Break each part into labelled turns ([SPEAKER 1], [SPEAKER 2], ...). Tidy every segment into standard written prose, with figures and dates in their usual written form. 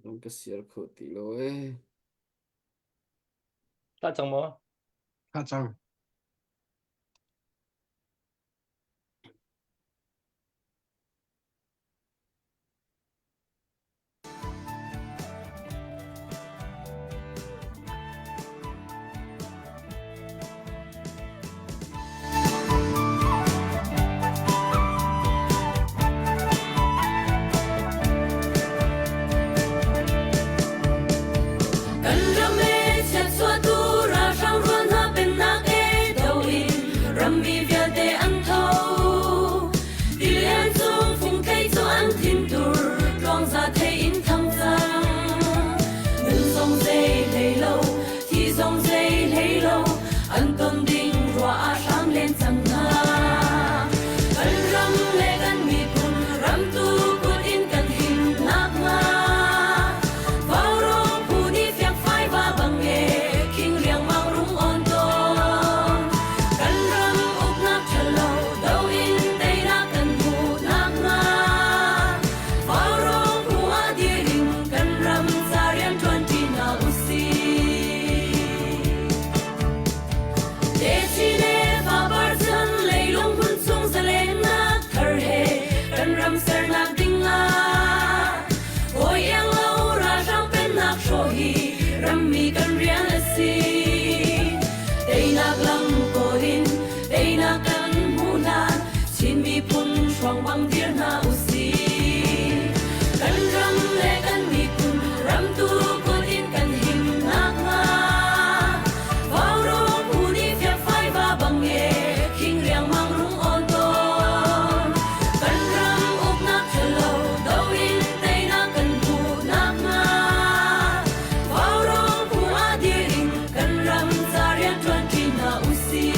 [SPEAKER 1] Dong ka siar kho ti lo ee.
[SPEAKER 2] Tah cang maw?
[SPEAKER 3] Tah cang.
[SPEAKER 4] Kan ram e chiatchuahtu ralhrang rual hna pennak e do in rammi vialte an tho. Tilian cung fungthei cu an thintur tluangza thei in thang cang. Nun zong zei hlei lo, thi zong zei hlei lo, an ton ding ruah ah hram len cang hna. Kan ram le kan miphun ramtu kut in kan him nakhnga Vaurawng phu nih fiangfai va bang e khing riangmang rung on tawn. Kan ram uknak ṭhalo do in teinak kan hmuh nakhnga Vaurawng phu ah dir in kan ram ca rian ṭuanṭi hna usih. Techin le fapar chan leilung hmun chung zalennak thar he kan ram sernak ding ah hawi iang lo ralhrang pennak hrawh hi rammi kan rian a si. Teinak lam kawl in teinak kan hmuh hlan Chin miphun hruang bang dir hna usih. Kan ram le kan miphun ramtu kut in kan him nakhnga Vaurawng phu nih fiangfai va bang e khing riangmang rung awn tawn. Kan ram uknak ṭhalo do in teinak kan hmuh nakhnga Vaurawng phu ah dir in kan ram ca rian ṭuanṭi hna usih.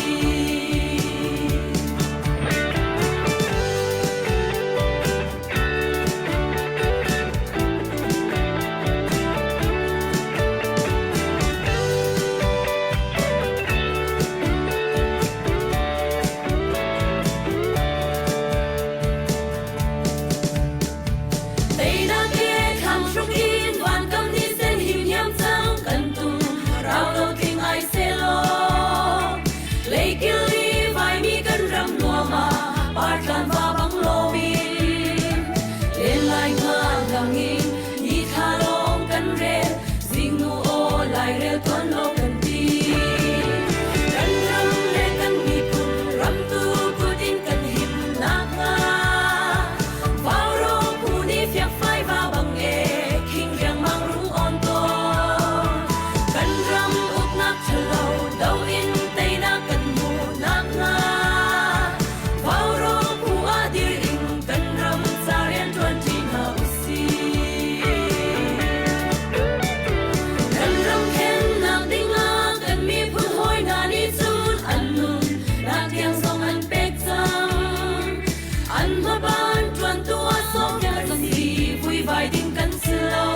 [SPEAKER 4] Teinak he thlang hruk in vankam ni sen him hiam cang kan tum rau lo tling ai selaw leikil i vaimi kan ram nuam ah partlan va bang lomin len lai nga langin ni thla lawng kan rel zingnu aw lairel tuan lo kan ti kan ram le kan miphun ramtu kut in kan him nakhnga Vaurawng phu nih fiakfai va bang e khing riangmang rung awn tawn. Kan ram uknak ṭhalo do in teinak kan hmuh nakhnga Vaurawng phu ah dir in kan ram ca rian ṭuanṭi hna usih. Kan ram khennak dingah kan miphun hawi hna nih cun an nun nak tiang zong an pek cang. An hmaban ṭuantu ah sawmpiak kan si, vuivai ding kan si lo.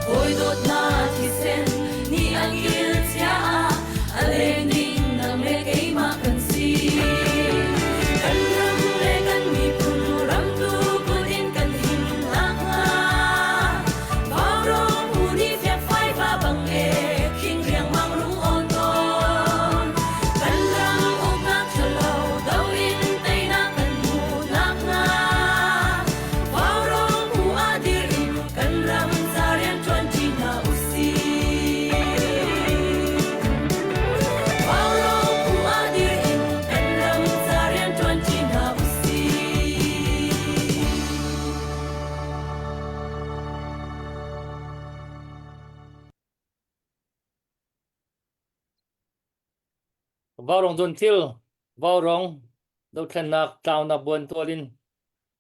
[SPEAKER 4] Hawi dawtnak thisen nih an kil chia ah a leng ding nang le keimah kan si. Kan ram le kan miphun ramtu kut in kan him nakhnga Vaurawng phu nih fiakfai va bang e khing riangmang rung awn tawn. Kan ram uknak ṭhalo do in teinak kan hmuh nakhnga Vaurawng phu ah dir in kan ram ca rian ṭuanṭi hna usih. Vaurawng phu ah dir in kan ram ca rian ṭuanṭi hna usih.
[SPEAKER 2] Vaurawng cun thil vaurawng dothlennak tlaunak buan tual in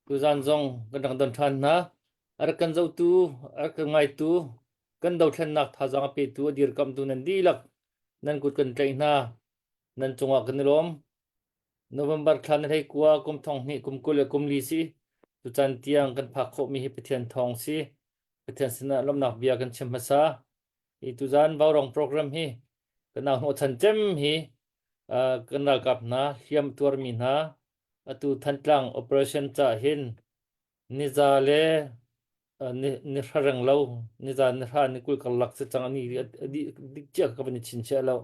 [SPEAKER 2] tuzan zong kan rak don ṭhan hna. A rak kan zohtu, a rak kan ngaitu, kan dothlennak thazaang a petu, a dirkamhtu nan dihlak nan kut kan tlaih hna. Nan cungah kan i lawm. November thla ni 19 kum thong hnih kum 20 le kum li si. Tucaan tiang kan phak khawhmi hi Pathian thawng si. Pathian sinah lawmhnak bia kan chim hmasa. Hi tuzan vaurawng program hi kan nau hnawhchan cem hi uh, kan ralkap hna hliam tuarmi hna atu Thantlang operation ca hin niza le Ni ni hra reng lo nizan ni hra ni 20 karlak si cang ani dik cia ka van i chinchiah lo.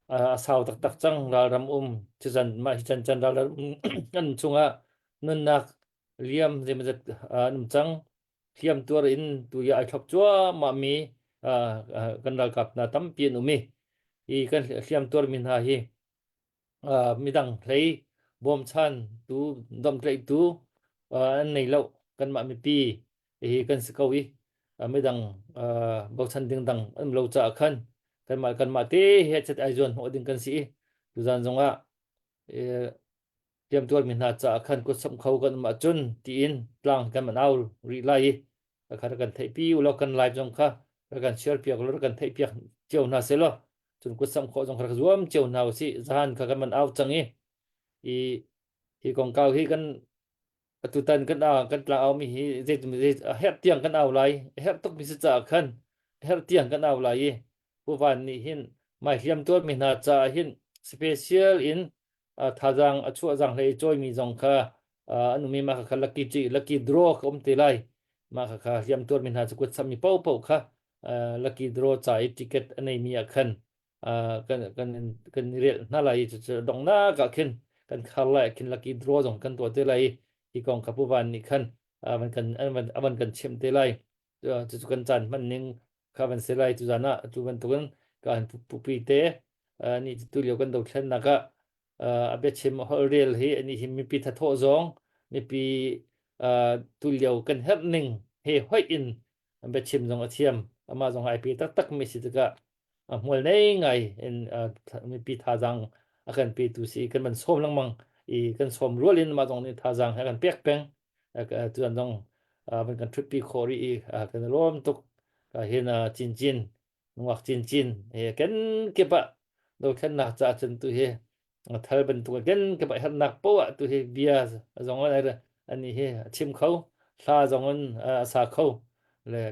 [SPEAKER 2] A sau taktak cang ralram um cizan mah hi chan chan ralram an chungah nunnak liam zeimazat an um cang. Hliam tuar in tu i ai thlop cuahmah mi kan ralkap hna tampi an um i hi kan hliam tuar mi hna hi midang hlei bawmchan tu domhtlaihtu an nei lo kanmah mipi hi kan si ko i midang bochan ding dang an lo caah khan kanmah kanmah te he chat ai zuan hnawh ding kan si i tuzan zongah hliamtuar mi hna caah khan kutsamh kho kan um ahcun tiin tlang kan man au rih lai i kha rak kan theihpi u law kan live zong kha rak kan share piak law rak kan theih piak cio hna seh law cun kutsamh khawh zong kha rak zuam cio hna usih zahan kha kan man au cang i i hi kongkau hi kan atutan kan kan tlang au mi hi zei zei a herh tiang kan au lai a herh tuk mi si caah khan a herh tiang kan au lai i Pu Van nih hin mai hliam tuar mi hna caah hin special in thazaang a chuah zang hlei cawi mi zong kha an um i mah kha lucky ci lucky draw ka um te lai mah kha kha hliam tuar mi hna cu kut sam mi paohpaoh kha lucky draw ca i ticket a nei mi ah khan kan kan kan i relh hna lai i cucu donghnak ah khin kan khar lai ah khin lucky draw zong kan tuah te lai i hi kong kha Pu Van nih khan avan kan avan kan chimh te lai cucu kan caan hman ning kha van si lai tuzan ah tu bantukin ka han pupi te ni tu lio kan dothlennak ah a biachim holhrel hi ani hi mipi thathawh zong mipi tu lio kan herh ning he hoih in biachim zong a thiam amah zong ai pe taktak mi si tikah a hmual nei ngai in mipi thazaang a kan petu si kan van sawm lengmang i kan sawm rual in mah zong nih thazaang he kan pek peng tuan zong van kan ṭhutpi khawh rih i kan i lawm tuk. Ka hin cincin nungak cincin he ken kip ah dothlennak caah cun tu hi thal bantuk ken kip ah hernak poah tu hi bia zong ani hi a chim kho hla zong in a sa kho le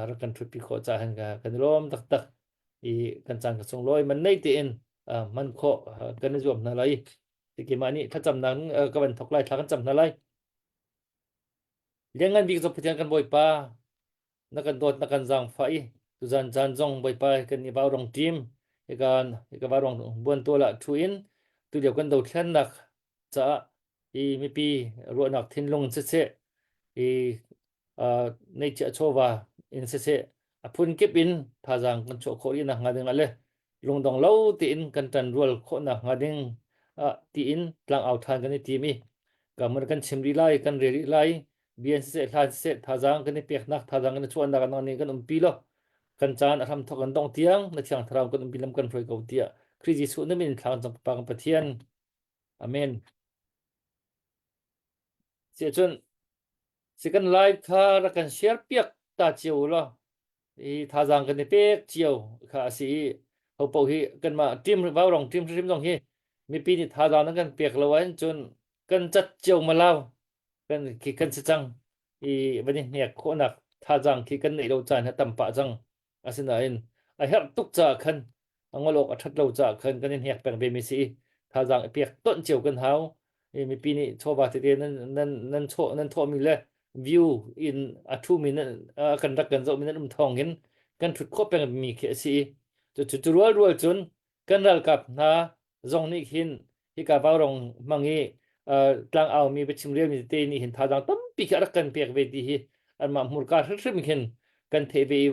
[SPEAKER 2] rak kan ṭhutpi khawh caah hin kan i lawm taktak i kan caan ka sunglawi man nei tein hman khawh kan i zuam hna lai. Keimah nih thlacamnak ka van thawk lai thla kan cam hna lai. Lianngan bik cu Pathian kan Bawipa, na kan dawt na kan zaangfah i tuzan caan zong Bawipa kan i vaurong ṭim hika hika vaurong buantual ah ṭhu in tulio kan dothlennak caah i mipi ruahnak thinlung siseh i neihchiah chawva in siseh a phunkip in thazaang kan chuah khawh rih nakhnga ding ah le lungdong lo tein kan ṭanrual khawh nakhnga ding ah tiin tlangau ṭhan kan i tim i ka mun kan chim rih lai kan rel rih lai bia siseh hla siseh thazaang kan i peknak thazaang kan i chuahnak nang nih kan umpi lo kan caan a hram thok kan dong tiang na thiang thlarau kan umpi lam kan hruai ko tiah Khrih Jesuh na min thla kan cam pa kan Pathian amen Siahcun si kan live kha rak kan share piak ta cio law i thazaang kan i pek cio kha a si i hopo hi kanmah team vaurong team hrim zong hi mipi nih thazaang nan kan pek lo ahcun cun kan cat cio malau kan khi kan si cang i van i hnek khawhnak thazaang khi kan neih lo caan hi tam pah cang Asinain a herh tuk caah khan a ngol awk a ṭhat lo caah khan kan i hnek peng ve mi si i thazaang i pek tonh cio kan hau. I mipi nih chawva tete nan nan nan chawh nan thawhmi le view in a ṭhumi nan a kan rak kan zohmi nan um thawng in kan ṭhut khawh peng mi khi a si i cu cu rual rual cun kan ralkap hna zong nih hin hika vaurong hmang i tlangau mi biachim relmi tete nih hin thazaang tampi khi a rak kan pek ve ti hi anmah hmurka hrimhrim khin kan theih ve i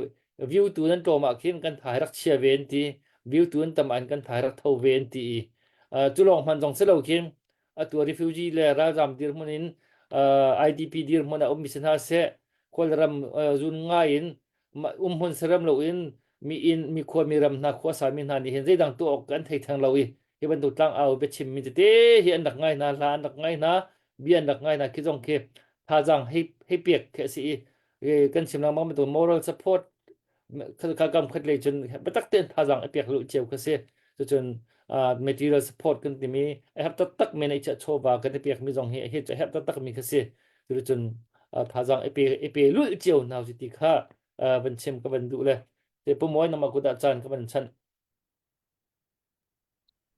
[SPEAKER 2] view tu nan tlawm ah khin kan tha rak chia ve an ti view tu an tam ah kan tha rak tho ve an ti i cu lawng hman zong si lo khin atu refugee le ralzam dirhmun in IDP dirhmun ah ummi si hna seh kawlram zun ngai in umhmun serem loin mi inn mi khua mi ram hna khua sa mi hna nih hin zeidang tuah awk kan thei theng lo i hi bantuk tlangau biachim mi tete hi an rak ngai hna hla an rak ngai hna bia an rak ngai hna khi zong khi thazaang hei hei pek khi a si i kan chim lengmang bantuk moral support kha kam khat lei cun biatak tein thazaang a pek lu cio kha si cucun material support kan timi a herh taktak mi neih chiah chawva kan i pek mi zong hi hi a herh taktak mi kha si cucun thazaang i pe i pe lulh cio hna usih ti kha van chim ka van duh le te pumawi nama kut ah caan ka van chanh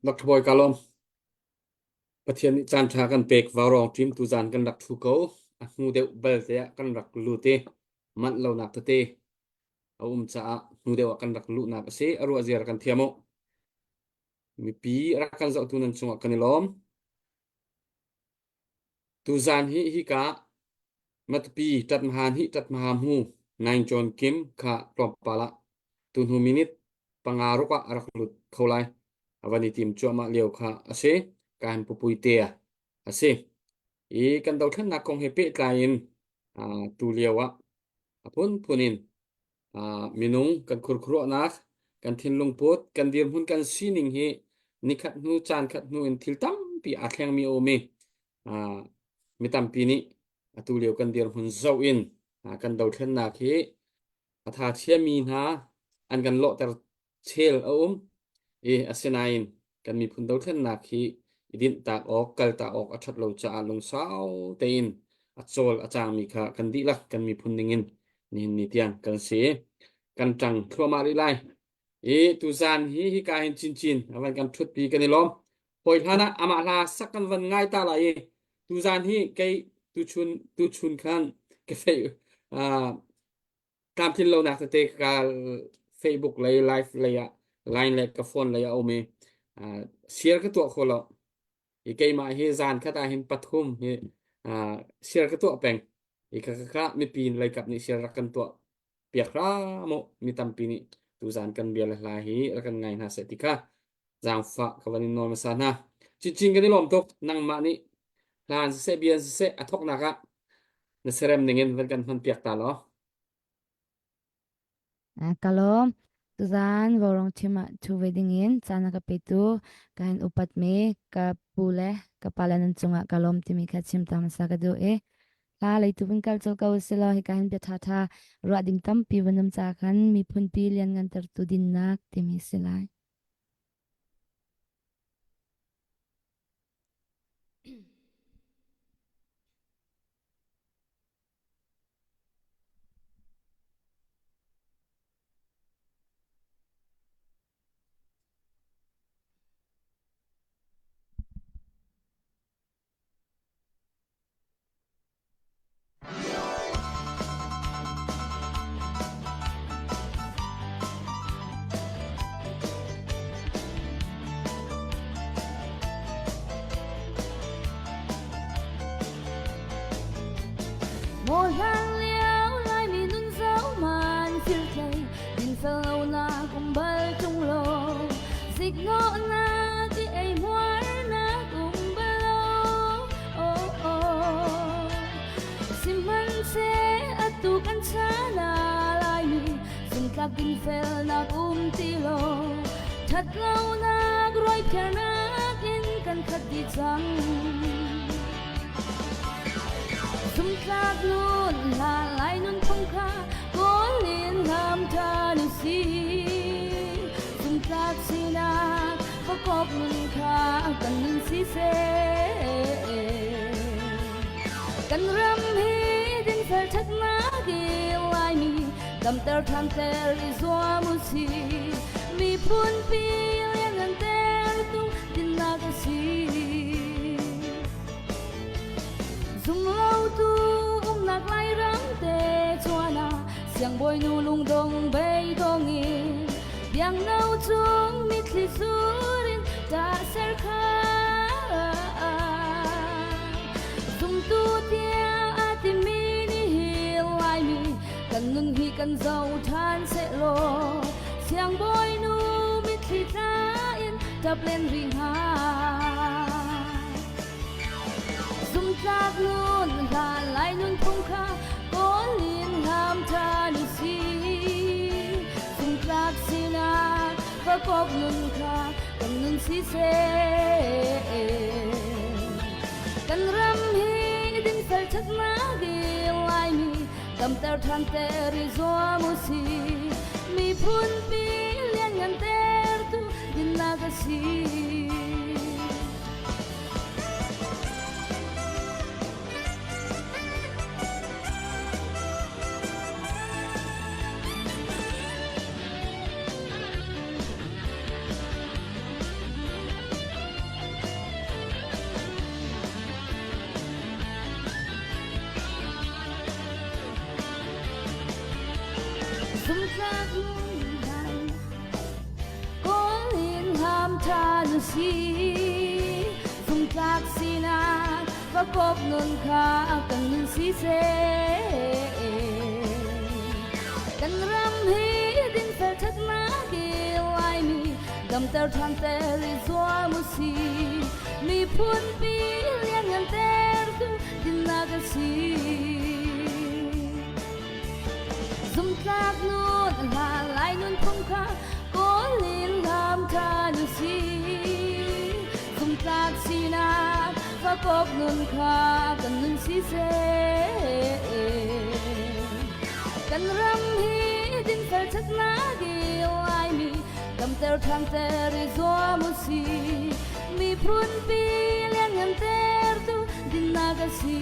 [SPEAKER 1] Dr. Bawi ka lawm. Pathian nih caan ṭha kan pek vaurong ṭim tu zan kan rak ṭhu ko. A hnu deuh bal te ah kan rak lut i. manh lonak tete a um caah hnu deuh ah kan rak luhnak a si. A ruah zia kan thiam u. Mipi rak kan zohtu nan cungah kan i lawm. Tuzaan hi hika Matupi ṭatmahan hi ṭatmaha hmu Naing John Kim kha tlawmpal ah tuhnu minute panga ruk ah a rak lut kho lai. A van i tim cuahmah lio kha a si. Kahin pupui te a si. I kan dothlennak kong he pehtlai in tu lio ah a phunphun in minung kan khurkhuruahnak, kan thinlung put, kan dirhmun kan sining hi nikhat hnu caan khat hnu in thil tampi aa thlengmi a um i mi tampi nih atu lio kan dirhmun zoh in kan dothlennak hi a tha chiami hna an kan lawhter chel a um i asinain kan miphun dothlennak hi i dinhtak awk kaltak awk a ṭhat lo caah lungsau tein a cawl a cangmi kha kan dihlak kan miphun ningin nihin ni tiang kan si kan ṭang thluahmah rih lai i tuzaan hi hika hin chinchin a van kan ṭhutpi kan i lawm hawi hlan ah amah hla sak kan van ngai ta lai i tuzaan hi kei tuchun tuchun khan ka fei tlamtlin lonak tete ka Facebook lei live lei ah line le ka phone lei ah um i share ka tuah kho lo i keimah hi zan khat ah hin pathum hi share ka tuah peng i ka ka mipi lei kap nih share rak kan tuah piak hram u mi tampi nih tuzan kan bia le hla hi rak kan ngai hna seh ti kha zaangfah ka van in nawl hmasa hna. Chinchin kan i lawm tuk. Nangmah nih hlan siseh bia siseh a thawknak ah na serem ning in van kan hman piak ta law.
[SPEAKER 3] Ka lawm. Tuzaan vaurawng thim ah thu ve dingin caan a ka petu ka in upat mi ka pu le ka pa le nan cungah ka lawm timi kha chim ta hmasa ka duh i hla leitu vun kal cawk ko silaw hika hin bia ṭhaṭha ruah ding tampi vun um ca khan miphunpi lianngantertu dinnak timi si lai.
[SPEAKER 4] Maw hlan lio Laimi nun zoh man thil tlei dinfel lonak um bal ṭung lo ziknawhnak i eihmuarnak um bal lo oh oh sihmanhseh atu kan chan ah Laimi zumtlak dinfelnak um ti lo ṭhatlonak rawiphiarnak in kan khat dih cang Zumtlak nun hla lai nunphung kha kawl in hlam ṭhan u sih. Zumtlak sinak fakawp nun kha kan nun siseh. Kan ram hi dinfel ṭhatnak i Laimi damter ṭhanter i zuam u sih. Miphun pi lianngan tertu dinnak a si. Zumlotu umnak Lairam te chuan ah siangbawinu lungdong beidong in biangno cung mitthli sur in ṭah ser kha. Zumtu tiah aa timi nih hi Laimi kan nun hi kan zoh ṭhan sehlaw siangbawinu mitthli tla in ṭap len rih hnga. Zumtlak nun hlan lai nunphung kha kawl in hlam ṭhan u sih. Zumtlak sinak fakawp nun kha kan nun siseh. Kan ram hi dinfel ṭhatnak i Laimi damter ṭhan ter i zuam u sih. Miphun pi lianngan tertu dinnak a si.
[SPEAKER 3] Sumtlak lunghan Kawl in ham ṭhan u si. Sumtlak sinak fakop nun kha kan nun siseh. Kan ram hi dinfel ṭhatnak i Laimi damter ṭhan ter i zuam u si. Miphun pi lianngan tertu dinnak a si. Zumtlak nun hla lai nunphung kha kawl in hlam ṭhan u si. Zumtlak sinak fakop nun kha kan nun siseh. Kan ram hi dinfel ṭhatnak i Laimi damter ṭhanter i zuam u si. Miphun pi lianngan tertu dinnak a si.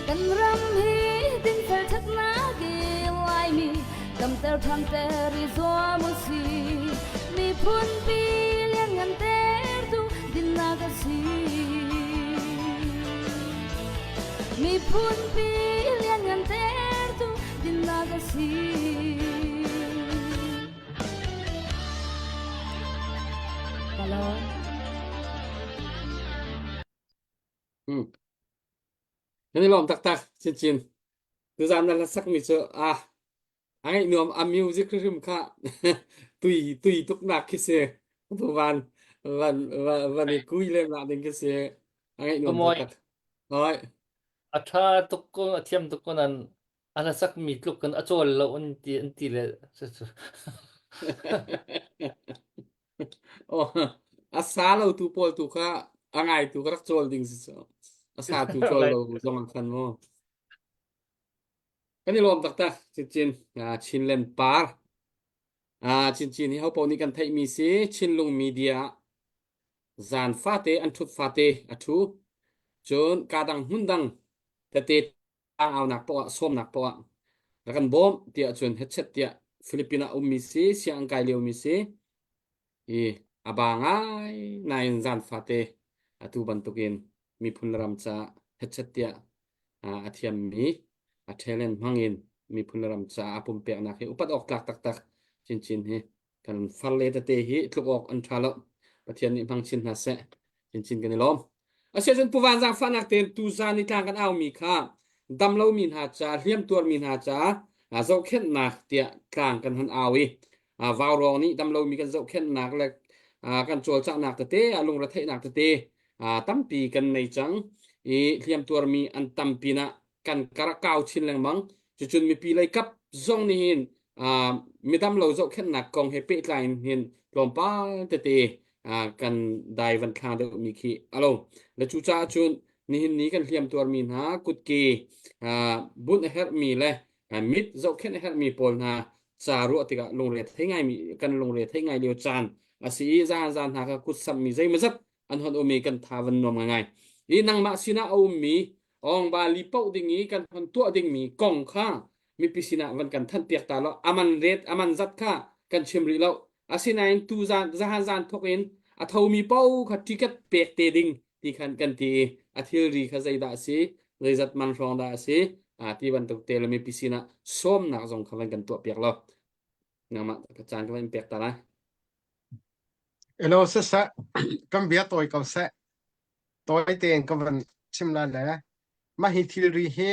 [SPEAKER 3] Kan ram hi dinfel ṭhatnak i Laimi damter ṭhanter i zuam u si. Miphun pi lianngan tertu dinnak a si. Miphun pi lianngan tertu dinnak a si. Hello.
[SPEAKER 1] Hmm. Kan i lawm taktak chinchin. Tuzaan na hlasak mi cu ah a ngaih nuam a music hrim kha tui tui tuk nak khi si. Tu van van van van i kui lem nak ding khi si. A ngaih nuam
[SPEAKER 2] Tumawi
[SPEAKER 1] taktak. Hoi.
[SPEAKER 2] a ṭha tuk ko a thiam tuk ko nan a hlasak mi tluk kan a cawl lo an ti an ti le
[SPEAKER 1] Oh, a sa lo tu pawl tu kha a ngai tu ka rak cawl ding si cu. A sa tu cawl lo zong an khan mu. Kan i lawm taktak chinchin ah Chinland par. Ah chinchin hi hopo nih kan theihmi si Chinlung media zan fate an ṭhut fate a ṭhu. Cun kadang hmun dang tete tlangaunak poah ah sawmnak poah ah rak kan bawmh tiah cun hetchet tiah Philippines ah ummi si sianginn kai liomi si i a ba ngai nain zan fate atu bantukin miphun le ram caah hetchet tiah a thiammi a talent hmangin miphun le ram caah a pumpeknak hi upat awk tlak taktak chinchin hi kan farle tete hi tluk awk an ṭha lo. Pathian nih hmang chin hna seh. Chinchin kan i lawm. Asiahcun Pu Van zaangfahnak tein tuzaan i tlang kan aumi kha damlomi hna ca, hliamtuarmi hna ca zohkhenhnak tiah tlang kan han au i vaurawng nih damlomi kan zohkhenhnak le kan cawlcanghnak tete, lungretheihnak tete tampi kan nei cang i hliamtuarmi an tam pinah kan kar a kau chin lengmang. Cucun mipi lei kap zong nih hin midam lo zohkhenhnak kong he pehtlai in hin tlawmpal tete kan dai van thla deuhmi khi a lo. Le cucaah cun nihin ni kan hliam tuarmi hna kutke bunh a herhmi le mit zohkhenh a herhmi pawl hna ca ruah tikah lungre thei ngaimi kan lungre thei ngai lio caan a si i zan zan hna kha kut sammi zeimawzat an hon um i kan tha van nuam ngaingai. I nangmah sinah a ummi ongba li poh ding i kan hon tuah dingmi kong kha mipi sinah van kan thanh piak ta lo aman ret aman zat kha kan chim rih lo asinain tu zan zahan zan thok in a thomi po kha ticket pek te ding ti khan kan ti i a thilri kha zeidah a si zeizat man hrawng dah a si a ti bantuk te le mipi sinah sawmnak zong kha van kan tuah piak lo nangmah caan ka van pek ta lai
[SPEAKER 5] Elo siseh kan bia tawi ko seh. Tawi tein ka van chim lai le mah hi thilri hi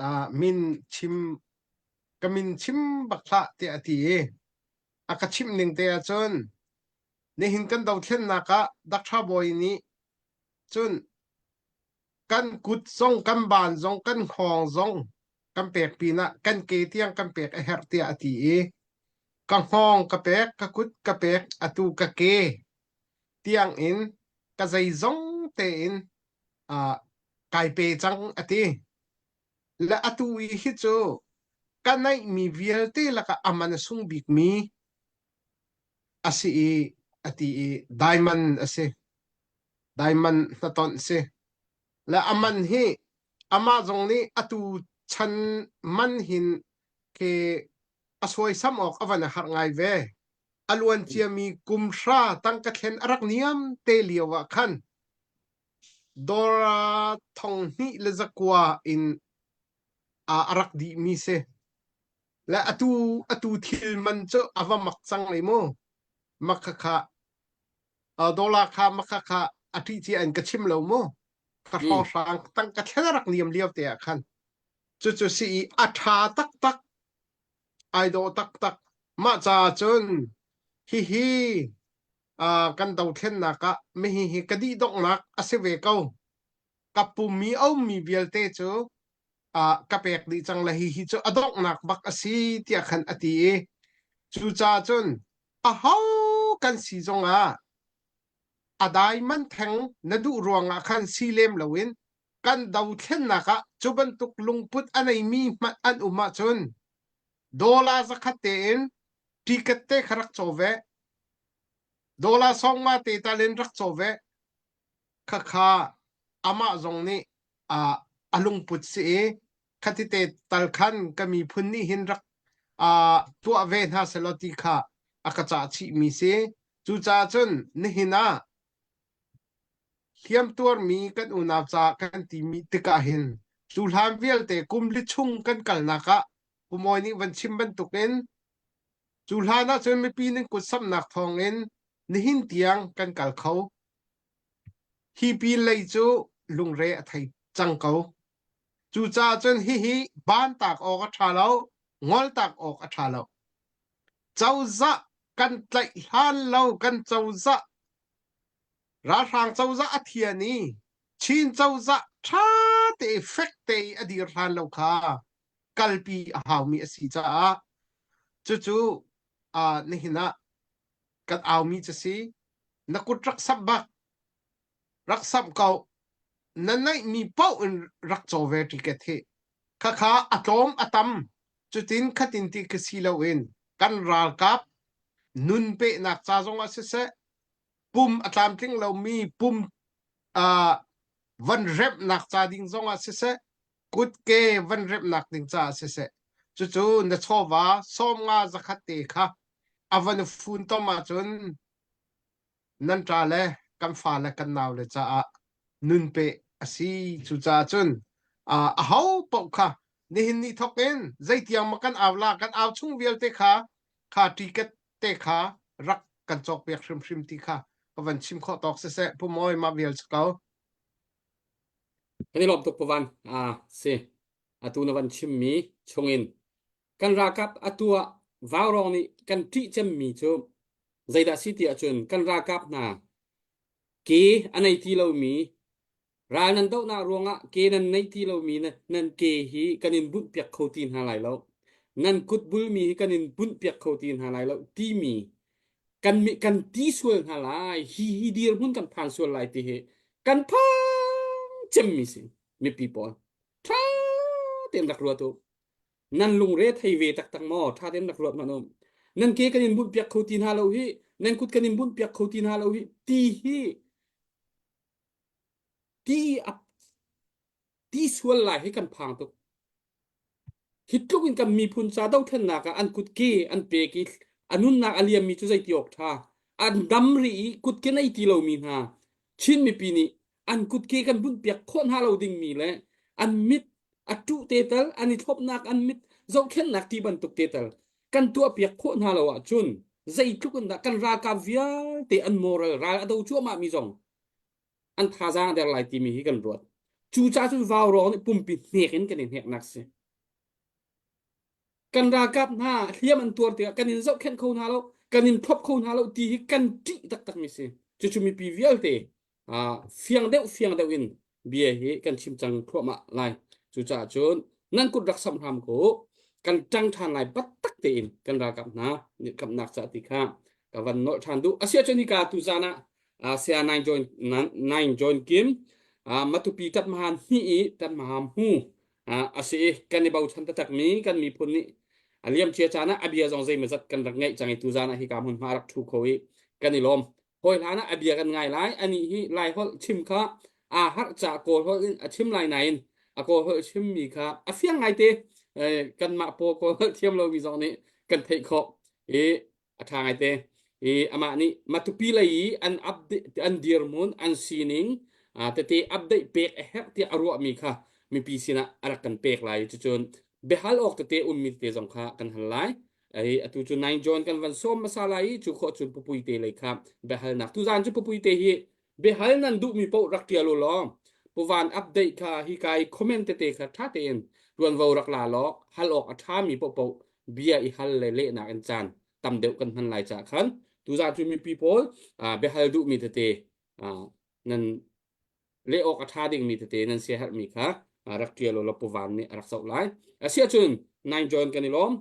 [SPEAKER 5] uh, min chim ka min chim bak hlah tiah a ti i a ka chimh ning te ahcun nihin kan dothlennak ah Dr. Bawi nih cun kan kut zong kan ban zong kan hngawng zong kan pek pinah kan ke tiang kan pek a herh tiah a ti i ka hngawng ka pek ka kut ka pek atu ka ke tiang in ka zeizong tein uh, kai pe cang a ti le atu i hi cu ka neihmi vialte lakah a man a sung bikmi a si i a ti i diamond a si diamond hnatonh si le a man hi amah zong nih atu chan man hin khi a suaisam awk a van a harh ngai ve a luan ciami kum hra tangka thlen a rak niam te lio ah khan dora thong hnih le zakua in a rak dihmi si. Le atu atu thil man cu a va mak cang le mu. Mak khakha dollar kha mak khakha a ṭih cia in ka chim lo mu. Ka hrawnghrang tang ka thlen rak niam lio te ah khan. Cucu si i a ṭha taktak ai dawh taktak. Mah caah cun hihi uh, kan dothlennak ah mihi hi ka dih donghnak a si ve ko. Ka pum i a ummi vialte cu uh, ka pek dih cang le hihi cu a donghnak bak a si tiah khan a ti i cucaah cun aho kan si zongah a dai man theng na duh ruangah khan si lem loin kan dothlennak ah cu bantuk lungput a neimi hmanh an um ahcun dollar zakhat tein ticket te kha rak caw ve dollar sawngma te tal in rak caw ve khakha amah zong nih uh, a lungput si i khati te tal khan ka miphun nih hin rak uh, tuah ve hna selaw ti kha a ka cah chih mi si cucaah cun nihin ah Hliamtuarmi kan unau ca kan timi tikah hin cu hlan vialte kum li chung kan kalnak ah Pu Mawi nih van chim bantukin cu hlan ahcun mipi nan kut samhnak thawngin nihin tiang kan kal kho. Hi pinlei cu lungre a thei cang ko. Cucaah cun hihi bantak awk a ṭha lo, ngoltak awk a ṭha lo. Cozah kan tlaih hlan lo kan cozah Ralhrang cozah a thian i Chin cozah ṭha te i fek te i a dir hlan lo kha kalpi a haumi a si caah cucu uh, nihin ah kan aumi cu si na kut rak samh bak rak samh ko na neihmi paoh in rak caw ve ticket hi khakha a tlawm a tam cutin khatin ti khi si loin kan ralkap nun pehnak ca zong ah siseh pum a tlamtling lomi pum uh, van remhnak ca ding zong ah siseh kutke van remhnak ding caah siseh cucu na chawva 50 zakhat te kha a van fun tom ahcun nan ṭa le kan fa le kan nau le caah nun pe a si cucaah cun uh, aho paoh kha nihin ni thok in zeitiang ma kan au la kan au chung vialte kha kha ticket te kha rak kan cawkpiak hrimhrim ti kha ka van chim khawh tawk siseh Pu Mawi mah vial si ko.
[SPEAKER 1] Kan i lawm tuk Pu Van. Ah, si. Atu na van chimmi chungin kan ralkap atu ah vaurawng nih kan ṭih cemmi cu zeidah si ti ahcun kan ralkap hna ke a nei ti lomi Ral nan dohnak ruangah ke nan neih ti lomi nan ke hi kan in bunhpiak kho ti hna lai lo. Nan kut bulmi hi kan in bunhpiak kho ti hna lai lo timi kan kan ti sual hna lai. Hi hi dirhmun kan phan sual lai ti hi kan phang cemmi si mipi pawl. Ṭha tein rak ruat u. Nan lungre thei ve taktak maw? Ṭha tein rak ruat hmanh u. Nan ke kan in bunhpiak kho ti hna lo hi, nan kut kan in bunhpiak kho ti hna lo hi ti hi Ti a ti sual lai hi kan phang tuk. Hi tluk in kan miphun ca dothlennak ah an kutke an pek i a nunnak a liammi cu zeiti awk ṭha. An dam rih i kutke nei ti lomi hna Chin mipi nih an kutke kan bunhpiak khawh hna lo dingmi le an mit a ṭuh te tal an i thlopnak an mit zohkhenhnak ti bantuk te tal kan tuahpiak khawh hna lo ahcun zeitluk in dah kan ralkap vialte an moral ral a do cuahmah mi zong an thazaang a der lai timi hi kan ruat. Cucaah cun vaurawng nih pumpi hnek in kan i hneknak si. Kan ralkap hna hliam an tuar tikah kan in zohkhenh kho hna lo, kan in thlop kho hna lo ti hi kan ṭih taktakmi si. Cucu mipi vialte fiang deuh fiang deuh in bia hi kan chim cang thluahmah lai. Cucaah cun nan kut rak samh hram ko kan ṭang ṭhan lai taktak tein kan ralkap hna kamnak ca ti kha ka van nolh ṭhan duh. Asiahcun hika tuzan ah Saya Nine Join Nine Join Kim Matupi Tatmahan hnih i Tatmaham hu a si i kan i bochan taktak mi kan miphun nih a liam cia caan ah a bia zong zeimawzat kan rak ngeih cang i tuzan ah hika hmunhma rak ṭhu kho i kan i lawm. Hawi hlan ah a bia kan ngai lai anih hi Lai holh chim kha aa harh ca Kawl holh in a chim lai nain a Kawl holh chimmi kha a fiang ngaite kanmah pawl Kawl holh thiam lomi zong nih kan theih khawh i a ṭha ngaite i amah nih Matupi lei i an update an dirhmun an sining tete update pek a herh tiah a ruahmi kha. mipi sinah a rak kan pek lai. Cucun biahal awk tete ummi tete zong kha kan hal lai. Ai atu cu Nine John kan van sawm hmasa lai i cu khawh cun pupui te lei kha biahalnak tuzaan cu pupui te hi biahal nan duhmi paoh rak ṭial u law puvan update kha hi kai comment tete kha ṭha tein ṭuanvo rak la law hal awk a ṭhami paohpaoh bia i hal le lehnak in caan tam deuh kan hman lai caah khan tuzaan cu mipi pawl biahal duhmi tete nan leh awk a ṭha dingmi tete nan siaherhmi kha rak ṭial u law puvan nih a rak zoh lai. Asiahcun nine John kan i lawm.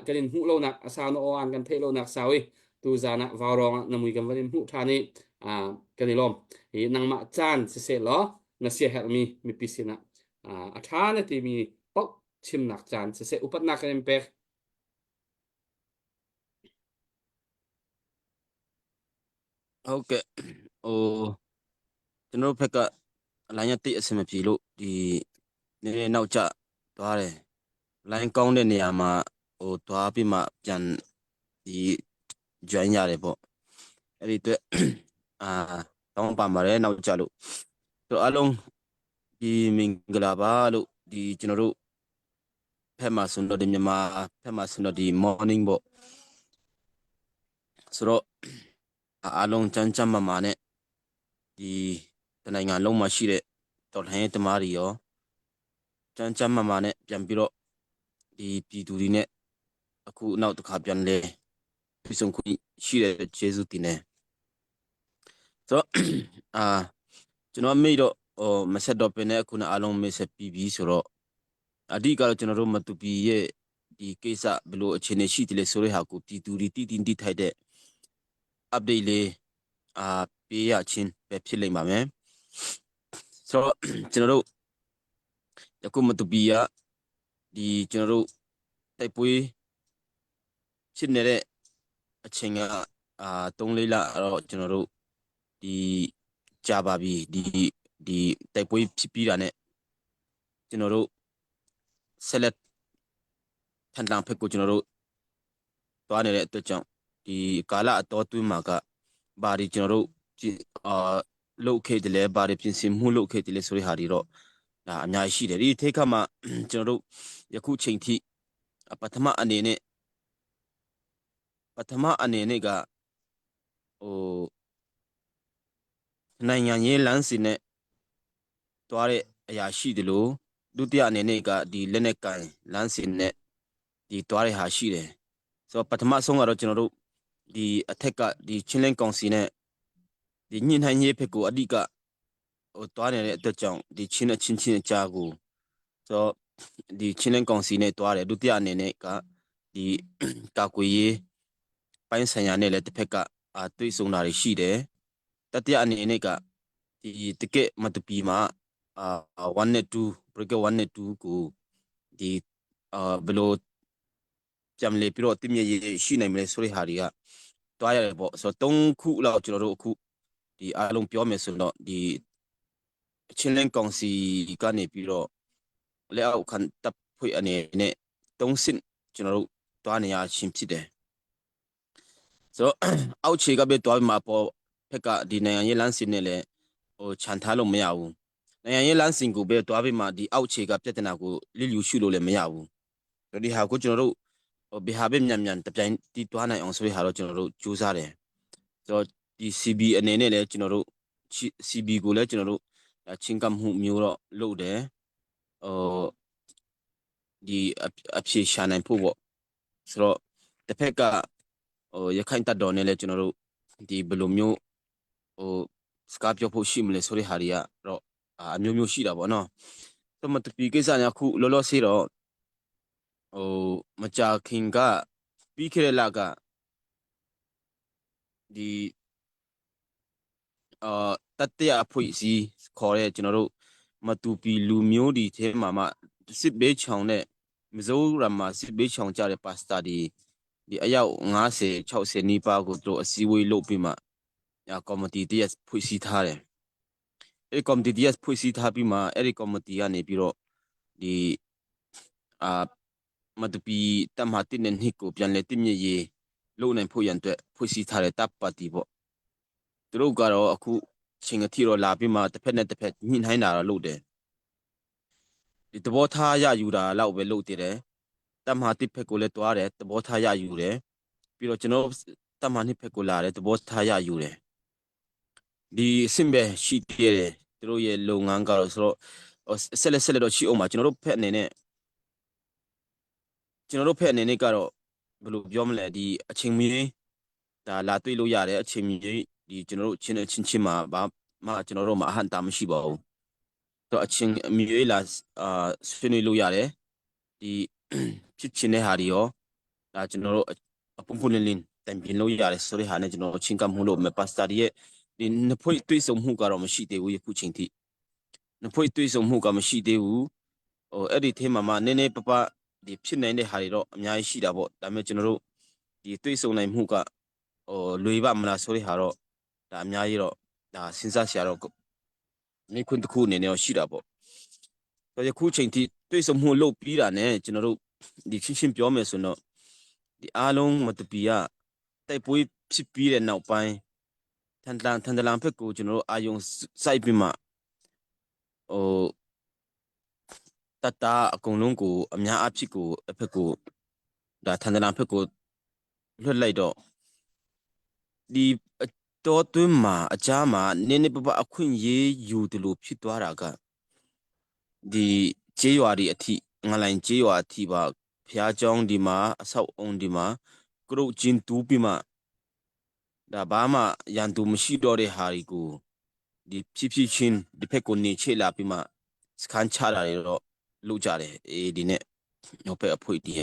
[SPEAKER 1] Kan in hmuh lonak a sau na aw an kan theih lonak sau i tu zan ah vaurawng ah na mui kan van in hmuh ṭhan i kan i lawm. Hi nangmah caan siseh law na siaherhmi mipi sinah a ṭha na timi paoh chimnak caan siseh upatnak kan in pek.
[SPEAKER 6] ဟုတ်ကဲ့ဟိုကျွန်တော်တို့ဘက်ကလိုင်းရတိတ်အဆင်မပြေလို့ဒီနည်းနည်းနောက်ကျသွားတယ်လိုင်းကောင်းတဲ့နေရာမှာဟိုသွားပြီးမှပြန်ဒီ join ရတယ်ပေါ့အဲ့ဒီအတွက်အာတောင်းပန်ပါတယ်နောက်ကျလို့ဆိုတော့အားလုံးဒီမင်္ဂလာပါလို့ဒီကျွန်တော်တို့ဖက်မှာဆိုတော့ဒီမြန်မာဖက်မှာဆိုတော့ဒီ morning ပေါ့ဆိုတော့ အားလုံးကျန်းကျန်းမာမာနဲ့ဒီတနိုင်ငံလုံးမှာရှိတဲ့တော်လှန်ရေးသမားတွေရောကျန်းကျန်းမာမာနဲ့ပြန်ပြီးတော့ဒီပြည်သူတွေနဲ့အခုနောက်တစ်ခါပြန်လဲပြဆုံခွင့်ရှိတဲ့ကျေးဇူးတင်တယ်ဆိုတော့အာကျွန်တော်မေ့တော့ဟိုမဆက်တော့ပင်နဲ့အခုနအားလုံးမေ့ဆက်ပြီးပြီဆိုတော့အဓိကတော့ကျွန်တော်တို့မတူပီရဲ့ဒီကိစ္စဘယ်လိုအခြေအနေရှိတယ်လဲဆိုတဲ့ဟာကိုပြည်သူတွေတည်တည်တိထိုက်တဲ့ update လေးအာပေးရချင်းပဲဖြစ်လိမ့်ပါမယ်ဆိုတော့ကျွန်တော်တို့ယခုမတူပီကဒီကျွန်တော်တို့တိုက်ပွဲဖြစ်နေတဲ့အချိန်ကအာ3 4လတော့ကျွန်တော်တို့ဒီကြာပါပြီဒီဒီတိုက်ပွဲဖြစ်ပြီးတာနဲ့ကျွန်တော်တို့ဆက်လက်ထန်တန်ဖက်ကိုကျွန်တော်တို့ သွားနေတဲ့အတွက်ကြောင့်ဒီကာလအတော်တွင်းမှာကဘာတွေကျွန်တော်တို့အာလုပ်ခဲ့တယ်လဲဘာတွေပြင်ဆင်မှုလုပ်ခဲ့တယ်လဲဆိုတဲ့ဟာတွေတော့ဒါအများကြီးရှိတယ်ဒီထိခတ်မှာကျွန်တော်တို့ယခုချိန်ထိပထမအနေနဲ့ပထမအနေနဲ့ကဟိုနိုင်ငံရေးလမ်းစဉ်နဲ့တွားတဲ့အရာရှိတယ်လို့ဒုတိယအနေနဲ့ကဒီလက်နက်ကန်လမ်းစဉ်နဲ့ ဒီတွားတဲ့ဟာရှိတယ်ဆိုတော့ပထမဆုံးကတော့ကျွန်တော်တို့ဒီအထက်ကဒီချင်းလင်းကောင်စီနဲ့ဒီညှိနှိုင်းရေးဖက်ကိုအဓိကဟိုတွားနေတဲ့အတွက်ကြောင့်ဒီချင်းနဲ့ချင်းချင်းအကြားကိုဆိုတော့ဒီချင်းလင်းကောင်စီနဲ့တွားတယ်ဒုတိယအနေနဲ့ကဒီကာကွယ်ရေးပိုင်းဆိုင်ရာနဲ့လည်းတစ်ဖက်ကအာတွေ့ဆုံတာတွေရှိတယ်တတိယအနေနဲ့ကဒီတကက်မတပီမှာအာ1နဲ့2 breaker 1နဲ့2ကိုဒီ အာဘယ်လိုပြန်လေပြီးတော့တည်မြဲရေးရှိနိုင်မလဲဆိုတဲ့ဟာတွေကတွားရတယ်ပေါ့ဆိုတော့၃ခုလောက်ကျွန်တော်တို့အခုဒီအားလုံးပြောမယ်ဆိုတော့ဒီချင်းလင်းကောင်စီကနေပြီးတော့လက်အောက်ခံတပ်ဖွဲ့အနေနဲ့၃ဆင့်ကျွန်တော်တို့တွားနေရချင်းဖြစ်တယ်ဆိုတော့အောက်ခြေကပဲတွားပြီးမှပေါ်ဖက်ကဒီနိုင်ငံရေးလမ်းစဉ်နဲ့လည်းဟိုခြံထားလို့မရဘူးနိုင်ငံရေးလမ်းစဉ်ကိုပဲတွားပြီးမှဒီအောက်ခြေကပြဿနာကိုလစ်လျူရှုလို့လည်းမရဘူး ဒီဟာကိုကျွန်တော်တို့ဟိုဘဟာပဲမြန်မြန်တပြိုင်တီးတွားနိုင်အောင်ဆိုတဲ့ဟာတော့ကျွန်တော်တို့ကြိုးစားတယ်ဆိုတော့ဒီ CB အနေနဲ့လည်းကျွန်တော်တို့ CB ကိုလည်းကျွန်တော်တို့ချင်းကပ်မှုမျိုးတော့လုပ်တယ်ဟိုဒီအဖြေရှာနိုင်ဖို့ပေါ့ဆိုတော့တစ်ဖက်ကဟိုရခိုင်တပ်တော်နဲ့လည်းကျွန်တော်တို့ဒီဘယ်လိုမျိုးဟိုစကားပြောဖို့ရှိမလဲဆိုတဲ့ဟာတွေကတော့အမျိုးမျိုးရှိတာပေါ့နော်ဆိုမတပီကိစ္စညာခုလောလောဆယ်တော့ ဟိုမကြာခင်ကပြီးခဲ့တဲ့လကဒီအာတတရအဖွဲ့အစည်းခေါ်တဲ့ကျွန်တော်တို့မတူပီလူမျိုးဒီထဲမှာမှစစ်ဘေးချောင်တဲ့မဇိုးရမ်မှာစစ်ဘေးချောင်ကြတဲ့ပါစတာဒီဒီအယောက်90 60နီးပါးကိုတို့အစည်းအဝေးလုပ်ပြီးမှညာကော်မတီတရက်ဖွဲ့စည်းထားတယ်အဲ့ဒီကော်မတီတရက်ဖွဲ့စည်းထားပြီးမှအဲ့ဒီကော်မတီကနေပြီးတော့ဒီအာ မတူပီတမဟာတိနဲ့နှစ်ကိုပြန်လဲတမြင့်ရေးလုပ်နိုင်ဖို့ရန်အတွက်ဖွဲ့စည်းထားတဲ့တပ်ပါတီပေါ့သူတို့ကတော့အခုချိန်အထိတော့လာပြီးမှတစ်ဖက်နဲ့တစ်ဖက်ညှိနှိုင်းတာတော့လုပ်တယ်။ ဒီသဘောထားရယူတာလောက်ပဲလုပ်တည်တယ်တပ်မဟာတစ်ဖက်ကိုလည်းတွားတယ်သဘောထားရယူတယ်ပြီးတော့ကျွန်တော်တပ်မဟာနှစ်ဖက်ကိုလာတယ်သဘောထားရယူတယ်ဒီအဆင့်ပဲရှိတည်တယ်သူတို့ရဲ့လုပ်ငန်းကတော့ဆိုတော့ဆက်လက်ဆက်လက်တော့ရှိအောင်ပါကျွန်တော်တို့ဖက်အနေနဲ့ကျွန်တော်တို့ဖက်အနေနဲ့ကတော့ဘယ်လိုပြောမလဲဒီအချိန်မီဒါလာတွေ့လို့ရတယ်အချိန်မီဒီကျွန်တော်တို့ချင်းချင်းချင်းမှာဘာမှကျွန်တော်တို့မှာအဟန့်တာမရှိပါဘူးတော့အချင်းအမျိုးလာအာဆွေးနွေးလို့ရတယ်ဒီဖြစ်ချင်တဲ့ဟာတွေရောဒါကျွန်တော်တို့အပုံပုံလင်းလင်းတိုင်ပြင်လို့ရတယ်ဆိုတဲ့ဟာနဲ့ကျွန်တော်ချင်းကပ်မှုလို့မပတ်စတာရဲ့ဒီနှစ်ဖွဲ့တွေ့ဆုံမှုကတော့မရှိသေးဘူးယခုချိန်ထိနှစ်ဖွဲ့တွေ့ဆုံမှုကမရှိသေးဘူးဟိုအဲ့ဒီထဲမှာမှနည်းနည်းပပဒီဖြစ်နိုင်တဲ့ဟာတွေတော့အများကြီးရှိတာပေါ့ဒါပေမဲ့ကျွန်တော်တို့ဒီတွေ့ဆုံနိုင်မှုကဟိုလွေပါမလားဆိုတဲ့ဟာတော့ဒါအများကြီးတော့ဒါစဉ်းစားစရာတော့မိခွန်းတစ်ခုအနေနဲ့ရှိတာပေါ့။ယခုချိန်ထိတွေ့ဆုံမှုလုပ်ပြီးတာနဲ့ကျွန်တော်တို့ဒီရှင်းရှင်းပြောမယ်ဆိုတော့ဒီအားလုံးမတပီကတိုက်ပွဲဖြစ်ပြီးတဲ့နောက်ပိုင်းထန်တလန်ထန်တလန်ဖက်ကိုကျွန်တော်တို့အာယုံစိုက်ပြီးမှဟိုတတအကုန်လုံးကိုအများအဖြစ်ကိုအဖက်ကိုဒါထန်တလန်ဖက်ကိုလွှတ်လိုက်တော့ဒီတော်တွင်းမှာအကြားမှာနင်းနေပပအခွင့်ရေးယူတယ်လို့ဖြစ်သွားတာကဒီကျေးရွာဒီအထိငလိုင်ကျေးရွာအထိပါဖျားเจ้าဒီမှာအဆောက်အုံဒီမှာကရုတ်ချင်းတူးပြီးမှဒါဘာမှရန်သူမရှိတော့တဲ့ဟာတွေကိုဒီဖြည်းဖြည်းချင်းဒီဖက်ကိုနေချလာပြီးမှစခန်းချတာတွေတော့လုပ်ကြတယ်အေးဒီနဲ့ဟိုဖက်အဖွေတီးက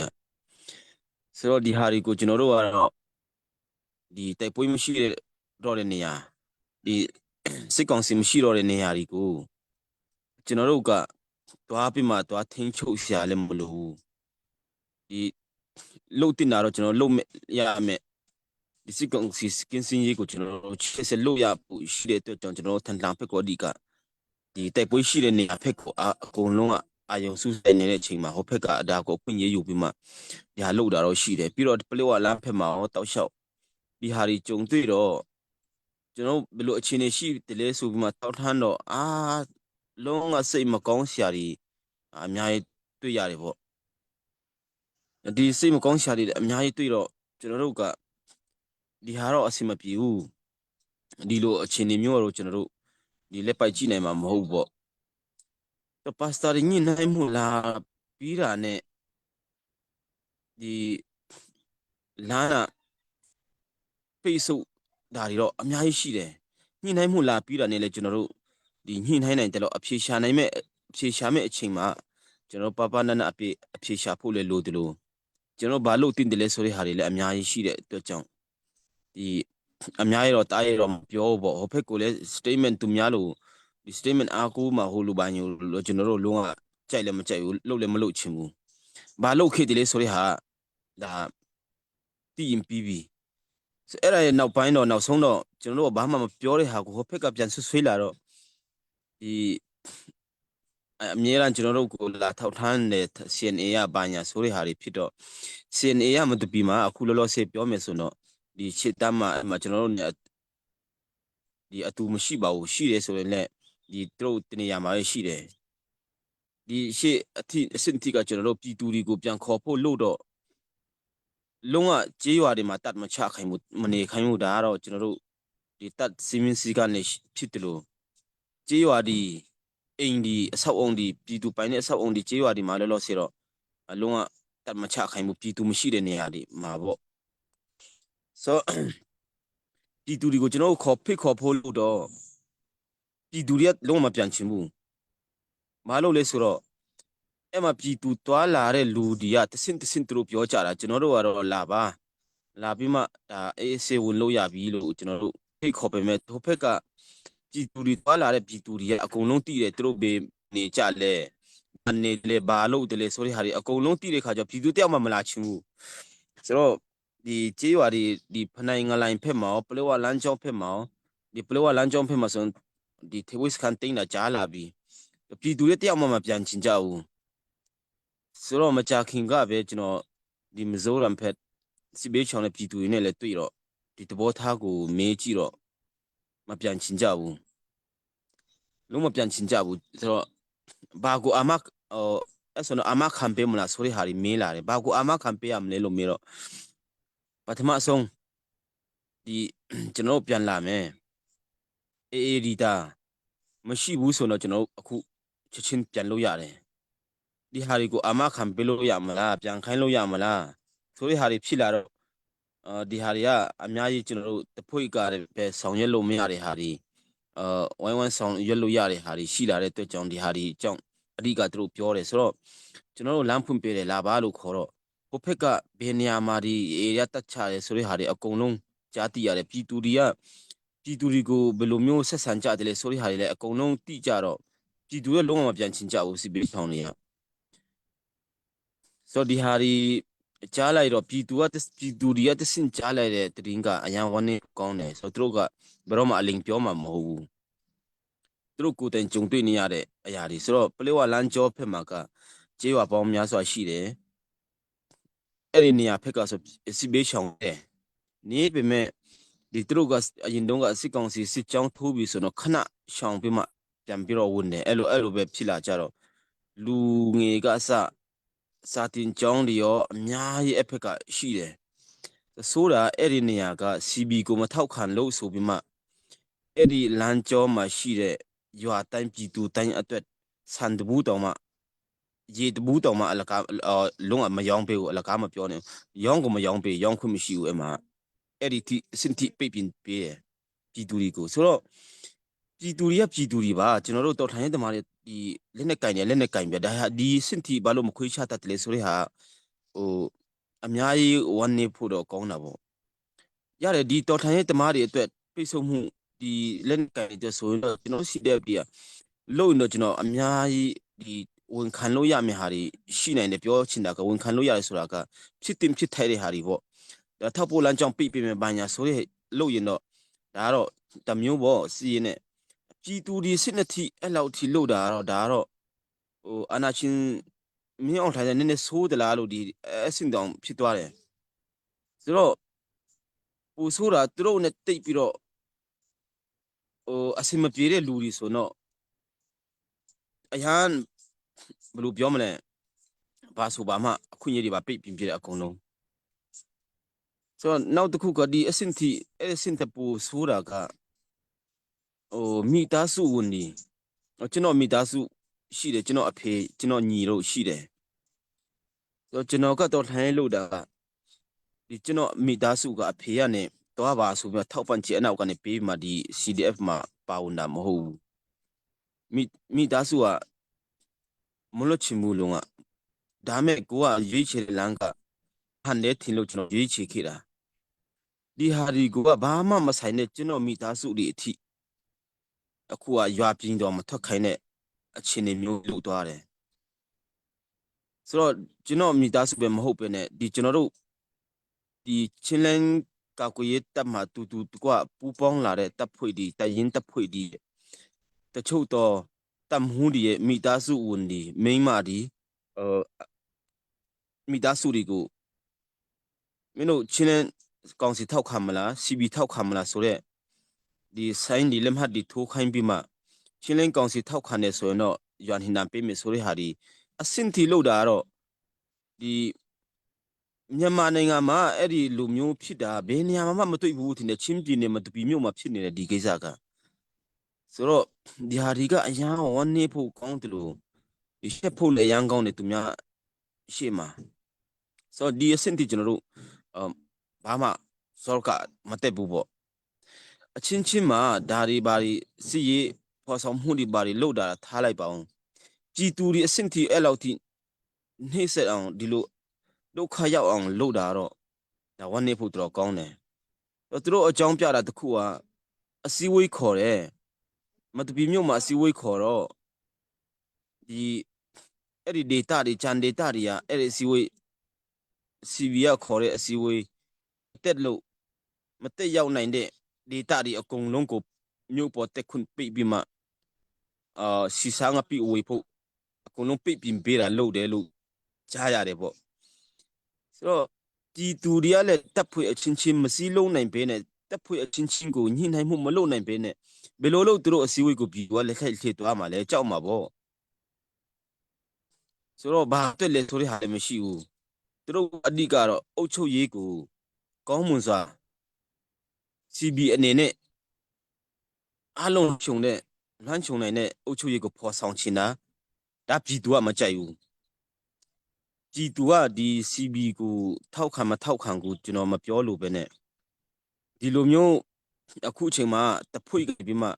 [SPEAKER 6] ဆိုတော့ဒီဟာတွေကိုကျွန်တော်တို့ကတော့ဒီတိုက်ပွဲမရှိတဲ့တော့တဲ့နေရာဒီစစ်ကောင်စီမရှိတော့တဲ့နေရာတွေကိုကျွန်တော်တို့ကတွားပြီးမှတွားထင်းချုပ်ရှာလည်းမလို့ဘူးဒီလုတ်တင်တာတော့ကျွန်တော်လုတ်ရမယ်ဒီစစ်ကောင်စီစကင်စင်ကြီးကိုကျွန်တော်တို့ချစ်စလုတ်ရပူရှိတဲ့အတွက်ကြောင့်ကျွန်တော်တို့ထန်တန်ဖက်ကိုအဓိကဒီတိုက်ပွဲရှိတဲ့နေရာဖက်ကိုအကုန်လုံးကအာယုံစူးစိုက်နေတဲ့အချိန်မှာဟိုဖက်ကအဒါကိုအခွင့်အရေးယူပြီးမှဒီဟာလုတ်တာတော့ရှိတယ်ပြီးတော့ပလောကလမ်းဖက်မှာရောတောက်လျှောက်ဒီဟာတွေကြုံတွေ့တော့ကျွန်တော်ဘယ်လိုအခြေအနေရှိတယ်လဲဆိုပြီးမှတောက်ထမ်းတော့အာလုံးဝစိတ်မကောင်းစရာတွေအများကြီးတွေ့ရတယ်ပေါ့ဒီစိတ်မကောင်းစရာတွေအများကြီးတွေ့တော့ကျွန်တော်တို့ကဒီဟာတော့အဆင်မပြေဘူးဒီလိုအခြေအနေမျိုးတော့ကျွန်တော်တို့ဒီလက်ပိုက်ကြည့်နိုင်မှာမဟုတ်ပေါ့တော့ပါစတာညင်နိုင်မှုလားပြီးတာနဲ့ဒီလမ်းကပိတ်ဆို့ဒါတွေတော့အများကြီးရှိတယ်ညှိနှိုင်းမှုလာပြီးတာနဲ့လည်းကျွန်တော်တို့ဒီညှိနှိုင်းနိုင်တယ်လို့အဖြေရှာနိုင်မဲ့အဖြေရှာမဲ့အချိန်မှာကျွန်တော်ပပနနအပြည့်အဖြေရှာဖို့လည်းလိုတယ်လို့ကျွန်တော်ဘာလို့တင်တယ်လဲဆိုတဲ့ဟာတွေလည်းအများကြီးရှိတဲ့အတွက်ကြောင့်ဒီအများကြီးတော့တားရတော့မပြောဘူးပေါ့ဟိုဖက်ကိုလည်း statement သူများလို့ဒီ statement အားကိုးမှာဟိုလိုပါညိုလို့ကျွန်တော်တို့လုံးဝကြိုက်လည်းမကြိုက်ဘူးလုပ်လည်းမလုပ်ချင်ဘူးဘာလို့ခေတယ်လဲဆိုတဲ့ဟာဒါတည်ရင်ပြီးပြီ အဲ့ဒါရဲ့နောက်ပိုင်းတော့နောက်ဆုံးတော့ကျွန်တော်တို့ကဘာမှမပြောတဲ့ဟာကိုဟိုဖက်ကပြန်ဆွဆွေးလာတော့ဒီအမြဲတမ်းကျွန်တော်တို့ကိုလာထောက်ထမ်းတဲ့ CNA ကဘာညာဆိုတဲ့ဟာတွေဖြစ်တော့ CNA ကမတူပီမှာအခုလောလောဆယ်ပြောမယ်ဆိုတော့ဒီချစ်တမ်းမှာအဲ့မှာကျွန်တော်တို့ ਨੇ ဒီအတူမရှိပါဘူးရှိတယ်ဆိုရင်လည်းဒီတို့တနေရာမှာပဲရှိတယ်ဒီရှေ့အထိအစစ်အထိကကျွန်တော်တို့ပြည်သူတွေကိုပြန်ခေါ်ဖို့လို့တော့လုံးဝကြေးရွာတွေမှာတတ်မချခိုင်ဘူးမနေခိုင်ဘူးဒါကတော့ကျွန်တော်တို့ဒီတတ်စီမင်းစီကနေဖြစ်တယ်လို့ကြေးရွာဒီအိမ်ဒီအဆောက်အုံဒီပြည်သူပိုင်တဲ့အဆောက်အုံဒီကြေးရွာဒီမှာလောလောဆယ်တော့အလုံးဝတတ်မချခိုင်ဘူးပြည်သူမရှိတဲ့နေရာတွေမှာပေါ့ဆိုပြည်သူတွေကိုကျွန်တော်တို့ခေါ်ဖိတ်ခေါ်ဖို့လို့တော့ပြည်သူတွေကလုံးဝမပြန်ချင်ဘူးမလို့လဲဆိုတော့အဲ့မှာပြည်သူတွာလာတဲ့လူတွေကတဆင့်တဆင့်သူတို့ပြောကြတာကျွန်တော်တို့ကတော့လာပါလာပြီးမှဒါအေးဆေးဝင်လို့ရပြီလို့ကျွန်တော်တို့ဖိတ်ခေါ်ပေမဲ့ဟိုဘက်ကပြည်သူတွေတွာလာတဲ့ပြည်သူတွေကအကုန်လုံးသိတယ်သူတို့ဘေးနေကြလဲအနေလေဘာလို့တလဲဆိုတဲ့ဟာတွေအကုန်လုံးသိတဲ့ခါကျပြည်သူတယောက်မှမလာချင်ဘူးဆိုတော့ဒီကြေးရွာဒီဒီဖနိုင်ငလိုင်ဖက်မှာပလောဝလမ်းကြောင်းဖက်မှာဒီပလောဝလမ်းကြောင်းဖက်မှာဆိုဒီထေဝစ်ခန်တိန်တာကြားလာပြီပြည်သူတွေတယောက်မှမပြန်ချင်ကြဘူးဆိုတော့မကြခင်ကပဲကျွန်တော်ဒီမဇိုရမ်ဖက်စီဘေးချောင်းတဲ့ပြည်သူတွေနဲ့လည်းတွေ့တော့ဒီသဘောထားကိုမေးကြည့်တော့မပြန်ချင်ကြဘူးလုံးမပြန်ချင်ကြဘူးဆိုတော့ဘာကိုအမ ဟိုအဲ့ဆိုတော့အာမခံပေးမလားဆိုတဲ့ဟာတွေမေးလာတယ်ဘာကိုအာမခံပေးရမလဲလို့မေးတော့ပထမဆုံးဒီကျွန်တော်တို့ပြန်လာမယ်အေးအေးဒီတာမရှိဘူးဆိုတော့ကျွန်တော်တို့အခုချက်ချင်းပြန်လို့ရတယ်ဒီဟာတွေကိုအာမခံပေးလို့ရမလားပြန်ခိုင်းလို့ရမလားဆိုတဲ့ဟာတွေဖြစ်လာတော့အာဒီဟာတွေကအများကြီးကျွန်တော်တို့တဖွေကပဲဆောင်ရွက်လို့မရတဲ့ဟာတွေအာဝိုင်းဝိုင်းဆောင်ရွက်လို့ရတဲ့ဟာတွေရှိလာတဲ့အတွက်ကြောင့်ဒီဟာတွေကြောင့်အဓိကသူတို့ပြောတယ်ဆိုတော့ကျွန်တော်တို့လမ်းဖွင့်ပေးတယ်လာပါလို့ခေါ်တော့ဟိုဖက်ကဘယ်နေရာမှာဒီ area တက်ချတယ်ဆိုတဲ့ဟာတွေအကုန်လုံးကြားသိရတယ်ပြည်သူတွေကပြည်သူတွေကိုဘယ်လိုမျိုးဆက်ဆံကြတယ်လဲဆိုတဲ့ဟာတွေလည်းအကုန်လုံးသိကြတော့ပြည်သူရဲ့လုံးဝမပြန်ချင်ကြဘူးစီပေးဆောင်တွေကဆိုတော့ဒီဟာတွေကြားလိုက်တော့ပြည်သူကပြည်သူတွေကတဆင့်ကြားလိုက်တဲ့တရင်ကအရန်ဝန်းနေကောင်းတယ်ဆိုတော့သူတို့ကဘယ်တော့မှအလိန်ပြောမှာမဟုတ်ဘူးသူတို့ကိုယ်တိုင်ကြုံတွေ့နေရတဲ့အရာတွေဆိုတော့ပလေဝလန်ကျောဖက်မှာကကျေးရွာပေါင်းများစွာရှိတယ်အဲ့ဒီနေရာဖက်ကဆိုစီဘေးချောင်းတယ်နေပေမဲ့ဒီသူတို့ကအရင်တုန်းကစစ်ကောင်စီစစ်ကြောင်းထိုးပြီးဆိုတော့ခဏရှောင်ပြီးမှပြန်ပြီးတော့ဝင်တယ်အဲ့လိုအဲ့လိုပဲဖြစ်လာကြတော့လူငယ်ကအစစာတင်ကျောင်းတွေရောအများကြီးအဖက်ကရှိတယ်ဆိုတာအဲ့ဒီနေရာက CB ကိုမထောက်ခံလို့ဆိုပြီးမှအဲ့ဒီလမ်းကျောမှာရှိတဲ့ရွာတိုင်းပြည်သူတိုင်းအတွက်စံတဘူးတောင်မှရေတဘူးတောင်မှအလကားလုံးဝမရောင်းပေးဘူးအလကားမပြောနဲ့ရောင်းကိုမရောင်းပေးရောင်းခွင့်မရှိဘူးအဲ့မှာအဲ့ဒီတိအစင်တိပိတ်ပြင်ပေးတယ်ပြည်သူတွေကိုဆိုတော့ပြည်သူတွေကပြည်သူတွေပါကျွန်တော်တို့တော်ထိုင်ရေးတမားတွေဒီလက်နဲ့ကင်တယ်လက်နဲ့ကင်ပြဒါဟာဒီစင်တီဘာလို့မခွေးချတတ်တယ်လဲဆိုတဲ့ဟာဟိုအများကြီးဝမ်းနေဖို့တော့ကောင်းတာပေါ့ရတယ်ဒီတော်ထိုင်ရေးတမားတွေအတွက်ပိတ်ဆို့မှုဒီလက်နဲ့ကင်တဲ့ဆိုရင်တော့ကျွန်တော်စီတဲ့ပြလို့ရင်တော့ကျွန်တော်အများကြီးဒီဝန်ခံလို့ရမယ့်ဟာတွေရှိနိုင်တယ်ပြောချင်တာကဝန်ခံလို့ရတယ်ဆိုတာကဖြစ်တင်ဖြစ်ထိုက်တဲ့ဟာတွေပေါ့ဒါထောက်ပို့လမ်းကြောင်းပိတ်ပေးမယ်ဘာညာဆိုရလို့ရင်တော့ဒါကတော့တမျိုးပေါ့စီရင်နဲ့ပြည်သူတွေစစ်နှစ်ထိအဲ့လောက်ထိလို့တာကတော့ဒါကတော့ဟိုအာနာချင်းမင်းအောင်ထိုင်တဲ့နည်းနည်းဆိုးသလားလို့ဒီအဆင့်တောင်ဖြစ်သွားတယ်ဆိုတော့ပူဆိုးတာသူတို့နဲ့တိတ်ပြီးတော့ဟိုအဆင်မပြေတဲ့လူတွေဆိုတော့အရန်ဘယ်လိုပြောမလဲဘာဆိုဘာမှအခွင့်အရေးတွေပါပိတ်ပြင်ပြတဲ့အကုန်လုံးဆိုတော့နောက်တစ်ခုကဒီအဆင့်ထိအဲ့အဆင့်တပူဆိုးတာကဟိုမိသားစုဝင်နေကျွန်တော်မိသားစုရှိတယ်ကျွန်တော်အဖေကျွန်တော်ညီတို့ရှိတယ်ဆိုတော့ကျွန်တော်ကတော့ထိုင်းလို့တာကဒီကျွန်တော်မိသားစုကအဖေကနေတော့ပါဆိုပြီးထောက်ပံ့ချေအနောက်ကနေပေးမှဒီ CDF မှာပါဝင်တာမဟုတ်ဘူးမိမိသားစုကမလွတ်ချင်ဘူးလုံးကဒါမဲ့ကိုကရွေးချယ်တဲ့လမ်းကဟန်တဲ့ထင်လို့ကျွန်တော်ရွေးချယ်ခဲ့တာဒီဟာဒီကိုကဘာမှမဆိုင်တဲ့ကျွန်တော်မိသားစုတွေအထိအခုကရွာပြင်းတော့မထွက်ခိုင်းတဲ့အခြေအနေမျိုးလုပ်သွားတယ်ဆိုတော့ကျွန်တော်မိသားစုပဲမဟုတ်ပဲနဲ့ဒီကျွန်တော်တို့ဒီချင်းလန်းကာကွယ်ရေးတပ်မှာတူတူတကွပူပေါင်းလာတဲ့တပ်ဖွဲ့ဒီတရင်တပ်ဖွဲ့ဒီတချို့တော့တပ်မှုတွေရဲ့မိသားစုဝင်ဒီမိန်းမဒီအဲမိသားစုတွေကိုမင်းတို့ချင်းလန်းကောင်စီထောက်ခံမလား CB ထောက်ခံမလားဆိုတော့ဒီဆိုင်ဒီလက်မှတ်ဒီထိုးခိုင်းပြီးမှချင်းလန်းကောင်စီထောက်ခံနေဆိုရင်တော့ရွာဟင်နံပေးမယ်ဆိုတဲ့ဟာဒီအစင်တီလို့တာကတော့ဒီမြန်မာနိုင်ငံမှာအဲ့ဒီလူမျိုးဖြစ်တာဘယ်နေရာမှာမှမတွေ့ဘူးထင်တယ်ချင်းပြည်နယ်မတပီမြို့မှာဖြစ်နေတဲ့ဒီကိစ္စကဆိုတော့ဒီဟာဒီကအရန်ဝမ်းနေဖို့ကောင်းတယ်လို့ဒီရှက်ဖို့လည်းအရန်ကောင်းတယ်သူများရှေ့မှာဆိုတော့ဒီအဆင့်တီကျွန်တော်တို့အမ်ဘာမှစောကမတက်ဘူးပေါ့အချင်းချင်းမှာဒါတွေဘာတွေစစ်ရေးဖော်ဆောင်မှုတွေဘာတွေလုပ်တာထားလိုက်ပါအောင်ပြည်သူတွေအဆင့်တီအဲ့လောက်ထိနှိမ့်ဆက်အောင်ဒီလိုဒုက္ခရောက်အောင်လုပ်တာတော့ဒါဝမ်းနေဖို့တော်ကောင်းတယ်သူတို့အကြောင်းပြတာတခုကအစည်းအဝေးခေါ်တယ်မတပီမြို့မှာအစည်းအဝေးခေါ်တော့ဒီအဲ့ဒီ data တွေဂျန် data တွေကအဲ့ဒီအစည်းအဝေး CV ကခေါ်တဲ့အစည်းအဝေးတက်လို့မတက်ရောက်နိုင်တဲ့ data တွေအကုန်လုံးကိုမြို့ပေါ်တက်ခွင့်ပိတ်ပြီးမှအာစီစာငါပိဝေဖို့အကုန်လုံးပိတ်ပြင်ပေးတာလုပ်တယ်လို့ကြားရတယ်ပေါ့ဆိုတော့ဒီသူတွေကလည်းတပ်ဖွဲ့အချင်းချင်းမစည်းလုံးနိုင်ဘဲနဲ့တပ်ဖွဲ့အချင်းချင်းကိုညှိနှိုင်းမှုမလုပ်နိုင်ဘဲနဲ့ဘယ်လိုလုပ်သူတို့အစည်းအဝေးကိုပြီးတော့လက်ခိုက်ထည့်သွားမှာလဲကြောက်မှာပေါ့။ ဆိုတော့ဘာအတွက်လဲဆိုတဲ့ဟာလည်းမရှိဘူးသူတို့အဓိကတော့အုတ်ချုပ်ရေးကိုကောင်းမွန်စွာ CB အနေနဲ့အလုံးခြုံတဲ့လွှမ်းခြုံနိုင်တဲ့အုတ်ချုပ်ရေးကိုဖော်ဆောင်ချင်တာဒါပြည်သူကမကြိုက်ဘူးပြည်သူကဒီ CB ကိုထောက်ခံမထောက်ခံကိုကျွန်တော်မပြောလို့ပဲနဲ့ဒီလိုမျိုးအခုအချိန်မှာတဖွေကပြီးမှ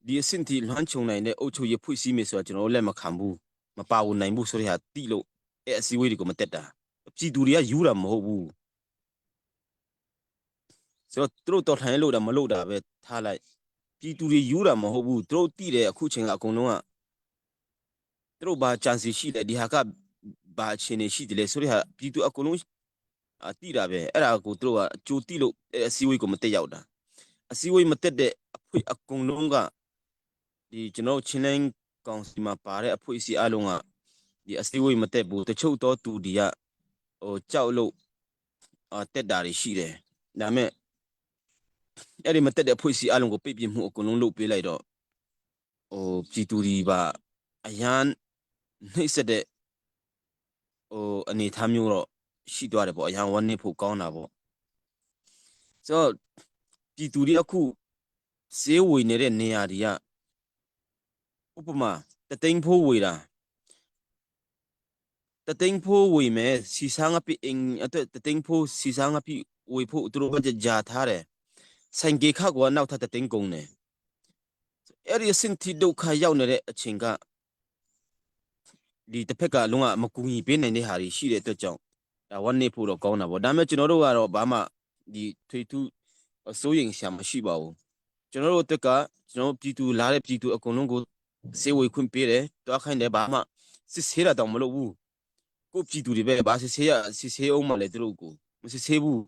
[SPEAKER 6] ဒီအဆင့်ထိလွှမ်းခြုံနိုင်တဲ့အုတ်ချုပ်ရေးဖွဲ့စည်းမယ်ဆိုတော့ကျွန်တော်တို့လက်မခံဘူးမပါဝင်နိုင်ဘူးဆိုတဲ့ဟာတိလို့အဲ့အစည်းအဝေးတွေကိုမတက်တာပြည်သူတွေကယူတာမဟုတ်ဘူးဆိုတော့သူတို့တော်ထိုင်လို့တာမလို့တာပဲထားလိုက်ပြည်သူတွေယူတာမဟုတ်ဘူးသူတို့တိတယ်အခုချိန်ကအကုန်လုံးကသူတို့ဘာကြံစီရှိလဲဒီဟာကဘာအခြေအနေရှိတယ်လဲဆိုတဲ့ဟာပြည်သူအကုန်လုံးအတိတာပဲအဲ့ဒါကိုသူတို့ကအကြိုတိလို့အဲ့အစည်းအဝေးကိုမတက်ရောက်တာအစည်းအဝေးမတက်တဲ့အဖွဲ့အကုန်လုံးကဒီကျွန်တော်ချင်းလင်းကောင်စီမှာပါတဲ့အဖွဲ့အစည်းအလုံးကဒီအစည်းအဝေးမတက်ဘူးတချို့တော့သူတွေကဟိုကြောက်လို့အာတက်တာတွေရှိတယ်ဒါပေမဲ့အဲ့ဒီမတက်တဲ့အဖွဲ့အစည်းအလုံးကိုပိတ်ပြမှုအကုန်လုံးလုပ်ပေးလိုက်တော့ဟိုပြည်သူတွေပါအရန်နှိမ့်ဆက်တဲ့ဟိုအနေအထားမျိုးတော့ရှိသွားတယ်ပေါ့အရန်ဝမ်းနေဖို့ကောင်းတာပေါ့ဆိုတော့ပြည်သူတွေအခုဈေးဝေနေတဲ့နေရာတွေကဥပမာတသိန်းဖိုးဝေတာတသိန်းဖိုးဝေမယ်စီစားငါပိအင်အတွက်တသိန်းဖိုးစီစားငါပိဝေဖို့သူတို့ကကြာထားတယ်ဆိုင်ကေခကနောက်ထပ်တသိန်းကုန်တယ်အဲ့ဒီအစင်တီဒုက္ခရောက်နေတဲ့အချိန်ကဒီတစ်ဖက်ကလုံးဝမကူညီပေးနိုင်တဲ့ဟာတွေရှိတဲ့အတွက်ကြောင့်ဒါဝတ်နေဖို့တော့ကောင်းတာပေါ့ဒါပေမဲ့ကျွန်တော်တို့ကတော့ဘာမှဒီထွေထူးစိုးရိမ်ရှာမရှိပါဘူးကျွန်တော်တို့အတွက်ကကျွန်တော်ပြည်သူလာတဲ့ပြည်သူအကုန်လုံးကိုစေဝေခွင့်ပေးတယ်တွားခိုင်းတယ်ဘာမှစစ်ဆေးတာတောင်မလုပ်ဘူးကိုပြည်သူတွေပဲဘာစစ်ဆေးရစစ်ဆေးအောင်မလဲသူတို့ကိုမစစ်ဆေးဘူး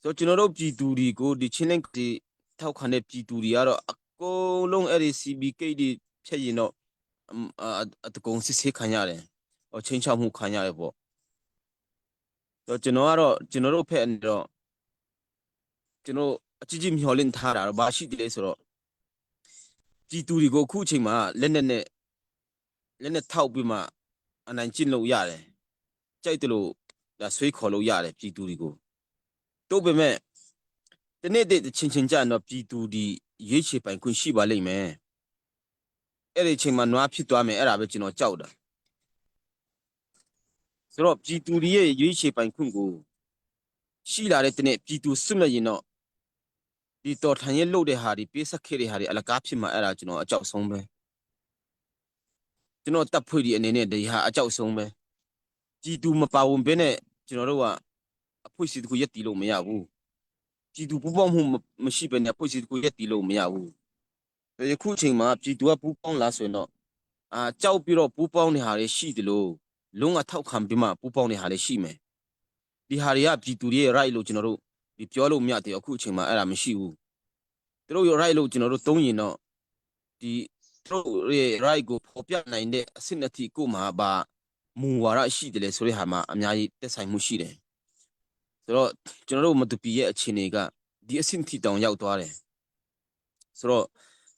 [SPEAKER 6] ဆိုတော့ကျွန်တော်တို့ပြည်သူတွေကိုဒီချင်းလင်းဒီထောက်ခံတဲ့ပြည်သူတွေကတော့အကုန်လုံးအဲ့ဒီ CBK တွေဖြတ်ရင်တော့အတကုံစစ်ဆေးခံရတယ်ဟိုချင်းချောက်မှုခံရတယ်ပေါ့တော့ကျွန်တော်ကတော့ကျွန်တော်တို့ဖက်အနေတော့ကျွန်တော်အကြီးကြီးမျှော်လင့်ထားတာတော့ဘာရှိတယ်လဲဆိုတော့ပြည်သူတွေကိုအခုအချိန်မှာလက်နဲ့နဲ့လက်နဲ့ထောက်ပြီးမှအနိုင်ကျင့်လို့ရတယ်ကြိုက်တယ်လို့ဒါဆွေးခေါ်လို့ရတယ်ပြည်သူတွေကိုတို့ပေမဲ့တနေ့တည်းချင်းချင်းကြတော့ပြည်သူဒီရွေးချယ်ပိုင်ခွင့်ရှိပါလိမ့်မယ်အဲ့ဒီအချိန်မှာနွားဖြစ်သွားမယ်အဲ့ဒါပဲကျွန်တော်ကြောက်တာဆိုတော့ပြည်သူတွေရဲ့ရွေးချယ်ပိုင်ခွင့်ကိုရှိလာတဲ့တနေ့ပြည်သူစွန့်လွတ်ရင်တော့ဒီတော်ထန်ရဲ့လှုပ်တဲ့ဟာတွေပေးဆက်ခဲ့တဲ့ဟာတွေအလကားဖြစ်မှာအဲ့ဒါကျွန်တော်အကြောက်ဆုံးပဲကျွန်တော်တပ်ဖွဲ့ဒီအနေနဲ့ဒီဟာအကြောက်ဆုံးပဲပြည်သူမပါဝင်ဘဲနဲ့ကျွန်တော်တို့ကအဖွဲ့စီတခုရက်တီလို့မရဘူးပြည်သူပူးပေါင်းမှုမရှိဘဲနဲ့အဖွဲ့စီတခုရက်တီလို့မရဘူးယခုချိန်မှာပြည်သူကပူးပေါင်းလာဆိုရင်တော့အာကြောက်ပြီးတော့ပူးပေါင်းနေဟာတွေရှိတယ်လို့လုံးဝထောက်ခံပြီးမှပူးပေါင်းနေဟာတွေရှိမယ်ဒီဟာတွေကပြည်သူတွေရဲ့ right လို့ကျွန်တော်တို့ဒီပြောလို့မရသေးအခုအချိန်မှာအဲ့ဒါမရှိဘူးသူတို့ရဲ့ right လို့ကျွန်တော်တို့သုံးရင်တော့ဒီသူတို့ရဲ့ right ကိုဖော်ပြနိုင်တဲ့အဆင့်အထိကိုမှဘာမူဝါဒရှိတယ်လေဆိုတဲ့ဟာမှာအများကြီးတက်ဆိုင်မှုရှိတယ်ဆိုတော့ကျွန်တော်တို့မတူပီရဲ့အခြေအနေကဒီအဆင့်ထိတောင်ရောက်သွားတယ်ဆိုတော့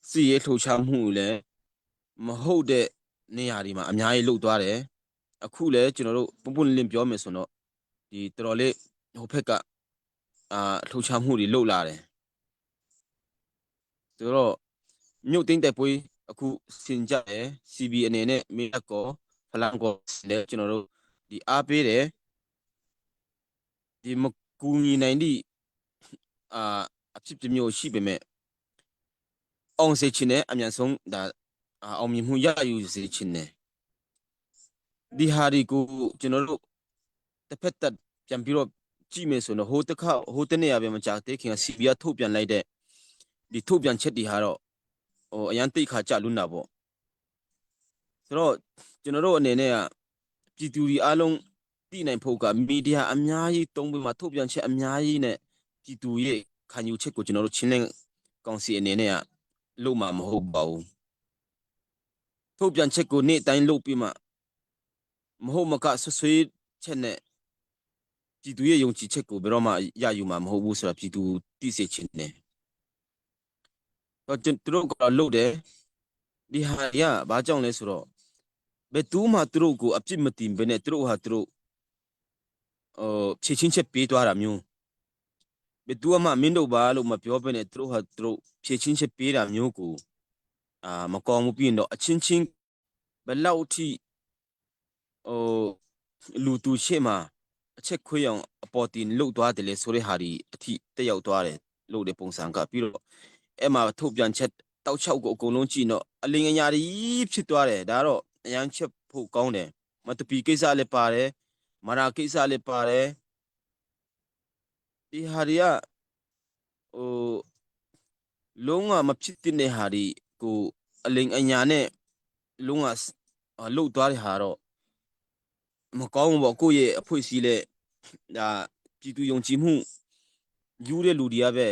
[SPEAKER 6] စီရေးလှုပ်ရှားမှုလည်းမဟုတ်တဲ့နေရာတွေမှာအများကြီးလှုပ်သွားတယ်အခုလည်းကျွန်တော်တို့ပွန့်ပွန့်လင်းပြောမယ်ဆိုတော့ဒီတော်တော်လေးဟိုဘက်ကအာလှုပ်ရှားမှုတွေလှုပ်လာတယ်ဆိုတော့မြို့တင်းတဲ့ပွေးအခုစင်ကြတယ် CB အနေနဲ့မေကောဖလန်ကောလည်းကျွန်တော်တို့ဒီအားပေးတယ်ဒီမကူညီနိုင်သည့်အာအဖြစ်ပြမျိုးရှိပေမဲ့အောင်စေချင်တယ်အမြန်ဆုံးဒါအောင်မြင်မှုရယူစေချင်တယ်ဒီဟာဒီကိုကျွန်တော်တို့တစ်ဖက်သက်ပြန်ပြီးတော့ကြည့်မယ်ဆိုတော့ဟိုတစ်ခါဟိုတနေ့ရပဲမကြသေးခင်က CB ကထုတ်ပြန်လိုက်တဲ့ဒီထုတ်ပြန်ချက်တွေဟာတော့ဟိုအရန်တိတ်ခါကြလွန်းတာပေါ့ဆိုတော့ကျွန်တော်တို့အနေနဲ့ကပြည်သူတွေအားလုံးသိနိုင်ဖို့ကမီဒီယာအများကြီးတုံးပြီးမှထုတ်ပြန်ချက်အများကြီးနဲ့ပြည်သူရဲ့ခံယူချက်ကိုကျွန်တော်တို့ချင်းလင်းကောင်စီအနေနဲ့ကလုပ်မှာမဟုတ်ပါဘူးထုတ်ပြန်ချက်ကိုနေ့တိုင်းလုပ်ပြီးမှမဟုတ်မကဆွဆွေးချက်နဲ့ပြည်သူရဲ့ယုံကြည်ချက်ကိုဘယ်တော့မှရယူမှာမဟုတ်ဘူးဆိုတာပြည်သူသိစေချင်တယ်တော့ကျွန်တို့ကတော့လုပ်တယ်ဒီဟာရဘာကြောင့်လဲဆိုတော့ဘ ဘယ်သူမှသူတို့ကိုအပြစ်မတင်ဘဲနဲ့သူတို့ဟာသူတို့ဟိုဖြည့်ချင်းချက်ပေးသွားတာမျိုးဘယ်သူမှမင်းတို့ပါလို့မပြောဘဲနဲ့သူတို့ဟာသူတို့ဖြည့်ချင်းချက်ပေးတာမျိုးကိုအာမကောင်းဘူးပြီးရင်တော့အချင်းချင်းဘယ်လောက်ထိဟိုလူတူရှေ့မှာအချက်ခွေးအောင်အပေါ်တင်လှုပ်သွားတယ်လေဆိုတဲ့ဟာဒီအထိတက်ရောက်သွားတယ်လို့တဲ့ပုံစံကပြီးတော့အဲ့မှာထုတ်ပြန်ချက်တောက်ချောက်ကိုအကုန်လုံးကြည့်တော့အလင်အညာကြီးဖြစ်သွားတယ်ဒါတော့အရန်ချက်ဖို့ကောင်းတယ်မတပီကိစ္စလည်းပါတယ်မာရာကိစ္စလည်းပါတယ်ဒီဟာတွေကဟိုလုံးဝမဖြစ်တဲ့ဟာဒီကိုအလင်အညာနဲ့လုံးဝလှုပ်သွားတဲ့ဟာတော့မကောင်းဘူးပေါ့ကိုယ့်ရဲ့အဖွဲ့အစည်းလဲဒါပြည်သူယုံကြည်မှုယူတဲ့လူတွေကပဲ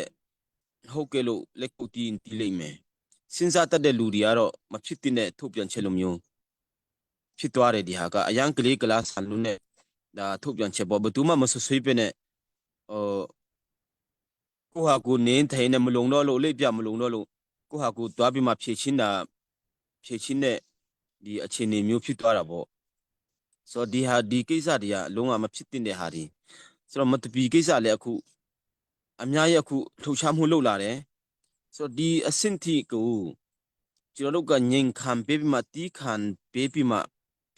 [SPEAKER 6] ဟုတ်ကဲ့လို့လက်ကုပ်တီးတီးလိမ့်မယ်စဉ်းစားတတ်တဲ့လူတွေကတော့မဖြစ်တဲ့ထုတ်ပြန်ချက်လိုမျိုးဖြစ်သွားတယ်ဒီဟာကအရန်ကလေးကလားဆန်လို့နဲ့ဒါထုတ်ပြန်ချက်ပေါ့ဘယ်သူမှမဆွဆွေးပဲနဲ့ဟိုကိုဟာကိုနင်းထိုင်နေမလုံတော့လို့လိပ်ပြမလုံတော့လို့ကိုဟာကိုသွားပြီးမှဖြည့်ချင်းတာဖြည့်ချင်းတဲ့ဒီအခြေအနေမျိုးဖြစ်သွားတာပေါ့ဆိုတော့ဒီဟာဒီကိစ္စတွေကလုံးဝမဖြစ်တဲ့ဟာတွေဆိုတော့မတပီကိစ္စလည်းအခုအများကြီးအခုလှုပ်ရှားမှုလုပ်လာတယ်ဆိုတော့ဒီအဆင့်ထိကိုကျွန်တော်တို့ကငြိမ်ခံပေးပြီးမှတီးခံပေးပြီးမှ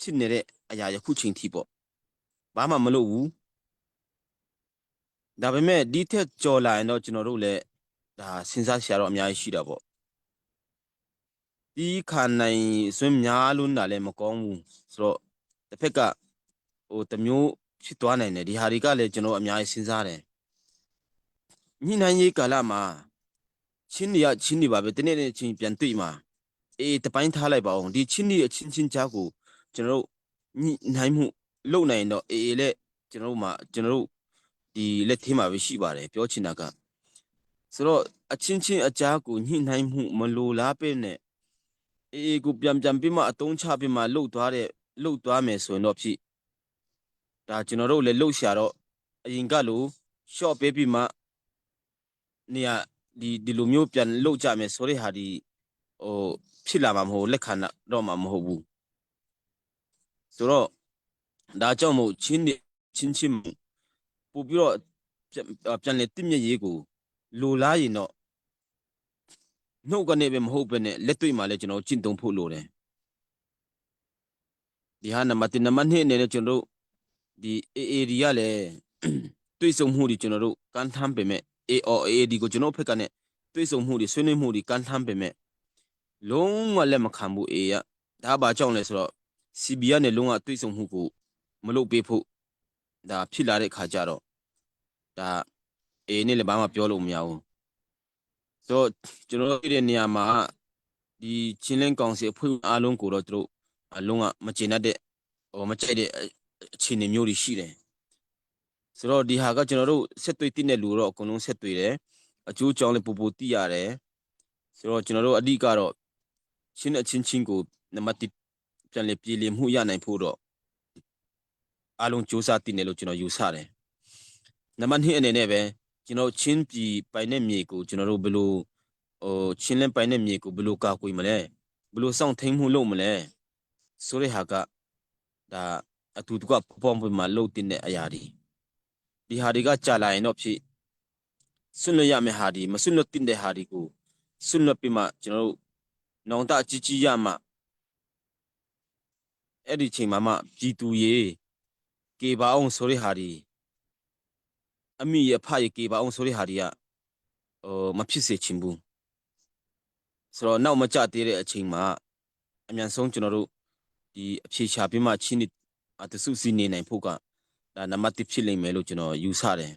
[SPEAKER 6] ဖြစ်နေတဲ့အရာယခုချိန်ထိပေါ့ဘာမှမလုပ်ဘူးဒါပေမဲ့ဒီထက်ကြော်လာရင်တော့ကျွန်တော်တို့လည်းဒါစဉ်းစားရှာတော့အများကြီးရှိတာပေါ့တီးခံနိုင်စွမ်းများလို့နာလည်းမကောင်းဘူးဆိုတော့တစ်ဖက်ကဟိုတမျိုးဖြစ်သွားနိုင်တယ်ဒီဟာတွေကလည်းကျွန်တော်အများကြီးစဉ်းစားတယ်ညှိနှိုင်းရေးကာလမှာချင်းတွေကချင်းတွေပါပဲတနေ့နေ့ချင်းပြန်တွေ့မှာအေးတပိုင်းထားလိုက်ပါအောင်ဒီချင်းတွေအချင်းချင်းကြားကိုကျွန်တော်တို့ညှိနှိုင်းမှုလုပ်နိုင်တော့အေးအေးလက်ကျွန်တော်တို့မှာကျွန်တော်တို့ဒီလက်သေးမှာပဲရှိပါတယ်ပြောချင်တာကဆိုတော့အချင်းချင်းအကြားကိုညှိနှိုင်းမှုမလိုလားပဲနဲ့အေးအေးကိုပြန်ပြန်ပြီးမှအတုံးချပြီးမှလှုပ်သွားတဲ့လှုပ်သွားမယ်ဆိုရင်တော့ဖြစ်ဒါကျွန်တော်တို့လည်းလှုပ်ရှာတော့အရင်ကလိုရှော့ပေးပြီးမှနေရာဒီဒီလိုမျိုးပြန်လှုပ်ကြမယ်ဆိုတဲ့ဟာဒီဟိုဖြစ်လာမှာမဟုတ်လက်ခံတော့မှာမဟုတ်ဘူးဆိုတော့ဒါကြောင့်မို့ချင်းနေချင်းချင်းပို့ပြီးတော့ပြန်လေတင့်မြင့်ရေးကိုလိုလားရင်တော့နှုတ်ကနေပဲမဟုတ်ပဲနဲ့လက်တွေ့မှာလည်းကျွန်တော်ကျင့်သုံးဖို့လိုတယ်ဒီဟာနံပါတ်1နံပါတ်2အနေနဲ့ကျွန်တော်တို့ဒီ AA ဒီကလည်းတွေ့ဆုံမှုတွေကျွန်တော်တို့ကန်ထမ်းပေမဲ့ AOAD ကိုကျွန်တော်ဖက်ကနဲ့တွေ့ဆုံမှုတွေဆွေးနွေးမှုတွေကန်ထမ်းပေမဲ့လုံးဝလက်မခံဘူး A ကဒါဘာကြောင့်လဲဆိုတော့ CB ကနေလုံးဝတွေ့ဆုံမှုကိုမလုပ်ပေးဖို့ဒါဖြစ်လာတဲ့ခါကျတော့ဒါ A နဲ့လည်းဘာမှပြောလို့မရဘူးဆိုတော့ကျွန်တော်တို့တဲ့နေရာမှာဒီချင်းလင်းကောင်စီအဖွဲ့အားလုံးကိုတော့သူတို့အလုံးဝမကျေနပ်တဲ့ဟိုမကြိုက်တဲ့အခြေအနေမျိုးတွေရှိတယ်ဆိုတော့ဒီဟာကကျွန်တော်တို့ဆက်တွေ့တဲ့လူတော့အကုန်လုံးဆက်တွေ့တယ်အကျိုးကြောင့်လည်းပူပူတိရတယ်ဆိုတော့ကျွန်တော်တို့အဓိကတော့ချင်းအချင်းချင်းကိုနံပါတ်1ပြန်လေပြည်လည်မှုရနိုင်ဖို့တော့အားလုံးစူးစမ်းတည်တယ်လို့ကျွန်တော်ယူဆတယ်နံပါတ်2အနေနဲ့ပဲကျွန်တော်ချင်းပြည်ပိုင်တဲ့မြေကိုကျွန်တော်တို့ဘယ်လိုဟိုချင်းလင်းပိုင်တဲ့မြေကိုဘယ်လိုကာကွယ်မလဲဘယ်လိုစောင့်ထိန်မှုလုပ်မလဲဆိုတဲ့ဟာကဒါအတူတကွပုံပုံမှာလုပ်တင်တဲ့အရာတွေဒီဟာတွေကကြာလာရင်တော့ဖြစ်ဆွလွတ်ရမယ့်ဟာဒီမဆွလွတ်တင်တဲ့ဟာတွေကိုဆွလွတ်ပြီးမှကျွန်တော်တို့နောင်တကြီးကြီးရမှအဲ့ဒီချိန်မှာမှပြည်သူရေကေပါအောင်ဆိုတဲ့ဟာဒီအမိရဖရကေပါအောင်ဆိုတဲ့ဟာဒီကဟိုမဖြစ်စေချင်ဘူးဆိုတော့နောက်မကြသေးတဲ့အချိန်မှာအမြန်ဆုံးကျွန်တော်တို့ဒီအဖြေရှာပြီးမှချင်းနေတဆုစီနေနိုင်ဖို့ကဒါနံပါတ်1ဖြစ်လိမ့်မယ်လို့ကျွန်တော်ယူဆတယ်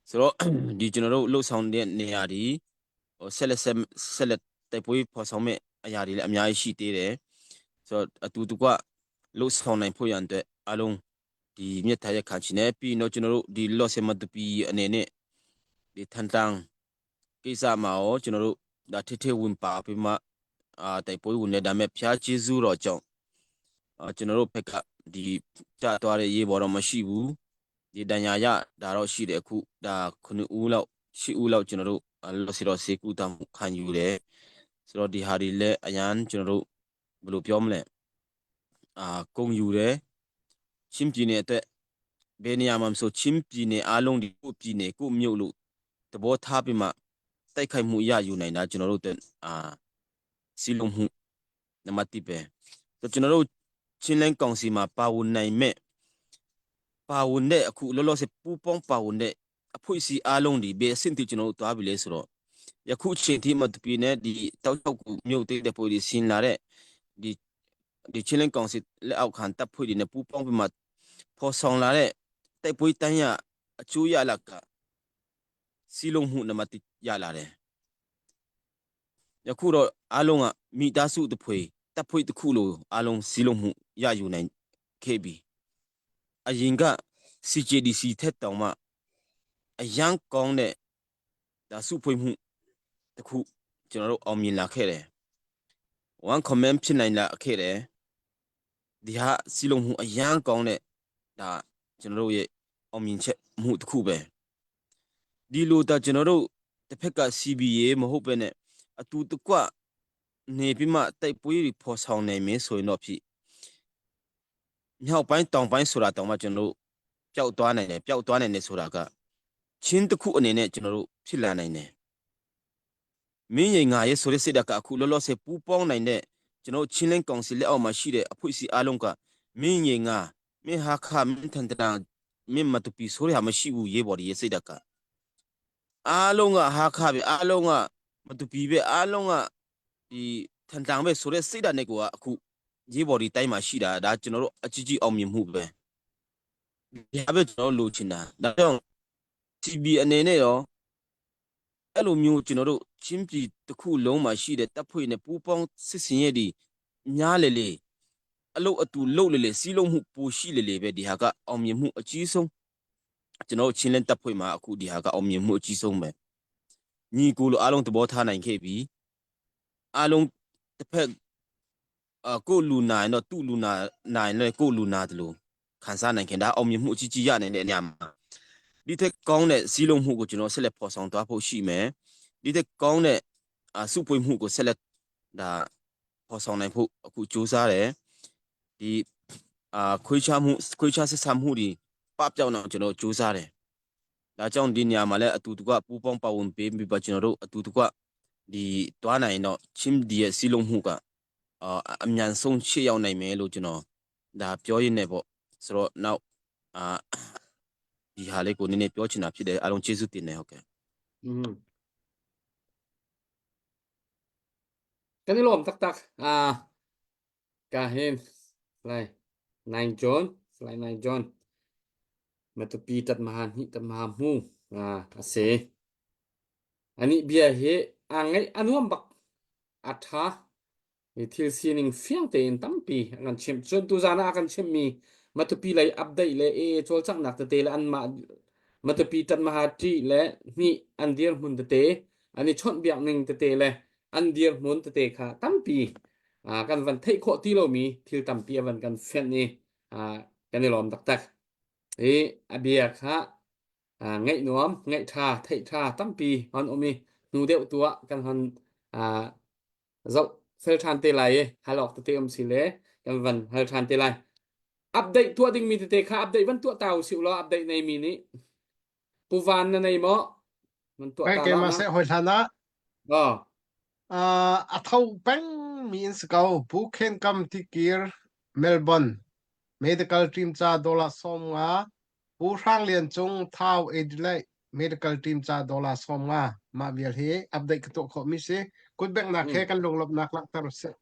[SPEAKER 6] ဆိုတော့ဒီကျွန်တော်တို့လှုပ်ဆောင်တဲ့နေရာဒီဟိုဆက်လက်ဆက်ဆက်လက်တိုက်ပွဲဖော်ဆောင်မဲ့အရာတွေလည်းအများကြီးရှိသေးတယ်ဆိုတော့အတူတူကလှုပ်ဆောင်နိုင်ဖို့ရန်အတွက်အားလုံးဒီမြတ်ထားရခံချင်တယ်ပြီးတော့ကျွန်တော်တို့ဒီလော့ဆယ်မတပီအနေနဲ့ဒီထန်တန်းကိစ္စမှာရောကျွန်တော်တို့ဒါထထဝင်ပါပြီးမှအာတိုက်ပွဲဝင်နေဒါမဲ့ဖျားကျေးဇူးတော်ကြောင့်အာကျွန်တော်တို့ဘက်ကဒီကြသွားတဲ့ရေးပေါ်တော့မရှိဘူးဒီတန်ညာရဒါတော့ရှိတယ်အခုဒါ9ဦးလောက်10ဦးလောက်ကျွန်တော်တို့လော့စီတော့စေကူတမ်းခံယူတယ်ဆိုတော့ဒီဟာဒီလည်းအရန်ကျွန်တော်တို့ဘယ်လိုပြောမလဲ အာဂုဏ်ယူတယ်ချင်းပြည်နယ်အတွက်ဘယ်နေရာမှာမဆိုချင်းပြည်နယ်အားလုံးဒီကိုပြည်နယ်ကိုမြို့လို့သဘောထားပြီးမှတိုက်ခိုက်မှုရယူနိုင်တာကျွန်တော်တို့အတွက်အာစီလုံးမှုနံပါတ်1ပဲဆိုကျွန်တော်တို့ချင်းလန်းကောင်စီမှာပါဝင်နိုင်မဲ့ပါဝင်တဲ့အခုလောလောဆယ်ပူပေါင်းပါဝင်တဲ့အဖွဲ့အစည်းအားလုံးဒီဘယ်အဆင့်ထိကျွန်တော်တို့သွားပြီလဲဆိုတော့ယခုချိန်ထိမတပီနဲ့ဒီတောက်ချောက်ကူမြို့တိတဲ့ပွေဒီဆင်းလာတဲ့ဒီဒီချင်းလန်းကောင်စီလက်အောက်ခံတပ်ဖွဲ့တွေနဲ့ပူပေါင်းပြီးမှဖော်ဆောင်လာတဲ့တိုက်ပွဲတန်းရအကျိုးရလကစီလုံးမှုနံပါတ်1ရလာတယ်ယခုတော့အားလုံးကမိသားစုတစ်ဖွဲ့တပ်ဖွဲ့တစ်ခုလိုအားလုံးစီလုံးမှုရယူနိုင်ခဲ့ပြီအရင်က CJDC ထက်တောင်မှအရန်ကောင်းတဲ့ဒါစုဖွဲ့မှုတစ်ခုကျွန်တော်တို့အောင်မြင်လာခဲ့တယ် one comment ဖြစ်နိုင်လာခဲ့တယ်ဒီဟာစီလုံးမှုအရန်ကောင်းတဲ့ဒါကျွန်တော်တို့ရဲ့အောင်မြင်ချက်မှုတစ်ခုပဲဒီလိုဒါကျွန်တော်တို့တစ်ဖက်က CBA မဟုတ်ပဲနဲ့အတူတကွနေပြီးမှတိုက်ပွဲတွေဖော်ဆောင်နိုင်မယ်ဆိုရင်တော့ဖြစ်မြောက်ပိုင်းတောင်ပိုင်းဆိုတာတောင်မှကျွန်တော်တို့ပျောက်သွားနိုင်တယ်ပျောက်သွားနိုင်တယ်ဆိုတာကချင်းတစ်ခုအနေနဲ့ကျွန်တော်တို့ဖြစ်လာနိုင်တယ်မင်းရင်ငါရဲ့ဆိုတဲ့စိတ်ဓာတ်ကအခုလောလောဆယ်ပူးပေါင်းနိုင်တဲ့ကျွန်တော်ချင်းလင်းကောင်စီလက်အောက်မှာရှိတဲ့အဖွဲ့အစည်းအားလုံးကမင်းရင်ငါမင်းဟာခမင်းထန်တရာမင်းမတူပီဆိုရမရှိဘူးရေးပေါ်ဒီရဲ့စိတ်ဓာတ်ကအားလုံးကဟာခပဲအားလုံးကမတူပီပဲအားလုံးကဒီထန်တန်ပဲဆိုတဲ့စိတ်ဓာတ်နဲ့ကိုကအခုရေးပေါ်ဒီတိုင်းမှာရှိတာဒါကျွန်တော်တို့အကြီးကြီးအောင်မြင်မှုပဲဒီဟာပဲကျွန်တော်လိုချင်တာဒါကြောင့် CB အနေနဲ့ရောအဲ့လိုမျိုးကျွန်တော်တို့ချင်းပြည်တစ်ခုလုံးမှာရှိတဲ့တပ်ဖွဲ့နဲ့ပူးပေါင်းစစ်စင်ရဲ့ဒီများလေလေအလုတ်အတူလုတ်လေလေစီးလုံးမှုပိုရှိလေလေပဲဒီဟာကအောင်မြင်မှုအကြီးဆုံးကျွန်တော်ချင်းလင်းတပ်ဖွဲ့မှာအခုဒီဟာကအောင်မြင်မှုအကြီးဆုံးပဲညီကိုလိုအားလုံးသဘောထားနိုင်ခဲ့ပြီအားလုံးတစ်ဖက်အကိုလူနာရင်တော့သူ့လူနာနိုင်လဲကိုလူနာတလို့ခံစားနိုင်ခင်ဒါအောင်မြင်မှုအကြီးကြီးရနိုင်တဲ့နေရာမှာဒီထက်ကောင်းတဲ့စီးလုံးမှုကိုကျွန်တော်ဆက်လက်ဖော်ဆောင်သွားဖို့ရှိမယ်ဒီထက်ကောင်းတဲ့အစုပွေမှုကိုဆက်လက်ဒါဖော်ဆောင်နိုင်ဖို့အခုစူးစမ်းတယ်ဒီအာခွေးချမှုခွေးချဆက်ဆံမှုတွေပပြောင်းအောင်ကျွန်တော်စူးစမ်းတယ်ဒါကြောင့်ဒီနေရာမှာလည်းအတူတကွပူပေါင်းပါဝင်ပေးပြီးပါကျွန်တော်တို့အတူတကွဒီတွားနိုင်တော့ချင်းဒီရဲ့စီးလုံးမှုကအာအမြန်ဆုံးရှေ့ရောက်နိုင်မယ်လို့ကျွန်တော်ဒါပြောရင်းနဲ့ပေါ့ဆိုတော့နောက်အာဒီဟာလေးကိုနည်းနည်းပြောချင်တာဖြစ်တယ်အားလုံးကျေးဇူးတင်တယ်ဟုတ်ကဲ့
[SPEAKER 1] อืม kan i lawm taktak ah ka hin lai nine John lai nine John matupi tat mahan hi tat maha mu ah ase ani bia hi a ngai anuam bak a tha i thil sining fiang tein tampi a kan chimh cun tuzan ah a kan chimhmi Matupi lei update le AA cawlcanghnak tete le anmah Matupi ṭanhmaha ṭih le hnih an dirhmun tete an i chawnhbiak ning tete le an dirhmun tete kha tampi kan van theih khawh ti lomi thil tampi a van kan fianh i kan i lawm taktak. I a bia kha ngaih nuam, ngaih ṭha, theih ṭha tampi hon um i hnu deuh tu ah kan hon zoh fel ṭhan te lai i hal awk tete um si le kan van hal ṭhan te lai. Update tuah dingmi tete kha update van tuah ta usih law update nei mi nih Pu Van na nei maw? Van tuah ta
[SPEAKER 5] Ke ma se hoi hlan ah
[SPEAKER 1] Oh.
[SPEAKER 5] a tho peng mi in si ko Pu Khen Kam Tikir Melbourne Medical Team ca dollar som nga Pu Hrang Lian Cung Thau Adelaide Medical Team ca dollar som nga mah vial hi update ka tuah khawh mi si kutbengnak he kan lunglawmhnak langhter usih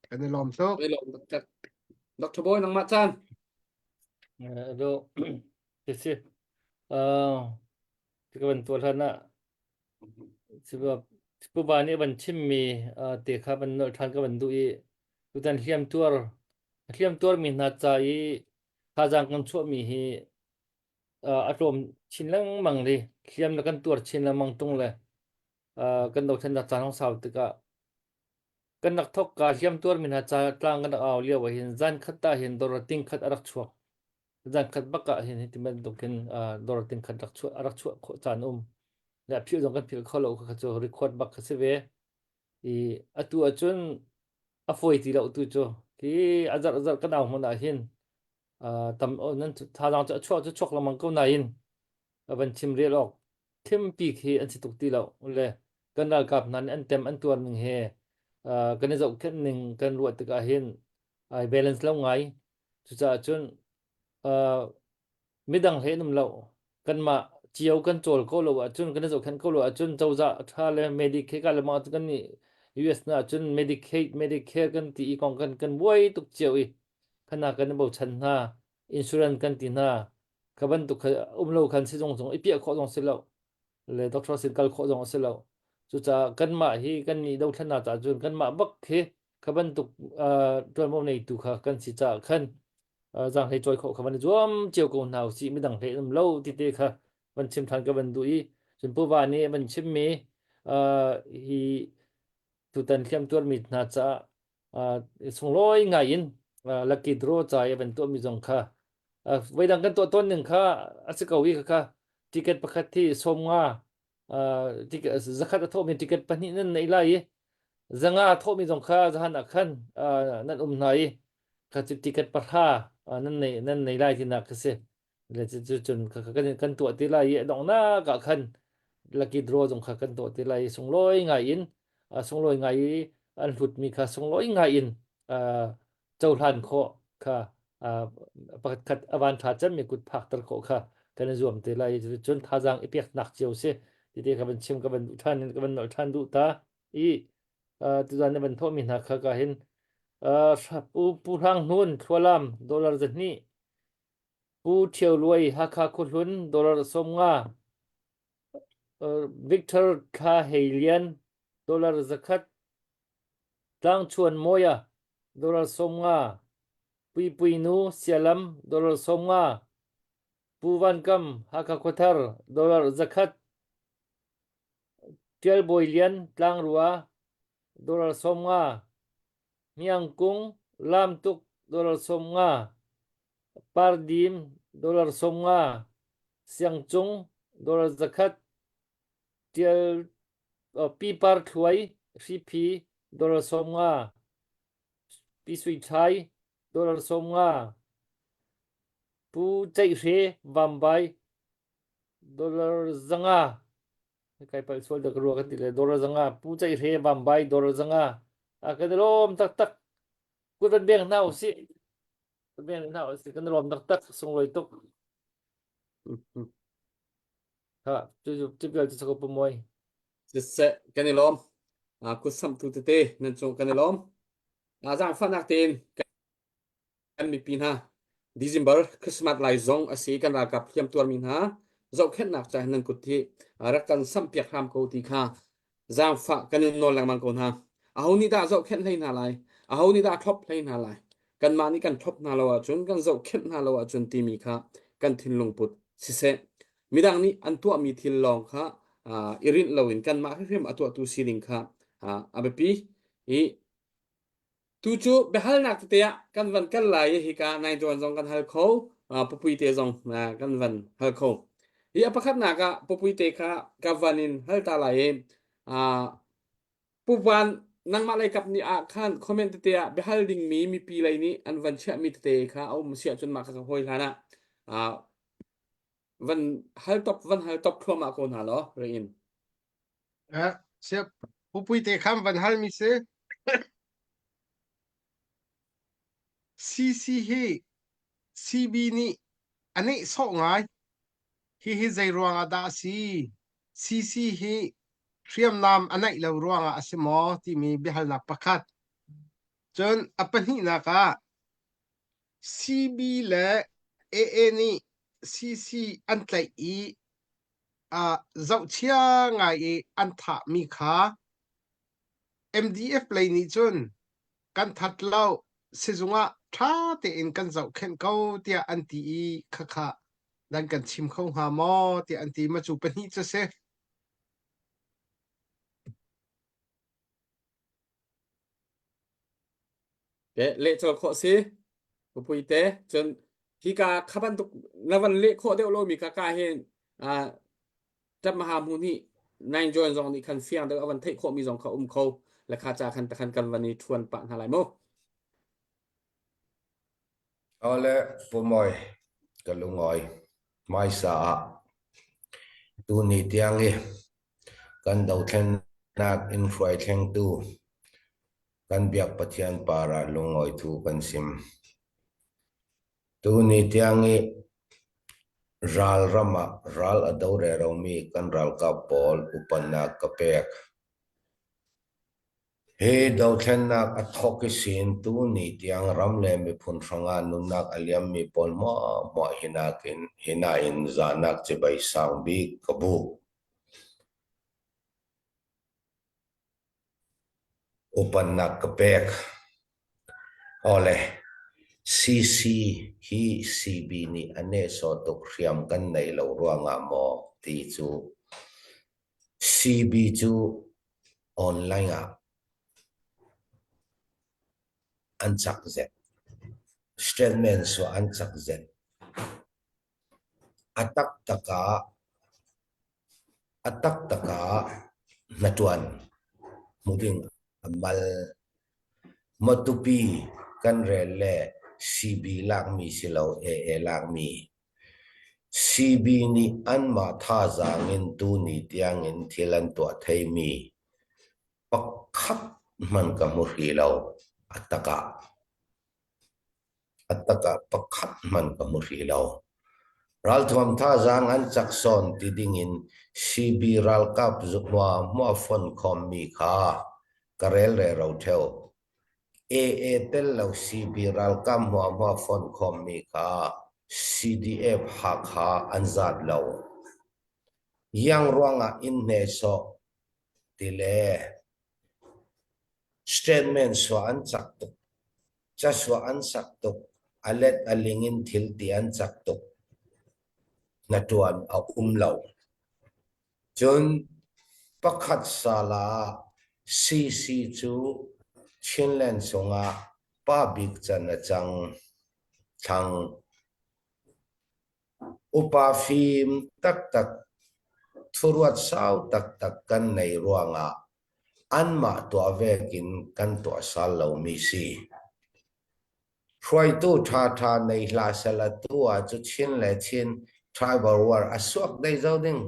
[SPEAKER 5] kan i lawm tuk
[SPEAKER 1] I lawm taktak Dr. Boy nangmah caan
[SPEAKER 2] Do si uh ka van tuah hlan ah Pu Ba nih van chimmi te kha van nolh ṭhan ka van duh i tutan hliamtuar hliamtuarmi hna ca i thazaang kan chuahmi hi a tlawm chin lengmang li hliam le kan tuar chin lengmang ṭung le kan dothlennak caan hong sau tikah kan rak thok ka hliamtuarmi hna ca tlang kan rak au lio ah hin zan khat ah hin dor ting khat a rak chuak zan khat bak ah hin hiti bantuk hin dor ting khat rak chuah a rak chuah khawh caan um le philh zong kan philh kho lo kha cu record bak kha si ve i atu ahcun a fawi ti lo tu cu. Khi a zarh zarh kan au hmun ah hin tam nan thazaang cu a chuah cu chuak lengmang ko nain a van chim rel awk thimpi khi an si tuk ti lo le kan ralkap hna nih an tem an tuar ning he kan i zohkhenh ning kan ruah tikah hin ai balance lo ngai. Cucaah cun midang hlei an um lo. Kanmah cio kan cawl ko lo ahcun kan i zohkhenh ko lo ahcun cozah ṭha le Medicaid ka le mah kan nih US na ahcun Medicaid Medicare kan ti i kong kan kan buai tuk cio i khana kan i bochan hna insurance kan ti hna kha bantuk kha um lo khan sizung zong i piah khawh zong si lo le doctor sin kal khawh zong a si lo. Cucaah kanmah hi kan nih dothlennak caah cun kanmah bak khi kha bantuk ṭuanvo neitu kha kan si caah khan zaanghlei cawi khawh kha van i zuam cio ko hna usih midang hlei um lo ti te kha van chim ṭhan ka van duh i cun Pu Va nih van chimmi hi tutan hliam tuarmi hna caah sunglawi ngai in lucky draw ca i van tuahmi zong kha voidang kan tuah tawn ning kha a si ko i kha ticket pakhat hi 50 ticket zakhat a thawhmi ticket pahnih nan nei lai i zanga a thawhmi zong kha zahan ah khan nan um hna i kha cu ticket pahra nan nei nan nei lai tinak kha si le cu cun kan kan tuah ti lai i a donghnak ah khan lucky draw zong kha kan tuah ti lai i sunglawi ngai in sunglawi ngai i an hlutmi kha sunglawi ngai in cohlan khawh kha pakhat khat a van ṭha cemmi kut phakter khawh kha kan i zuam te lai cun thazaang i peknak cio si titi ka van chim ka van duh ṭhan in ka van nolh ṭhan duh ta i tuzan na van thawhmi hna kha ka hin Pu Pu Hrang Hnun Thlualam dollar 200 Pu Ṭhio Luai Hakha Khuahlun dollar 50 Victor Thla Hei Lian dollar 100 Tlangchuan Mawia dollar 50 Puipui Nu Sialam dollar 50 Pu Van Kam Hakha Khuathar dollar 100 Ṭial Bawi Lian Tlangrua dollar 50 Hniang Kung Lamtuk dollar 50 Pardim dollar 50 Siangcung dollar 100 Ṭial Pipar Thluai Hriphi dollar 50 Pi Sui Ṭhai dollar 50 Pu Ceih Hre Vambai dollar 500 kai palh sual dah ka rua kan ti le dollar 500 Pu Ceih Hre Vambai dollar 500 a kan i lawm taktak kut van beng hna usih kut beng hna usih kan i lawm taktak sunglawi tuk Ha, cu cu vial cu ko pamuai.
[SPEAKER 1] Siseh, kan i lawm. Kut samhtu tete nan cung kan i lawm. Zaangfahnak tein kan mipi hna December Christmas lai zong a si kan ralkap hliam tuarmi hna zohkhenhnak ca nan kut hi rak kan samhpiak hram ko ti kha zaangfah kan in nawl lengmang ko hna. Aho nih dah zohkhenh hlei hna lai? Aho nih dah thlop hlei hna lai? Kanmah nih kan thlop hna lo ahcun, kan zohkhenh hna lo ahcun timi kha kan thinlung put siseh. Midang nih an tuahmi thil lawng kha i rinh loin kanmah hrimhrim a tuahtu sining kha a biapi i Tu cu biahalnak tete ah kan van kal lai i hika nai-tuan zong kan hal kho, pupui te zong kan van hal kho. Hi a pakhatnak ah pupui te kha ka van in hal ta lai i Puvan nangmah lei kap nih ah khan comment tete ah biahal dingmi mipi lei nih an van chiahmi tete kha a um si ahcun mah kha ka hawi hlan ah van hal top van hal top thluahmah ko hna law ring in.
[SPEAKER 5] Eh, siap pupui te kham van hal mi si. CC hi CB nih a nehsawh ngai. Hihi zei ruangah dah a si? CC hi hriamnam a neih lo ruangah a si maw timi biahalnak pakhat. Cun a pahnihnak ah CB le AA nih CC an tlaih i uh, zohchia ngai i an thahmi kha MDF lei nih cun kan that lo sizung ah ṭha tein kan zohkhenh ko tiah an ti i khakha nan kan chim kho hnga maw tiah an ti ma cu pahnih cu si.
[SPEAKER 1] Te leh col khawh si pupui te cun hika kha bantuk na van leh khawh deuh lomi ka ka hin ṭap maha hmu nih nine join zong nih khan fiang deuh a van theih khawhmi zong kha um kho le kha ca khan takhan kan van i ṭhuan pah hna lai mu.
[SPEAKER 7] Awle Pu Mawi, ka lungawi. Hmaisa ah tuni tiang i kan dothlennak in hruai thlengtu kan biak Pathian par ah lungawi thu kan sim. Tuni tiang i ral ram ah ral a do reromi kan ralkap pawl upatnak ka pek. Hi dothlennak a thawk i sin tuni tiang ram le miphun hrangah nunnak a liammi pawl hmuahhmuah hi nain zahnak cibai sang bik ka buk. Upatnak ka pek. Awle, CC hi CB nih a nehsawh tuk hriam kan nei lo ruangah maw ti cu CB cu online ah an cak zet. Statement suah an cak zet. A taktak ah a taktak ah hnaṭuan hmu ding a mal. Matupi kan rel le CB lakmi si lo AA lakmi. CB nih anmah thazaang in tuni tiangin thil an tuah theimi pakhat hmanh ka hmu hrih lo. A tak ah a tak ah pakhat hmanh ka hmu hrih lo. Ralthuam thazaang an cak sawn ti dingin CB ralkap hmuahhmuah fonh khawmmi kha ka rel rero ṭheo. AA tel lo CB ralkap hmuahhmuah fonh khawmmi kha CDF Hakha an zat lo. Iang ruangah inn hnesawh ti le statement suah an cak tuk. Casuah an sak tuk. A let a ling in thil ti an cak tuk. Hnaṭuan a um lo. Cun pakhat sal ah CC cu Chinland chungah pa bik can a cang. Thlang. Upa fim taktak, thuruat sau taktak kan nei ruangah anmah tuah vekin kan tuah sal lomi si. Hruaitu ṭhaṭha nei hlah sehla tu ah cu Chin le Chin tribal war a suak dei zau ding.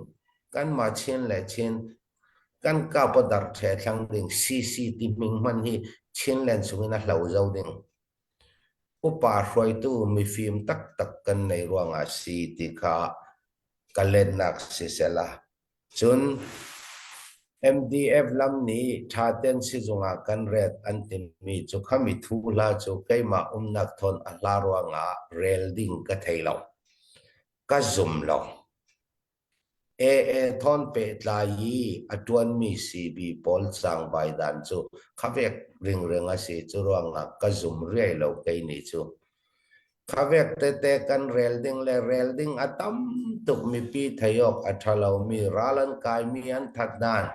[SPEAKER 7] Kanmah Chin le Chin kan kap a dar ṭhe thlang ding CC ti hming hmanh hi Chinland chungin a hlo zau ding. Upa hruaitu mifim taktak kan nei ruangah si ti kha ka lennak sisehla Cun MDF lam nih ṭhaten sizung ah kan ret an timi cu khami thu hla cu keimah umnak thawn a hla ruangah rel ding ka thei lo. Ka zum lo. AA thawn pehtlai i a ṭuanmi CB pawl cangvai dan cu khavek ringring a si. Cu ruangah ka zum riai lo kei nih cu. Khavek tete kan rel ding le rel ding a tam tuk mipi thei awk a ṭha lomi ral an kaimi an that dan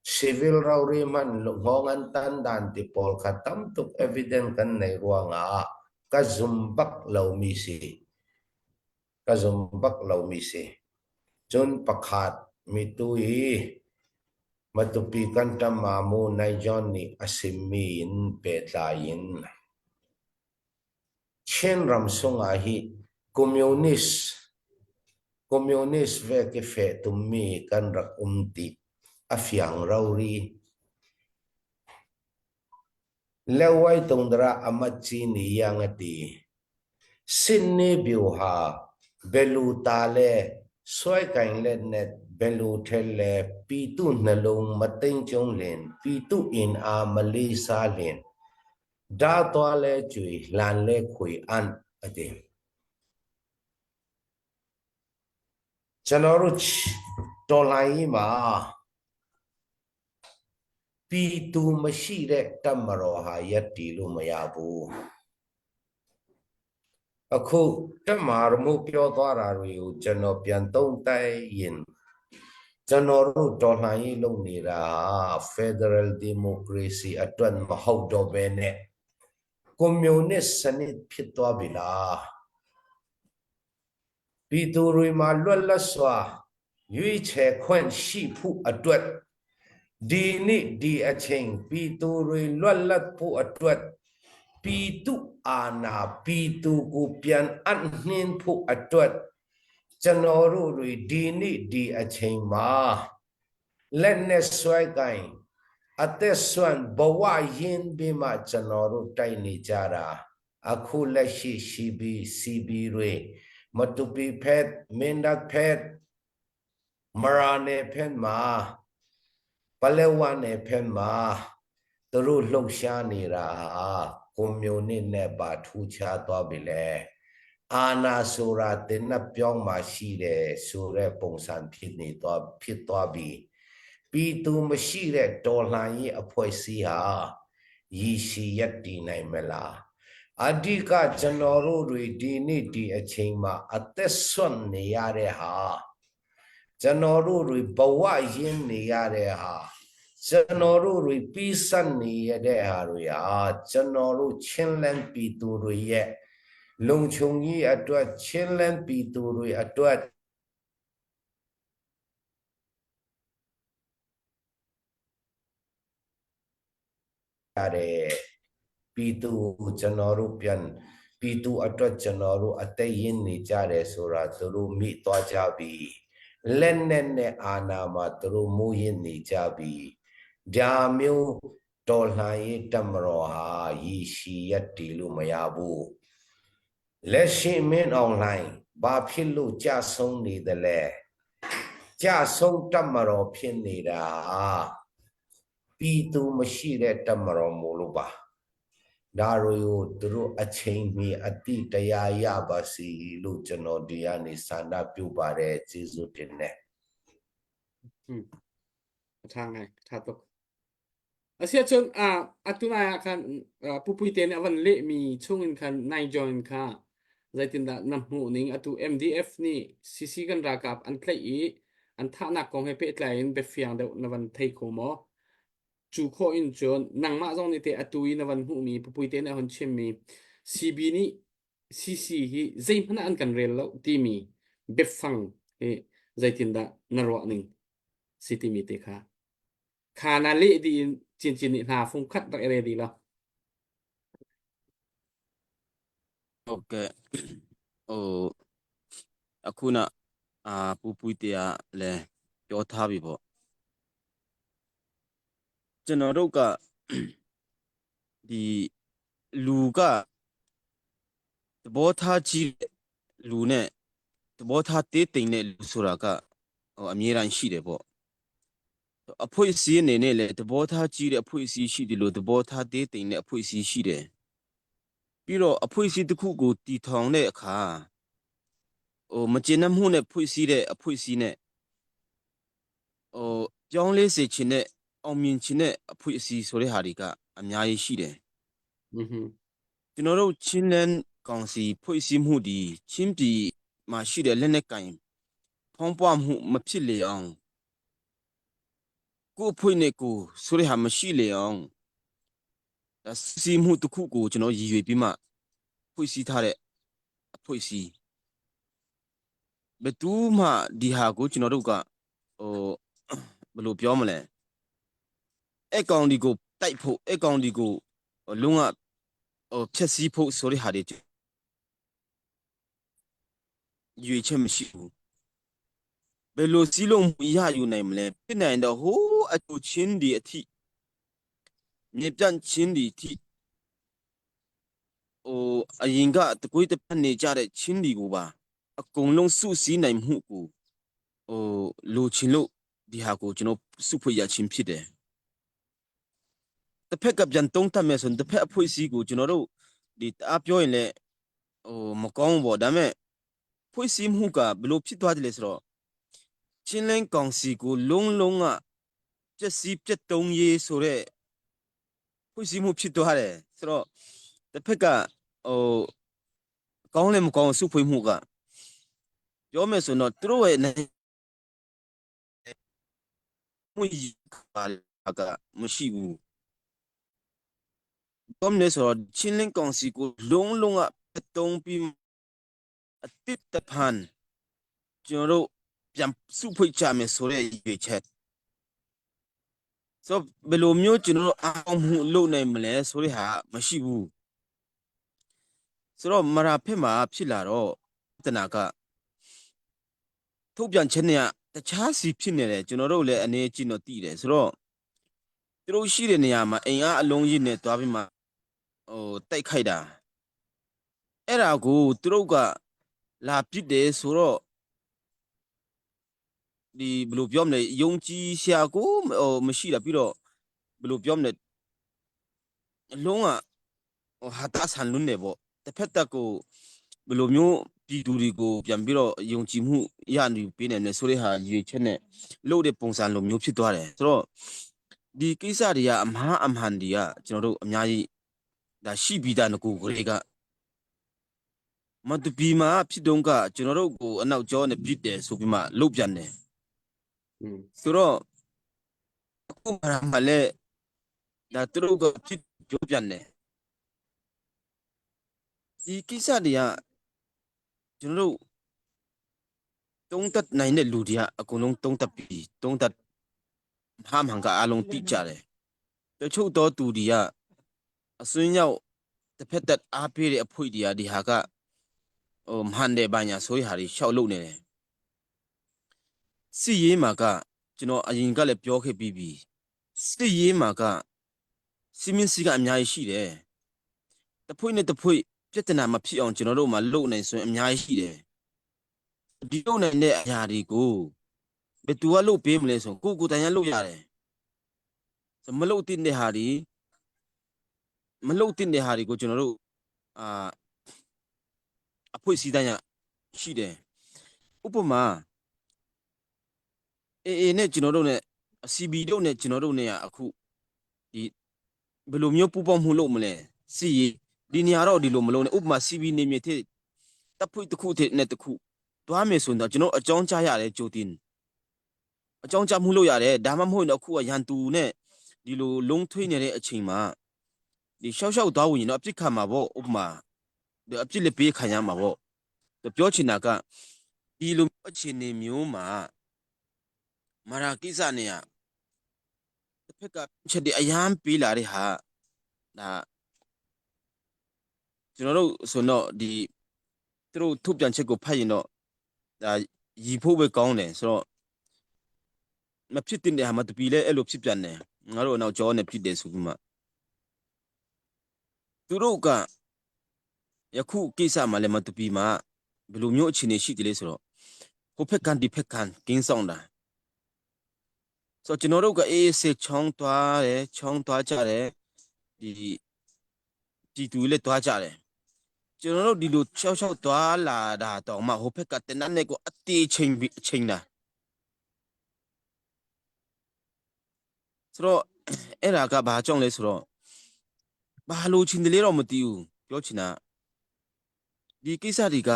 [SPEAKER 7] civil rori hmanh hngawng an tan dan ti pawl kha tam tuk evidence kan nei ruangah ka zum bak lomi si. Ka zum bak lomi si. Cun pakhat mitu i Matupi kan ṭamamu Naijon nih a simmi in pehtlai in Chinram sungah hi Communist Communist vek i feh tummi kan rak um ti a fiang rori. Lewai tungdara amat ci ni yang a ti. Sinni biuha belu ta le suai kain let net belu thel le pitu hnalung mating chung len pitu in a mali sa len Da tuah le cui hlan le khui an a ti. Chanoruch tawlai ma pitu မရှိတဲ့တပ်မတော်ဟာရပ်တည်လို့မရဘူးအခုတပ်မတော်မှုပြောသွားတာတွေကိုကျွန်တော်ပြန်သုံးသပ်ရင်ကျွန်တော်တို့တော်လှန်ရေးလုပ်နေတာ Federal Democracy အတွက်မဟုတ်တော့ဘဲနဲ့ကွန်မြူနစ်စနစ်ဖြစ်သွားပြီလားပြည်သူတွေမှာလွတ်လပ်စွာရွေးချယ်ခွင့်ရှိဖို့အတွက်ဒီနေ့ဒီအချိန်ပြည်သူတွေလွတ်လပ်ဖို့အတွက်ပြ Pitu ana pitu ku pian an hnin phu atuat chanoru rui di ni di aချိန်မှာလက်နဲ့ဆွဲကိုင်အသက်ဆွမ်းဘဝရင်းပြီးမှကျွန်တော်တို့တိုက်နေကြတာအခုလက်ရှိရှိပြီး CB တွေမတူပီဖက်မင်းဒတ်ဖက်မရာနေဖက်မှာပလက်ဝနေဖက်မှာသူတို့လှုပ်ရှားနေတာဟာကွန်မြူနစ်နဲ့ပါထူးခြားသွားပြီလေအာနာဆိုတာတင်နပြောင်းမှရှိတယ်ဆိုတဲ့ပုံစံဖြစ်နေတော့ဖြစ်သွားပြီပြည်သူမရှိတဲ့တော်လှန်ရေးအဖွဲ့အစည်းဟာရည်ရှိရက်တည်နိုင်မလားအဓိကကျွန်တော်တို့တွေဒီနေ့ဒီအချိန်မှာအသက်ဆွတ်နေရတဲ့ဟာကျွန်တော်တို့တွေဘဝရင်းနေရတဲ့ဟာကျွန်တော်တို့တွေပြီးဆက်နေရတဲ့ဟာတွေဟာကျွန်တော်တို့ချင်းလန်းပြည်သူတွေရဲ့လုံခြုံရေးအတွက်ချင်းလန်းပြည်သူတွေအတွက် ရတယ်ပြည်သူကျွန်တော်တို့ပြန်ပြည်သူအတွက်ကျွန်တော်တို့အသက်ရင်းနေကြတယ်ဆိုတာသူတို့မိသွားကြပြီလက်နဲ့နဲ့အာနာမှာသူတို့မူရင်းနေကြပြီဒါမျိုးတော်လှန်ရေးတမတော်ဟာရည်ရှိရက်တည်လို့မရဘူးလက်ရှိမင်းအွန်လိုင်းဘာဖြစ်လို့ကြဆုံးနေတယ်လဲကြဆုံးတမတော်ဖြစ်နေတာပြည်သူမရှိတဲ့တမတော်မို့လို့ပါဒါတွေကိုသူတို့အချိန်မီအတိတရားရပါစီလို့ကျွန်တော်ဒီကနေဆန္ဒပြုပါတယ်ကျေးဇူးတင်တယ်
[SPEAKER 1] tha ngai tha tuk asia chun a atuna khan pupui te ne avan le mi chung in khan nai join kha zeitindah na hmuh ning atu MDF nih CC kan ralkap an tlaih i an thahnak kong he pehtlai in biafiang deuh na van thei kho maw? Cu khawh in cun nangmah zong nih teh atu i na van hmuhmi pupui te nih a hun chimmi CB nih CC hi zeihmanh ah an kan rel lo timi biafang hi zeitindah na ruah ning si timi te kha kha na leh dih in cincin nih hna fung khat rak i re dih lo.
[SPEAKER 6] ဟုတ်ကဲ့ဟိုအခုနအာပူပူတရားလဲပြောထားပြီပေါ့ကျွန်တော်တို့ကဒီလူကသဘောထားကြီးတဲ့လူနဲ့သဘောထားတေးတိမ်တဲ့လူဆိုတာကဟိုအမြဲတမ်းရှိတယ်ပေါ့အဖွဲ့အစည်းအနေနဲ့လည်းသဘောထားကြီးတဲ့အဖွဲ့အစည်းရှိတယ်လို့သဘောထားတေးတိမ်တဲ့အဖွဲ့အစည်းရှိတယ်ပြီးတော့အဖွဲ့အစည်းတစ်ခုကိုတည်ထောင်တဲ့အခါဟိုမကျေနပ်မှုနဲ့ဖွဲ့စည်းတဲ့အဖွဲ့အစည်းနဲ့ဟိုပြောင်းလဲစေချင်တဲ့အောင်မြင်ချင်တဲ့အဖွဲ့အစည်းဆိုတဲ့ဟာတွေကအများကြီးရှိတယ်
[SPEAKER 1] อือฮึ
[SPEAKER 6] ကျွန်တော်တို့ချင်းလန်းကောင်စီဖွဲ့စည်းမှုဒီချင်းပြည်မှာရှိတဲ့လက်နက်ကင်ဖောင်းပွားမှုမဖြစ်လေအောင်ကိုယ့်အဖွဲ့နဲ့ကိုယ်ဆိုတဲ့ဟာမရှိလေအောင်ဒါစီမှုတစ်ခုကိုကျွန်တော်ရည်ရွယ်ပြီးမှဖွဲ့စည်းထားတဲ့အဖွဲ့အစည်းဘယ်သူမှဒီဟာကိုကျွန်တော်တို့ကဟိုဘယ်လိုပြောမလဲအကောင်ဒီကိုတိုက်ဖို့အကောင်ဒီကိုလုံးဝဟိုဖြက်စီးဖို့ဆိုတဲ့ဟာတွေရွေချက်မရှိဘူးဘယ်လိုစီးလုံးမှုရယူနိုင်မလဲဖြစ်နိုင်တော့ဟိုးအတူချင်းဒီအထိမြေပြန့်ချင်းဒီအထိဟိုအရင်ကတကွေးတစ်ဖက်နေကြတဲ့ချင်းဒီကိုပါအကုန်လုံးစုစည်းနိုင်မှုကိုဟိုလိုချင်လို့ဒီဟာကိုကျွန်တော်စုဖွဲ့ရချင်းဖြစ်တယ်တစ်ဖက်ကပြန်တုံးတက်မယ်ဆိုရင်တစ်ဖက်အဖွဲ့အစည်းကိုကျွန်တော်တို့ဒီတအားပြောရင်လည်းဟိုမကောင်းဘူးပေါ့ဒါပေမဲ့ဖွဲ့စည်းမှုကဘယ်လိုဖြစ်သွားတယ်လဲဆိုတော့ချင်းလင်းကောင်စီကိုလုံးလုံးကပျက်စီးပြတ်တုံးရေးဆိုတော့ဖွဲ့စည်းမှုဖြစ်သွားတယ်ဆိုတော့တစ်ဖက်ကဟိုကောင်းလည်းမကောင်းစုဖွဲ့မှုကပြောမယ်ဆိုတော့သူတို့ရဲ့မှုကမရှိဘူးပြောမလဲဆိုတော့ချင်းလင်းကောင်စီကိုလုံးလုံးကတုံးပြီးအတစ်တဖန်ကျွန်တော်တို့ပြန်စုဖွဲ့ကြမယ်ဆိုတဲ့ရွေချက်ဆိုဘယ်လိုမျိုးကျွန်တော်တို့အောင်မှုလုပ်နိုင်မလဲဆိုတဲ့ဟာမရှိဘူး။ ဆိုတော့မရာဖက်မှာဖြစ်လာတော့တနာကထုတ်ပြန်ချက်เนี่ยတခြားစီဖြစ်နေတယ်ကျွန်တော်တို့လည်းအနေချင်းတော့တည်တယ်ဆိုတော့သူတို့ရှိတဲ့နေရာမှာအင်အားအလုံးကြီးနဲ့တွားပြီးမှဟိုတိုက်ခိုက်တာအဲ့ဒါကိုသူတို့ကလာပစ်တယ်ဆိုတော့ဒီဘယ်လိုပြောမလဲယုံကြည်ရှာကိုဟိုမရှိတာပြီးတော့ဘယ်လိုပြောမလဲအလုံးကဟိုဟာတာဆန်လွန်းနေပေါ့တစ်ဖက်တက်ကိုဘယ်လိုမျိုးပြည်သူတွေကိုပြန်ပြီးတော့ယုံကြည်မှုရနေပေးနေတယ်ဆိုတဲ့ဟာရွေချက်နဲ့လို့တဲ့ပုံစံလိုမျိုးဖြစ်သွားတယ်ဆိုတော့ဒီကိစ္စတွေကအမှားအမှန်တွေကကျွန်တော်တို့အများကြီးဒါရှိပြီးသားငကိုကလေးကမတူပီမှာဖြစ်တုန်းကကျွန်တော်တို့ကိုအနောက်ကျောနဲ့ပြစ်တယ်ဆိုပြီးမှလုတ်ပြန်တယ်
[SPEAKER 1] อืม
[SPEAKER 6] ဆိုတော့အခုမှမှလည်းဒါသူတို့ကဖြစ်ပြောပြန်တယ်ဒီကိစ္စတွေကကျွန်တော်တို့တုံးတက်နိုင်တဲ့လူတွေကအကုန်လုံးတုံးတက်ပြီးတုံးတက်ဟာမှန်ကအလုံးတိကြတယ်တချို့တော့သူတွေကအစွန်းရောက်တစ်ဖက်သက်အားပေးတဲ့အဖွဲ့တွေကဒီဟာကဟိုမှန်တယ်ဘာညာဆိုရဟာတွေရှောက်လုပ်နေတယ်စစ်ရေးမှာကကျွန်တော်အရင်ကလည်းပြောခဲ့ပြီးပြီစစ်ရေးမှာကစီမင်းစီကအများကြီးရှိတယ်တစ်ဖွဲ့နဲ့တစ်ဖွဲ့ပြဿနာမဖြစ်အောင်ကျွန်တော်တို့မှလုပ်နိုင်ဆိုရင်အများကြီးရှိတယ်ဒီလုပ်နိုင်တဲ့အရာတွေကိုဘယ်သူကလုပ်ပေးမလဲဆိုကိုကိုတန်ရလုပ်ရတယ်ဆိုမလုပ်တဲ့ဟာတွေမလုပ်တဲ့ဟာတွေကိုကျွန်တော်တို့အာအဖွဲ့စည်းတိုင်းရရှိတယ်ဥပမာအေအေနဲ့ကျွန်တော်တို့နဲ့ CB တို့နဲ့ကျွန်တော်တို့နဲ့အခုဒီဘယ်လိုမျိုးပူပေါင်းမှုလုပ်မလဲစီရီဒီနေရာတော့ဒီလိုမလုပ်နဲ့ဥပမာ CB နေမြေထတပ်ဖွဲ့တစ်ခုထနဲ့တစ်ခုတွားမယ်ဆိုရင်တော့ကျွန်တော်အကြောင်းကြားရတယ်ကြိုတင်အကြောင်းကြားမှုလုပ်ရတယ်ဒါမှမဟုတ်ရင်တော့အခုကရန်သူနဲ့ဒီလိုလုံးထွေးနေတဲ့အချိန်မှာဒီရှောက်ရှောက်သွားဝင်ရင်တော့အပြစ်ခံမှာပေါ့ဥပမာအပြစ်လက်ပေးခံရမှာပေါ့ပြောချင်တာကဒီလိုအခြေအနေမျိုးမှာမာရာကိစ္စနဲ့တစ်ဖက်ကချက်တွေအရန်ပေးလာတဲ့ဟာဒါကျွန်တော်တို့ဆိုတော့ဒီသူတို့ထုတ်ပြန်ချက်ကိုဖတ်ရင်တော့ဒါရီဖို့ပဲကောင်းတယ်ဆိုတော့မဖြစ်တဲ့ဟာမတပီလဲအဲ့လိုဖြစ်ပြန်တယ်ငါတို့နောက်ကြောနဲ့ဖြစ်တယ်ဆိုပြီးမှသူတို့ကယခုကိစ္စမှာလည်းမတပီမှာဘယ်လိုမျိုးအခြေအနေရှိတယ်လဲဆိုတော့ဟိုဖက်ကန်ဒီဖက်ကန်ကင်းဆောင်တာဆိုတော့ကျွန်တော်တို့ကအေးဆေးချောင်းသွားတယ်ချောင်းသွားကြတယ်ဒီဒီတူလည်းသွားကြတယ်ကျွန်တော်တို့ဒီလိုချောက်ချောက်သွားလာတာတော့မှဟိုဖက်ကတနက်နဲ့ကိုအသေးချင်းပြီးအချင်းတာဆိုတော့အဲ့ဒါကဘာကြောင့်လဲဆိုတော့ဘာလို့ချင်းတယ်လဲတော့မသိဘူးပြောချင်တာဒီကိစ္စတွေက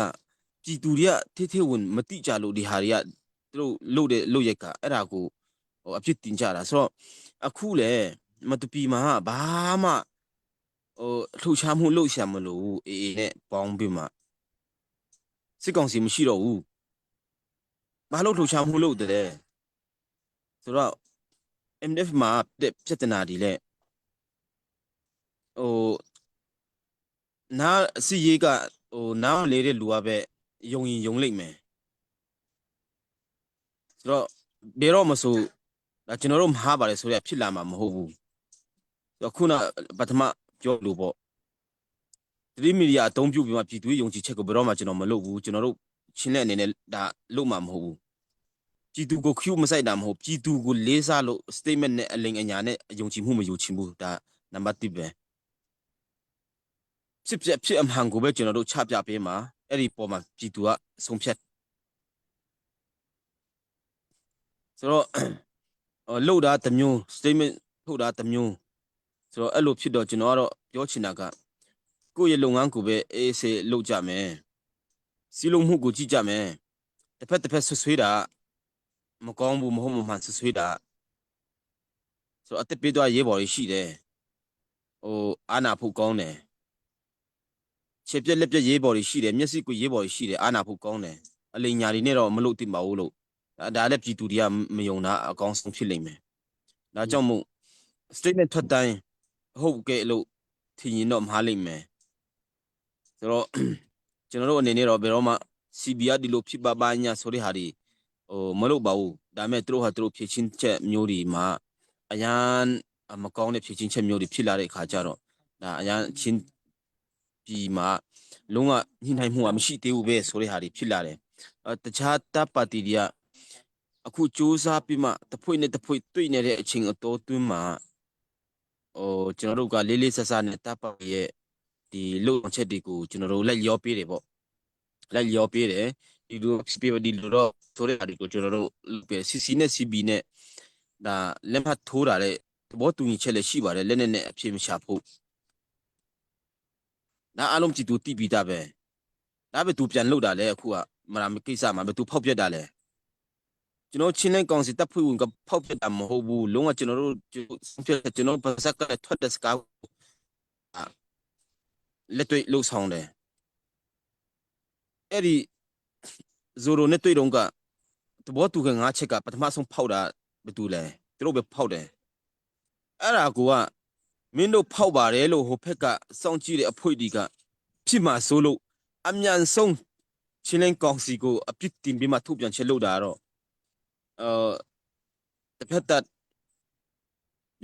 [SPEAKER 6] ပြည်သူတွေကထေးထေးဝင်မတိကြလို့ဒီဟာတွေကသူတို့လုပ်တဲ့လုပ်ရက်ကအဲ့ဒါကိုဟိုအဖြစ်တင်ကြတာဆိုတော့အခုလေမတပီမှာဘာမှဟိုလှုပ်ရှားမှုလှုပ်ရှားမလို့အေးအေးနဲ့ပေါင်းပြီးမှစစ်ကောင်စီမရှိတော့ဘူးဘာလို့လှုပ်ရှားမှုလုပ်တယ်ဆိုတော့ MF မှာပြဿနာဒီလေဟိုနားစီရေးကဟိုနားမလေးတဲ့လူကပဲယုံရင်ယုံလိမ့်မယ်ဆိုတော့ဘယ်တော့မဆိုဒါကျွန်တော်တို့မှားပါတယ်ဆိုရဖြစ်လာမှာမဟုတ်ဘူးဆိုတော့ခုနပထမပြောလို့ပေါ့သတိမီဒီယာအသုံးပြုပြီးမှပြည်သူယုံကြည်ချက်ကိုဘယ်တော့မှကျွန်တော်မလုပ်ဘူးကျွန်တော်တို့ချင်းလက်အနေနဲ့ဒါလုပ်မှာမဟုတ်ဘူးပြည်သူကို Q မဆိုင်တာမဟုတ်ပြည်သူကိုလေးစားလို့ statement နဲ့အလိန်အညာနဲ့ယုံကြည်မှုမယုံချင်ဘူးဒါနံပါတ်1ပဲဖြစ်ဖြစ်ဖြစ်အမှန်ကိုပဲကျွန်တော်တို့ချပြပေးမှာအဲ့ဒီပေါ်မှာပြည်သူကဆုံးဖြတ်ဆိုတော့လှုပ်တာတစ်မျိုး statement ထုတ်တာတစ်မျိုးဆိုတော့အဲ့လိုဖြစ်တော့ကျွန်တော်ကတော့ပြောချင်တာကကိုယ့်ရဲ့လုပ်ငန်းကိုပဲအေးဆေးလုပ်ကြမယ်စီလုံးမှုကိုကြည့်ကြမယ်တစ်ဖက်တစ်ဖက်ဆွဆွေးတာမကောင်းဘူးမဟုတ်မမှန်ဆွဆွေးတာဆိုတော့အသက်ပေးသွားရေးပေါ်ကြီးရှိတယ်ဟိုအာနာဖို့ကောင်းတယ်ခြေပြက်လက်ပြက်ရေးပေါ်ကြီးရှိတယ်မျက်စိကိုရေးပေါ်ကြီးရှိတယ်အာနာဖို့ကောင်းတယ်အလိညာတွေနဲ့တော့မလုပ်သင့်ပါဘူးလို့ဒါလည်းပြည်သူတွေကမယုံတာအကောင်းဆုံးဖြစ်လိမ့်မယ်ဒါကြောင့်မို့ statement ထွက်တိုင်းဟုတ်ကဲ့လို့ထင်ရင်တော့မှားလိမ့်မယ် ဆိုတော့ကျွန်တော်တို့အနေနဲ့တော့ဘယ်တော့မှ CB ကဒီလိုဖြစ်ပါပါညာဆိုတဲ့ဟာတွေဟိုမလုပ်ပါဘူးဒါပေမဲ့သူတို့ဟာသူတို့ဖြည့်ချင်းချက်မျိုးတွေမှာအရန်မကောင်းတဲ့ဖြည့်ချင်းချက်မျိုးတွေဖြစ်လာတဲ့အခါကျတော့ဒါအရန်ချင်းပြည်မှာလုံးဝညှိနှိုင်းမှုကမရှိသေးဘူးပဲဆိုတဲ့ဟာတွေဖြစ်လာတယ်အဲတခြားတပ်ပါတီတွေကအခုစူးစမ်းပြီးမှတဖွေနဲ့တဖွေတွေ့နေတဲ့အချိန်အတော်တွင်းမှာဟိုကျွန်တော်တို့ကလေးလေးဆဆနဲ့တပ်ပါရဲ့ဒီလုံအောင်ချက်တွေကိုကျွန်တော်တို့လိုက်လျောပေးတယ်ပေါ့လိုက်လျောပေးတယ်ဒီလိုဖြစ်ပြဒီလိုတော့ဆိုတဲ့ဟာတွေကိုကျွန်တော်တို့လုပ်ပေး CC နဲ့ CB နဲ့ဒါလက်မှတ်ထိုးတာတဲ့သဘောတူညီချက်လည်းရှိပါတယ်လက်နဲ့နဲ့အဖြစ်မရှာဖို့ဒါအလုံးကြည့်သူတိပြီးသားပဲဒါပဲသူပြန်လုပ်တာလေအခုကမရာကိစ္စမှာပဲသူဖောက်ပြက်တာလေကျွန်တော်ချင်းလင်းကောင်စီတပ်ဖွဲ့ဝင်ကဖောက်ပြက်တာမဟုတ်ဘူးလုံးဝကျွန်တော်တို့ကျွန်တော်ပါဇက်ကထွက်တဲ့စကားလက်တွေ့လှုပ်ဆောင်တယ်အဲ့ဒီဇိုရိုနဲ့တွေ့တော့ကသဘောတူကငါးချက်ကပထမဆုံးဖောက်တာဘယ်သူလဲသူတို့ပဲဖောက်တယ်အဲ့ဒါကမင်းတို့ဖောက်ပါတယ်လို့ဟိုဖက်ကစောင့်ကြည့်တဲ့အဖွေဒီကဖြစ်မှာဆိုလို့အမြန်ဆုံးချင်းလင်းကောင်စီကိုအပြစ်တင်ပြီးမှထုတ်ပြန်ချက်လုပ်တာတော့အဲတစ်ဖက်သက်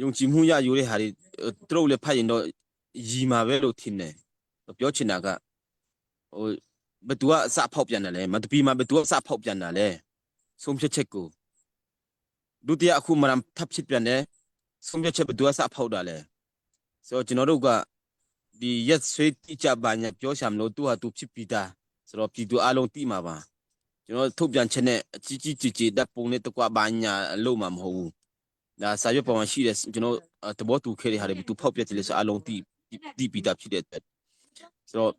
[SPEAKER 6] ယုံကြည်မှုရယူတဲ့ဟာတွေသူတို့လည်းဖတ်ရင်တော့ရီမှာပဲလို့ထင်တယ်ပြောချင်တာကဟိုဘသူကအစဖောက်ပြန်တယ်လဲမတပီမှာဘသူကအစဖောက်ပြန်တာလဲဆုံးဖြတ်ချက်ကိုဒုတိယအခုမရမ်ထပ်ဖြစ်ပြန်တယ်ဆုံးဖြတ်ချက်ဘသူကအစဖောက်တာလဲဆိုတော့ကျွန်တော်တို့ကဒီရက်ဆွေးတိကြပါညာပြောရှာမလို့သူဟာသူဖြစ်ပြီးသားဆိုတော့ပြည်သူအလုံးတိမှာပါကျွန်တော်ထုတ်ပြန်ချက်နဲ့အကြီးကြီးကြီးကြီးတပ်ပုံနဲ့တကွပါညာလို့မှာမဟုတ်ဘူးဒါစာရွက်ပေါ်မှာရှိတဲ့ကျွန်တော်သဘောတူခဲ့တဲ့ဟာတွေသူဖောက်ပြတယ်လေဆိုအလုံးတိတိပြီးသားဖြစ်တဲ့အတွက်ဆိုတော့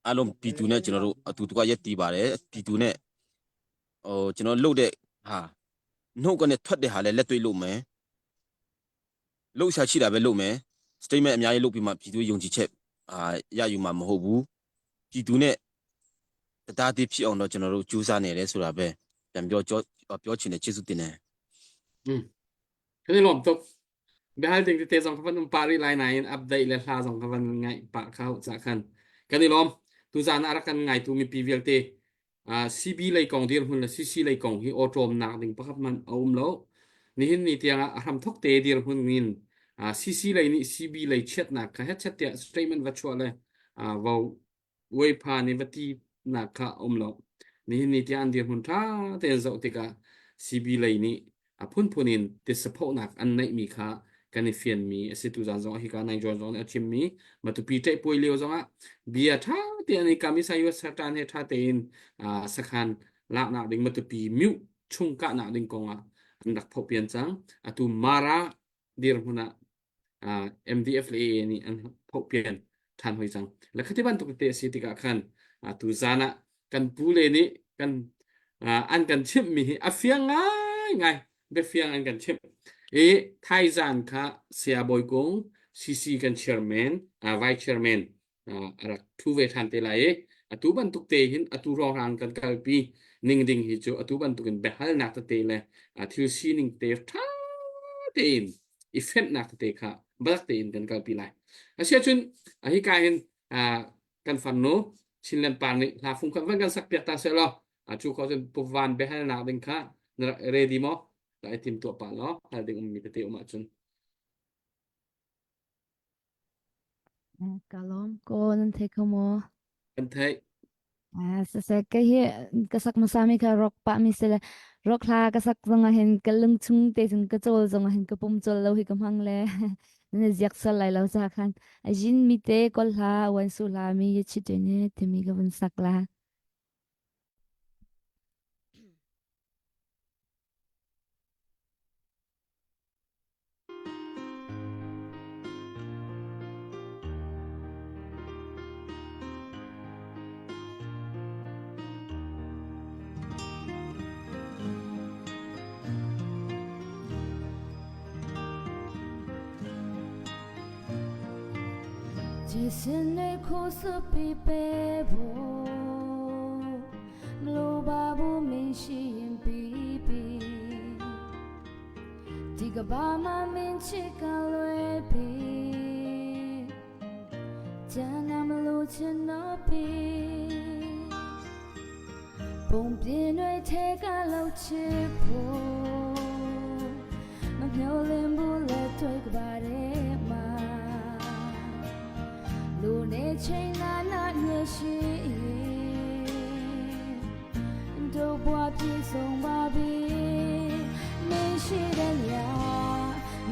[SPEAKER 6] အလုံးပြည်သူနဲ့ကျွန်တော်တို့အတူတကွရက်တီးပါတယ်ပြည်သူနဲ့ဟိုကျွန်တော်လှုပ်တဲ့ဟာနှုတ်ကနေထွက်တဲ့ဟာလည်းလက်တွေ့လုပ်မယ်လှုပ်ရှားရှိတာပဲလုပ်မယ် statement အများကြီးလုပ်ပြီးမှပြည်သူယုံကြည်ချက်အာရယူမှာမဟုတ်ဘူးပြည်သူနဲ့တရားတည်ဖြစ်အောင်တော့ကျွန်တော်တို့ကြိုးစားနေတယ်ဆိုတာပဲပြန်ပြောကြောပြောချင်တယ်ကျေးဇူးတင်တယ်
[SPEAKER 1] Kan i lawm tuk. Biahal ding tete zong kha van um pah rih lai nain update le hla zong kha van ngaih pah kha ca khan. Kan i lawm. Tuzaan ah rak kan ngaitu mipi vialte CB lei kong dirhmun le CC lei kong hi awṭawmnak ding pakhat hmanh a um lo. Nihin ni tiang ah a hramthok te dirhmun in CC lei nih CB lei chiatnak kha hetchet tiah statement va chuah le vo uaipha nih va ti nak kha um lo. Nihin ni tiang an dirhmun ṭha tein zoh tikah CB lei nih a phunphun in tisaphohnak an neihmi kha kan i fianmi a si tuzaan zong hika nai John zong nih a chimmi Matupi ṭaihpuai lio zongah bia ṭha tein an i kam i Sayuat Satan he ṭha tein sakhan laknak ding Matupi myu chung kahnak ding kongah an rak phohpian cang atu Mara dirhmun ah MDF le AA nih an phohpian ṭhan hoi cang. Le khati bantuk te a si tikah khan tu zan ah kan pu le nih kan an kan chimhmi hi a fiang ngaingai biafiang an kan chimh. I thaizan kha Saya Bawi Kung CC kan chairman vice chairman a rak thu ve ṭhan te lai i atu bantuk te hin atu rawhrang kan kalpi ning ding hi cu atu bantuk in biahalnak tete le thil sining te ṭha tein i fenhnak tete kha balak tein kan kalpi lai. Asiahcun hika hin kan farnu Chinland pa nih hla fung khat van kan sak piak ta seh law cu ko cun puvan biahalnak ding kha na rak ready maw? Rak i tim tuah pah law hal ding ummi tete um ahcun.
[SPEAKER 3] Ka lawm ko nan thei kho maw?
[SPEAKER 1] Kan theih.
[SPEAKER 3] Ah, siseh ka hi ka sak hmasa mi kha rock pah mi si le rock hla ka sak zong ah hin ka lung chung te cun ka cawl zong ah hin ka pum cawl lo hi ka hmang le na ziak sual lai lo ca khan a jin mi te kol hla wan su hla mi ye chit ne timi ka vun sak la. ဒီကဘာမှမင်းချစ်ကလွယ်ပြီကျန်တာမလို့။
[SPEAKER 4] လိုချင်တော့ပြီပုံပြင်းတွေထဲကလောက်ချစ်ဖို့မမျောလင့်ဘူးလက်တွေ့ကပါတယ်မှာလူနေချိန်လာနာမျက်ရှိတို့ဘွားပြေဆုံးပါပြီမင်းရှိတဲ့ည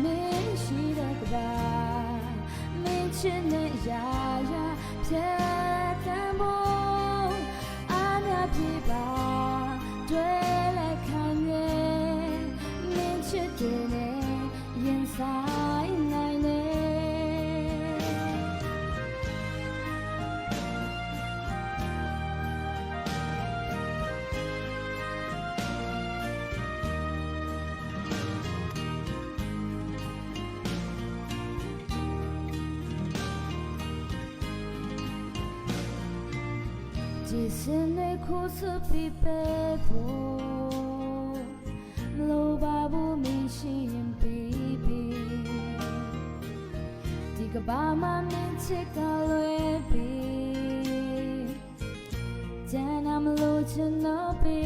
[SPEAKER 4] မင်းရှိတဲ့ကဘာမင်းချစ်တဲ့ရာရာဖြတ်တန်ဖို့အာမြပြေပါတွေ့လက်ခံမြဲမင်းချစ်တဲ့နဲ့ရင်ဆိုင်နိုင်နေ ဒီစနေခုစပြပေဖို့မလိုပါဘူးမင်းရှိရင်ပြီးပြီဒီကဘာမှမင်းချစ်ကလွယ်ပြီကျန်တာမလို့ချင်တော့ပြီ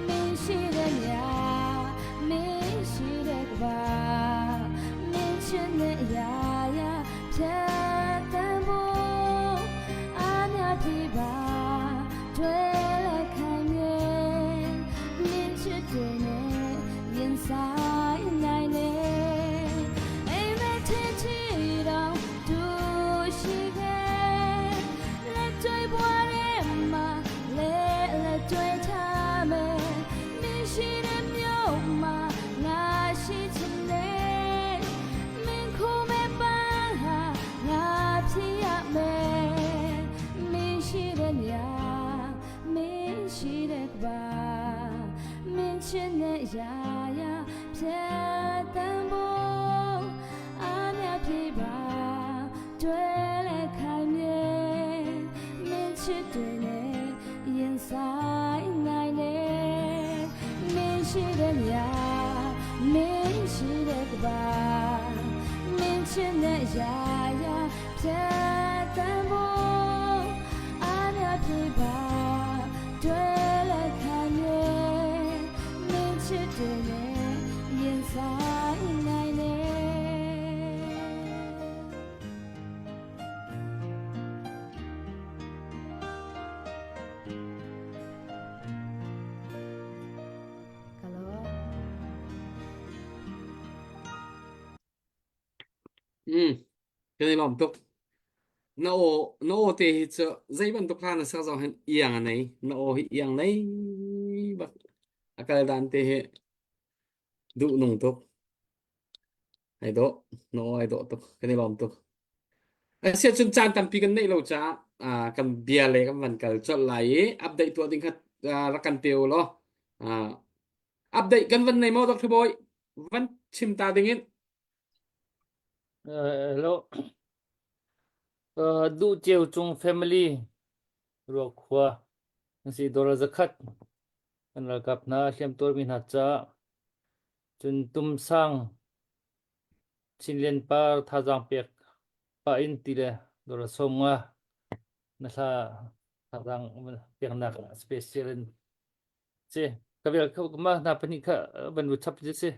[SPEAKER 4] မင်းရှိတဲ့ညမင်းရှိတဲ့ကဘာမင်းချင်တဲ့အရာရာဖြတ်တန်ဖို့ အာမြပြေပါတွေ့လက်ခံမြဲမင်းချစ်တွေနဲ့ရင်ဆိုင်နိုင်နေအိမ်မက်ထင်ချီတော့တူရှိခဲ့လက်တွေပွားထဲမှာလဲလက်တွေထားမယ်မင်းရှိတဲ့မြို့မှာငါရှိချင်တယ်မင်းခုမဲ့ပန်းဟာငါဖြစ်ရမယ်မင်းရှိတဲ့ညမင်းရှိတဲ့ကဘာမင်းချင်တဲ့ရာရာဖြတ်တန်ဖို့အာမြပြေပါတွေ့လက်ခိုင်မြဲမင်းချစ်တွေနဲ့ရင်ဆိုင်နိုင်နေမင်းရှိတဲ့ညမင်းရှိတဲ့ကဘာမင်းချင်တဲ့ရာရာဖြတ်တန်ဖို့အာမြပြေပါတွေ့လက်ခံမြဲမင်းချစ်တွေနဲ့ရင်ဆိုင်နိုင်နေ ကလော
[SPEAKER 1] อืมkan i lawm tuk na aw na aw te hi cu zei bantuk hla na sak zong hin iang a nei na aw hi iang nei bak a kal dan te hi duh nung tuk ai dawh na aw ai dawh tuk kan i lawm tuk Asia cun caan tampi kan neih lo caah ah, kan bia le kan van kal colh lai i update tuah ding kha ah, rak kan pe u law ah, update kan van nei maw Dr. Boy van chim ta ding in
[SPEAKER 2] Uh, hello. Uh, duh ceu cung family ruakhua an si dollar zakhat kan ralkap hna hliamtuarmi hna caah cun tumsang Chinlian par thazaang pek pah in ti le dollar 50 na hla thazaang peknak special in si ka vel kho ma hna pahnih kha van ru chap si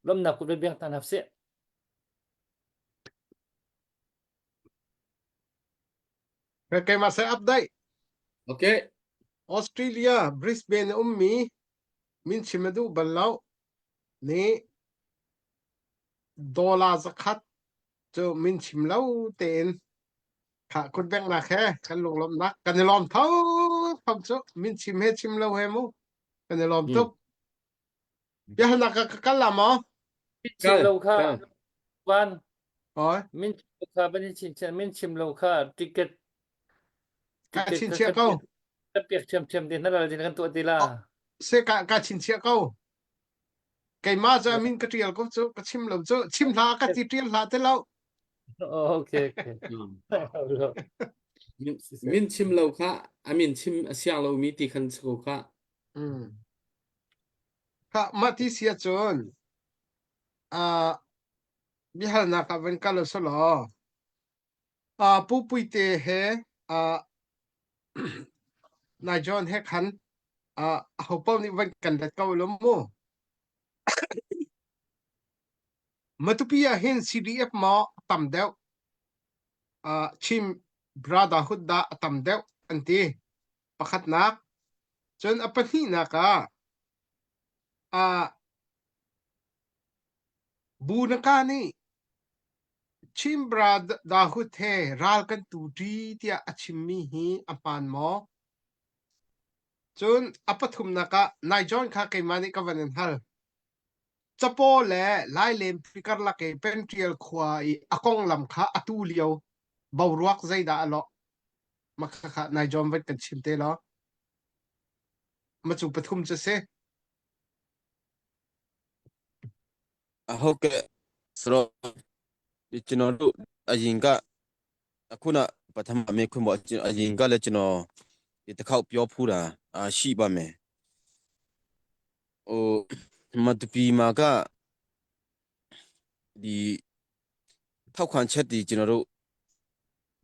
[SPEAKER 2] lomnak kut biang ta hna seh
[SPEAKER 5] Keimah se update.
[SPEAKER 1] Okay.
[SPEAKER 5] Australia Brisbane ummi min chim a duh bal lo nih dollar zakhat cu min chim lo tein kha kut benghnak he kan lunglawmhnak kan i lawm tho tho cu min chim he chim lo he mu kan i lawm tuk biahalnak ka ka kal la maw
[SPEAKER 2] Min chim
[SPEAKER 1] Kal,
[SPEAKER 2] lo kha
[SPEAKER 1] kal.
[SPEAKER 2] van
[SPEAKER 5] oi
[SPEAKER 2] min chim lo kha van in chin chian min chim lo kha ticket
[SPEAKER 5] ka
[SPEAKER 2] ticket
[SPEAKER 5] chin
[SPEAKER 2] kha
[SPEAKER 5] chiah
[SPEAKER 2] kan
[SPEAKER 5] ko
[SPEAKER 2] kan pek thiamthiam te na ral din kan tuah ti la
[SPEAKER 5] se ka ka chin chiah ko keimah cu min ka tial ko cu ka chim lo cu chim hla ka ti tial hla te lo
[SPEAKER 2] okay okay
[SPEAKER 1] Min chim lo kha a min chim a siang lomi ti khan si ko kha.
[SPEAKER 5] Mm. Kha mah ti sia cun uh, biahalnak ah van kal usulaw. Uh, Pu Puite he uh, nai John he khan uh, aho paoh nih van kan let ko lo mu. Matupi ah hin CDF maw tam deuh uh, Chin Brotherhood dah a tam deuh an ti. Pakhatnak. Cun a pahnihnak ah uh, Bu na ka nih Chin Brotherhood he ral kan tu ṭi tiah a chimmi hi a hmaan maw? Cun a pathumnak ah nai John kha keimah nih ka van in hal. Capo le Lailenpi karlak i Penṭial khua i a konglam kha atu lio boruak zeidah a lawh? Mah khakha nai John van kan chim te law. Ma cu pathum cu si.
[SPEAKER 6] ဟုတ်ကဲ့ဆိုတော့ဒီကျွန်တော်တို့အရင်ကအခုနပထမမေးခွန်းပေါ့ကျွန်အရင်ကလည်းကျွန်တော်ဒီတစ်ခေါက်ပြောဖူးတာအာရှိပါမယ်ဟိုမတူပီမာကဒီထောက်ခံချက်ဒီကျွန်တော်တို့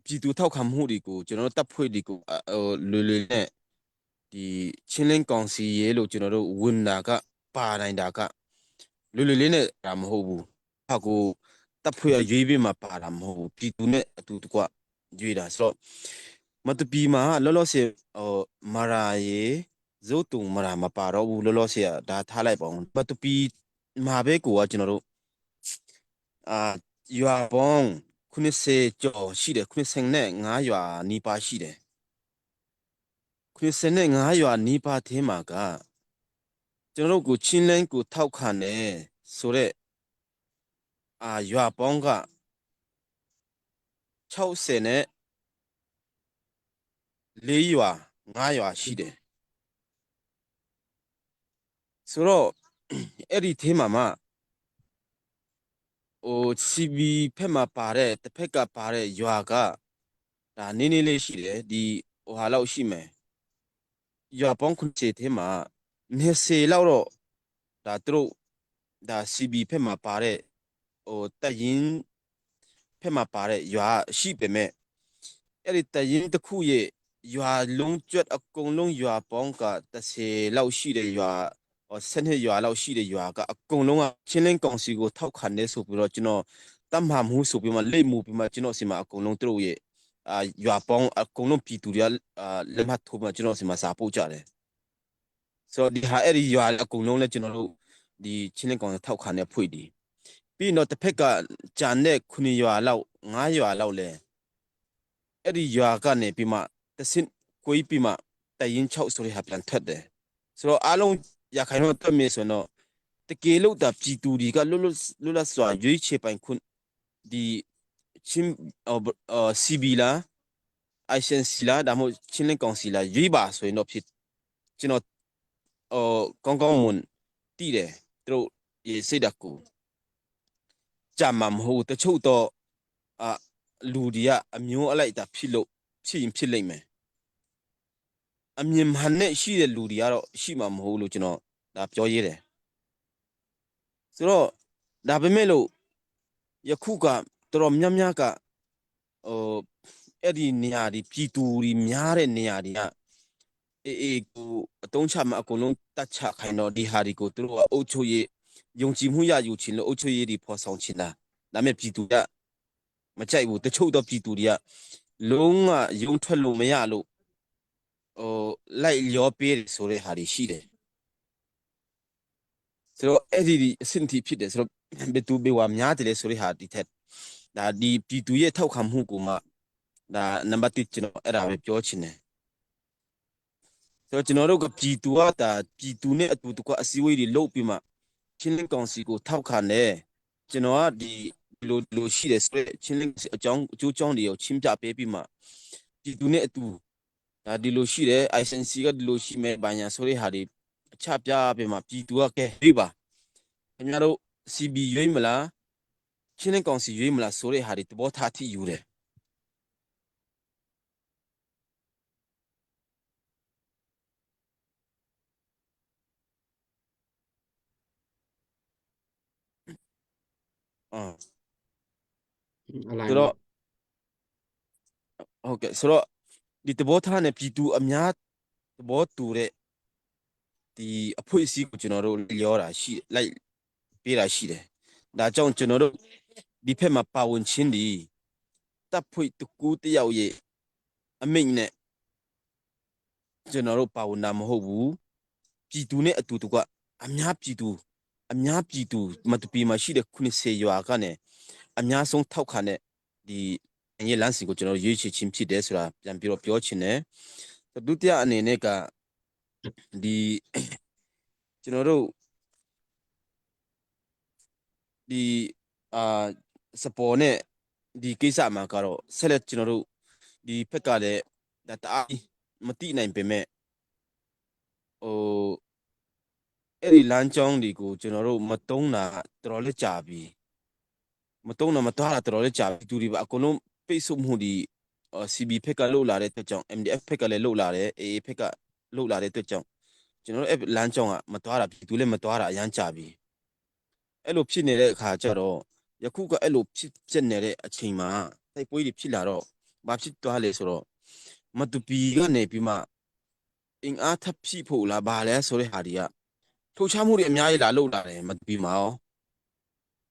[SPEAKER 6] ပြည်သူထောက်ခံမှုတွေကိုကျွန်တော်တို့တပ်ဖွဲ့တွေကိုဟိုလွယ်လွယ်နဲ့ဒီချင်းလင်းကောင်စီရေးလို့ကျွန်တော်တို့ဝင်တာကပါနိုင်တာကလွယ်လွယ်လေးနဲ့ဒါမဟုတ်ဘူးဟာကိုတပ်ဖွဲ့ရွေးပြီးမှပါတာမဟုတ်ဘူးပြည်သူနဲ့အတူတကွရွေးတာဆိုတော့မတပီမှာလောလောဆယ်ဟိုမာရာရေဇိုတုံမာရာမပါတော့ဘူးလောလောဆယ်ဒါထားလိုက်ပါအောင်မတပီမှာပဲကိုကကျွန်တော်တို့အာရွာပေါင်း90ကျော်ရှိတယ်95ရွာနီးပါးရှိတယ်95ရွာနီးပါးထဲမှာကကျွန်တော်တို့ကိုချင်းလန်းကိုထောက်ခံတယ်ဆိုတော့အာရွာပေါင်းက60နဲ့4ရွာ5ရွာရှိတယ်ဆိုတော့အဲ့ဒီထဲမှာမှဟို CB ဖက်မှာပါတဲ့တစ်ဖက်ကပါတဲ့ရွာကဒါနည်းနည်းလေးရှိတယ်ဒီဟိုဟာလောက်ရှိမယ်ရွာပေါင်း90ထဲမှာ20လောက်တော့ဒါသူတို့ဒါ CB ဖက်မှာပါတဲ့ဟိုတက်ရင်ဖက်မှာပါတဲ့ရွာရှိပေမဲ့အဲ့ဒီတက်ရင်တစ်ခုရဲ့ရွာလုံးကျွတ်အကုန်လုံးရွာပေါင်းက30လောက်ရှိတဲ့ရွာဟို12ရွာလောက်ရှိတဲ့ရွာကအကုန်လုံးကချင်းလင်းကောင်စီကိုထောက်ခံနေဆိုပြီးတော့ကျွန်တော်တတ်မှမှုဆိုပြီးမှလိတ်မှုပြီးမှကျွန်တော်စီမှာအကုန်လုံးသူတို့ရဲ့အာရွာပေါင်းအကုန်လုံးပြည်သူတွေကအာလက်မှတ်ထိုးမှကျွန်တော်စီမှာစာပို့ကြတယ်ဆိုတော့ဒီဟာအဲ့ဒီရွာအကုန်လုံးလည်းကျွန်တော်တို့ဒီချင်းလင်းကောင်စီထောက်ခံတဲ့ဖွဲ့ဒီပြီးတော့တစ်ဖက်ကဂျန်တဲ့ခုနှစ်ရွာလောက်ငါးရွာလောက်လဲအဲ့ဒီရွာကနေပြီးမှတဆင့်ကိုပြီးမှတရင်6ဆိုတဲ့ဟာပြန်ထွက်တယ်ဆိုတော့အားလုံးရခိုင်တော့တွက်မြင်ဆိုတော့တကယ်လို့တာပြည်သူတွေကလွတ်လွတ်လွတ်လပ်စွာရွေးချယ်ပိုင်ခွင့်ဒီချင်းအော် CB လား ICNC လားဒါမှမဟုတ်ချင်းလင်းကောင်စီလားရွေးပါဆိုရင်တော့ဖြစ်ကျွန်တော်အော်ကောင်းကောင်းမွန်တည်တယ်သူတို့ရေစိတ်ဓာတ်ကိုကြာမှာမဟုတ်တချို့တော့အာလူတွေကအမျိုးအလိုက်တာဖြစ်လို့ဖြစ်ရင်ဖြစ်လိမ့်မယ်အမြင်မှန်နဲ့ရှိတဲ့လူတွေကတော့ရှိမှာမဟုတ်လို့ကျွန်တော်ဒါပြောရေးတယ်ဆိုတော့ဒါပေမဲ့လို့ယခုကတော်တော်များများကဟိုအဲ့ဒီနေရာဒီပြည်သူတွေများတဲ့နေရာတွေကအေးအေးကိုအတုံးချမှာအကုန်လုံးတတ်ချခိုင်းတော့ဒီဟာတွေကိုသူတို့ကအုပ်ချုပ်ရေးယုံကြည်မှုရယူချင်လို့အုပ်ချုပ်ရေးတွေဖော်ဆောင်ချင်တာဒါပေမဲ့ပြည်သူကမကြိုက်ဘူးတချို့တော့ပြည်သူတွေကလုံးဝယုံထွက်လို့မရလို့ဟိုလိုက်လျောပေးတယ်ဆိုတဲ့ဟာတွေရှိတယ်ဆိုတော့အဲ့ဒီအဆင့်ထိဖြစ်တယ်ဆိုတော့ဘယ်သူဘယ်ဝါများတယ်လဲဆိုတဲ့ဟာဒီထက်ဒါဒီပြည်သူရဲ့ထောက်ခံမှုကိုမှဒါနံပါတ်1ကျွန်တော်အဲ့ဒါပဲပြောချင်တယ်ဆိုတော့ကျွန်တော်တို့ကပြည်သူကဒါပြည်သူနဲ့အတူတကွအစည်းအဝေးတွေလုပ်ပြီးမှချင်းလင်းကောင်စီကိုထောက်ခံတယ်ကျွန်တော်ကဒီလိုလိုရှိတယ်ဆိုတော့ချင်းလင်းအကြောင်းအကျိုးကြောင်းတွေကိုချင်းပြပေးပြီးမှပြည်သူနဲ့အတူဒါဒီလိုရှိတယ် ICNC ကဒီလိုရှိမဲ့ဘာညာဆိုတဲ့ဟာတွေအချပြပေးမှပြည်သူကကဲရွေးပါခင်ဗျားတို့ CB ရွေးမလားချင်းလင်းကောင်စီရွေးမလားဆိုတဲ့ဟာတွေသဘောထားထိယူတယ်အာ
[SPEAKER 1] အလိုင်း
[SPEAKER 6] ဆိုတော့
[SPEAKER 1] ပါ။
[SPEAKER 6] ဟုတ်ကဲ့ဆိုတော့ဒီသဘောထားနဲ့ပြည်သူအများသဘောတူတဲ့ဒီအဖွဲ့အစည်းကိုကျွန်တော်တို့လျောတာရှိလိုက်ပေးတာရှိတယ်ဒါကြောင့်ကျွန်တော်တို့ဒီဖက်မှာပါဝင်ခြင်းဒီတပ်ဖွဲ့တကူတယောက်ရဲ့အမိန့်နဲ့ကျွန်တော်တို့ပါဝင်တာမဟုတ်ဘူးပြည်သူနဲ့အတူတကွအများပြည်သူအများပြည်သူမတပီမှာရှိတဲ့90ရွာကနေအများဆုံးထောက်ခံတဲ့ဒီအရေးလမ်းစီကိုကျွန်တော်ရွေးချယ်ခြင်းဖြစ်တယ်ဆိုတာပြန်ပြီးတော့ပြောချင်တယ်ဒုတိယအနေနဲ့ကဒီကျွန်တော်တို့ဒီအာစပေါ်နဲ့ဒီကိစ္စမှာကတော့ဆက်လက်ကျွန်တော်တို့ဒီဖက်ကလည်းဒါတအားမတိနိုင်ပေမဲ့ဟိုအဲ့ဒီလမ်းကြောင်းတွေကိုကျွန်တော်တို့မတုံးတာတော်တော်လေးကြာပြီမတုံးတာမသွားတာတော်တော်လေးကြာပြီသူတွေပါအကုန်လုံးပိတ်ဆို့မှုဒီ CB ဖက်ကလှုပ်လာတဲ့အတွက်ကြောင့် MDF ဖက်ကလည်းလှုပ်လာတယ် AA ဖက်ကလှုပ်လာတဲ့အတွက်ကြောင့်ကျွန်တော်တို့အဲ့လမ်းကြောင်းကမသွားတာပြည်သူလည်းမသွားတာအရန်ကြာပြီအဲ့လိုဖြစ်နေတဲ့အခါကျတော့ယခုကအဲ့လိုဖြစ်ဖြစ်နေတဲ့အချိန်မှာတိုက်ပွဲတွေဖြစ်လာတော့ဘာဖြစ်သွားလဲဆိုတော့မတူပီကနေပြီးမှအင်အားထပ်ဖြည့်ဖို့လားဘာလဲဆိုတဲ့ဟာတွေကထိုးချမှုတွေအများကြီးလာလှုပ်လာတယ်မတူပီမှာရော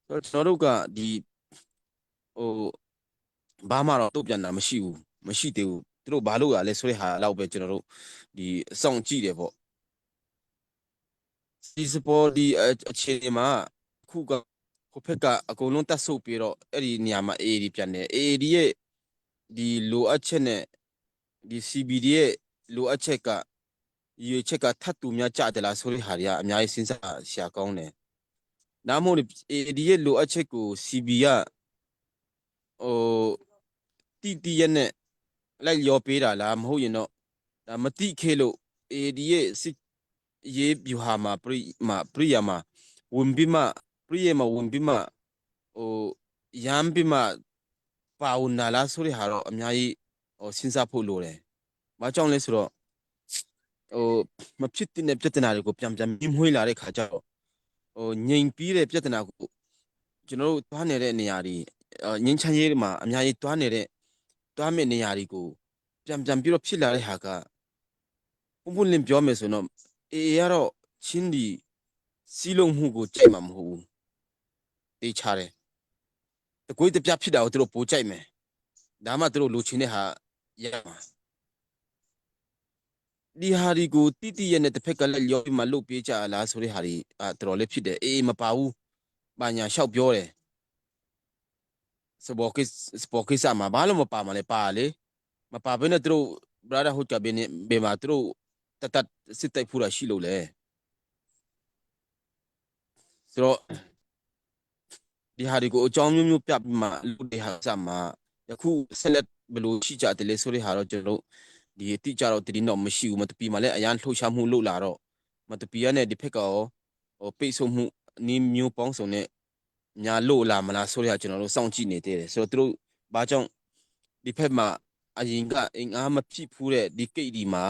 [SPEAKER 6] ဆိုတော့ကျွန်တော်တို့ကဒီဟိုဘာမှတော့တုတ်ပြန်တာမရှိဘူးမရှိသေးဘူးသူတို့ဘာလို့ရလဲဆိုတဲ့ဟာတော့ပဲကျွန်တော်တို့ဒီအဆောင်ကြည့်တယ်ပေါ့ဒီစပေါ်ဒီအခြေအနေမှာခုကခုဖက်ကအကုန်လုံးတတ်ဆုပ်ပြီးတော့အဲ့ဒီနေရာမှာ AAD ပြန်တယ် AAD ရဲ့ဒီလိုအပ်ချက်နဲ့ဒီ CBD ရဲ့လိုအပ်ချက်ကရွေချက်ကထပ်တူများကြတယ်လားဆိုတဲ့ဟာတွေကအများကြီးစဉ်းစားရှာကောင်းတယ်။ဒါမှမဟုတ် AAD ရဲ့လိုအပ်ချက်ကို CB ကဟိုတီတီရက်နဲ့လိုက်လျောပေးတာလားမဟုတ်ရင်တော့ဒါမတိခဲလို့ AAD ရဲ့စစ်ရေးဗျူဟာမှာပရိမှာပရိယာမှာဝင်ပြီးမှပရိယာမှာဝင်ပြီးမှဟိုရမ်းပြီးမှပါဝင်လာလားဆိုတဲ့ဟာတော့အများကြီးဟိုစဉ်းစားဖို့လိုတယ်။ဘာကြောင့်လဲဆိုတော့ဟိုမဖြစ်တဲ့ပြဿနာတွေကိုပြန်ပြန်မြှွေးလာတဲ့ခါကျတော့ဟိုငြိမ်ပြီးတဲ့ပြဿနာကိုကျွန်တော်တို့တွားနေတဲ့နေရာတွေငင်းချမ်းရေးမှာအများကြီးတွားနေတဲ့တွားမဲ့နေရာတွေကိုပြန်ပြန်ပြီးတော့ဖြစ်လာတဲ့ဟာကပုံပွင့်လင်းပြောမယ်ဆိုတော့အေးကတော့ချင်းဒီစီးလုံးမှုကိုကြိုက်မှာမဟုတ်ဘူးတေးချတယ်တကွေးတပြဖြစ်တာကိုသူတို့ပိုကြိုက်မယ်ဒါမှသူတို့လိုချင်တဲ့ဟာရမှာဒီဟာဒီကိုတိတိရနဲ့တစ်ဖက်ကလည်းလျောပြီးမှလုတ်ပြေးကြလားဆိုတဲ့ဟာဒီအာတော်တော်လေးဖြစ်တယ်အေးမပါဘူးဘာညာလျှောက်ပြောတယ်စဘောကိစဘောကိစမှာဘာလို့မပါမှာလဲပါလေမပါဘဲနဲ့သူတို့ brother ဟုတ်ကြဘင်းနေဘေမှာသူတို့တတစစ်တိုက်ဖူးတာရှိလို့လေဆိုတော့ဒီဟာဒီကိုအကြောင်းမျိုးမျိုးပြပြီးမှလူတွေဟာစမှာယခုဆက်လက်ဘယ်လိုရှိကြတယ်လဲဆိုတဲ့ဟာတော့ကျွန်တော်တို့ဒီအတိအကျတော့တတိတော့မရှိဘူးမတပီမှာလည်းအရန်လှုပ်ရှားမှုလုပ်လာတော့မတပီရနဲ့ဒီဖက်ကရောဟိုပိတ်ဆို့မှုနီးမျိုးပေါင်းစုံနဲ့ညာလို့လာမလားဆိုတဲ့ဟာကျွန်တော်တို့စောင့်ကြည့်နေသေးတယ်ဆိုတော့သူတို့ဘာကြောင့်ဒီဖက်မှာအရင်ကအင်အားမဖြစ်ဖူးတဲ့ဒီကိတ်ဒီမှာ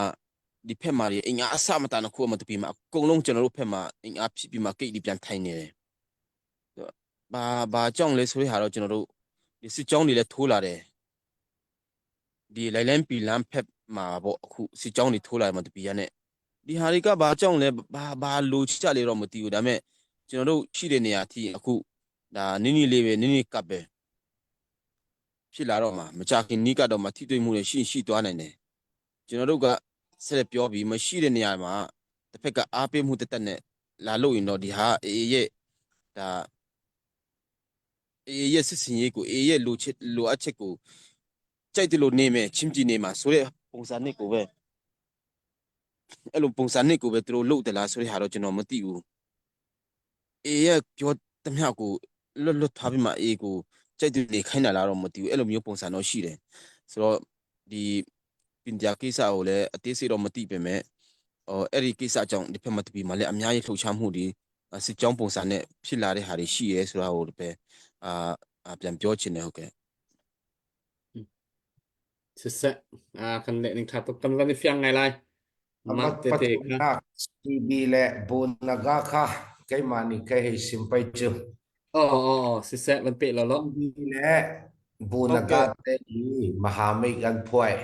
[SPEAKER 6] ဒီဖက်မှာဒီအင်အားအစမတန်ခုမတပီမှာအကုန်လုံးကျွန်တော်တို့ဖက်မှာအင်အားဖြစ်ပြီးမှကိတ်ဒီပြန်ထိုင်နေတယ်ဘာဘာကြောင့်လဲဆိုတဲ့ဟာတော့ကျွန်တော်တို့ဒီစစ်ကြောင်းတွေလည်းထိုးလာတယ်ဒီလိုက်လန်းပီလန်းဖက်မှာပေါ့အခုစစ်ကြောင်းတွေထိုးလာတယ်မှာတပီရနဲ့ဒီဟာတွေကဘာကြောင့်လဲဘာဘာလိုချကြလေတော့မသိဘူးဒါပေမဲ့ကျွန်တော်တို့ရှိတဲ့နေရာအထိအခုဒါနင်းနီလေးပဲနင်းနီကပ်ပဲဖြစ်လာတော့မှာမကြခင်နီးကတော့မှထိတွေ့မှုတွေရှိရှိသွားနိုင်တယ်ကျွန်တော်တို့ကဆက်လက်ပြောပြီးမရှိတဲ့နေရာမှာတစ်ဖက်ကအားပေးမှုတက်တက်နဲ့လာလို့ရင်တော့ဒီဟာအေးရဲ့ဒါအေးရဲ့စစ်စင်ရေးကိုအေးရဲ့လိုချက်လိုအပ်ချက်ကိုကြိုက်တယ်လို့နေမယ်ချင်းပြည်နေမှာဆိုတဲ့ပုံစံနဲ့ကိုပဲအဲ့လိုပုံစံနဲ့ကိုပဲသူတို့လုပ်တယ်လားဆိုတဲ့ဟာတော့ကျွန်တော်မသိဘူးအေးရဲ့ပြောတမျှကိုလွတ်လွတ်ထားပြီးမှအေးကိုကြိုက်တယ်နေခိုင်းတာလားတော့မသိဘူးအဲ့လိုမျိုးပုံစံတော့ရှိတယ်ဆိုတော့ဒီပင်ပြကိစ္စကိုလည်းအသေးစိတ်တော့မသိပေမဲ့ဟိုအဲ့ဒီကိစ္စကြောင့်ဒီဖက်မတပီမှာလည်းအများကြီးလှုပ်ရှားမှုတွေစစ်ကြောင်းပုံစံနဲ့ဖြစ်လာတဲ့ဟာတွေရှိရဲဆိုတာကိုပဲအာပြန်ပြောချင်တယ်ဟုတ်ကဲ့
[SPEAKER 1] siseh a kan leh ning tha tuk kan van i fiang ngai lai mah tete kha
[SPEAKER 7] Pathumnak CB le Bunaga kha keimah nih ka hei sim pei cu.
[SPEAKER 1] oh oh oh siseh van pe lo lo
[SPEAKER 7] CB le. Bunaga te i Mahamik an phuai.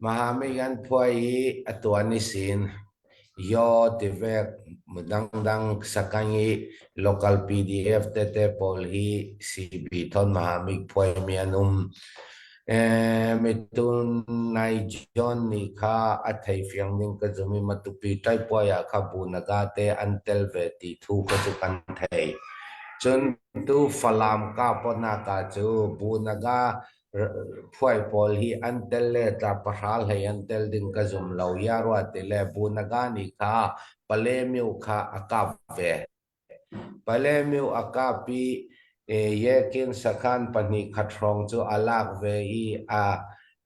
[SPEAKER 7] Mahamik an phuai i a tuan i sin. Yaw tivek dangdang sakang i local PDF tete pawl hi CB thon Mahamik phuaimi an um. Mitun nai John nih kha a thei fiang ning ka zum i Matupi ṭaipuai ah kha Bunaga te an tel ve ti thu ka cu kan thei. Cun tu Falam kahpawnak ah cu Bunaga phuai pawl hi an tel le tla pahra hlei an tel ding ka zum lo. Ya rua ti le Bunaga nih kha Palemyu kha a kap ve. Palemyu a kap i Yekin sakhan pahnih khat hrawng cu a lak ve i a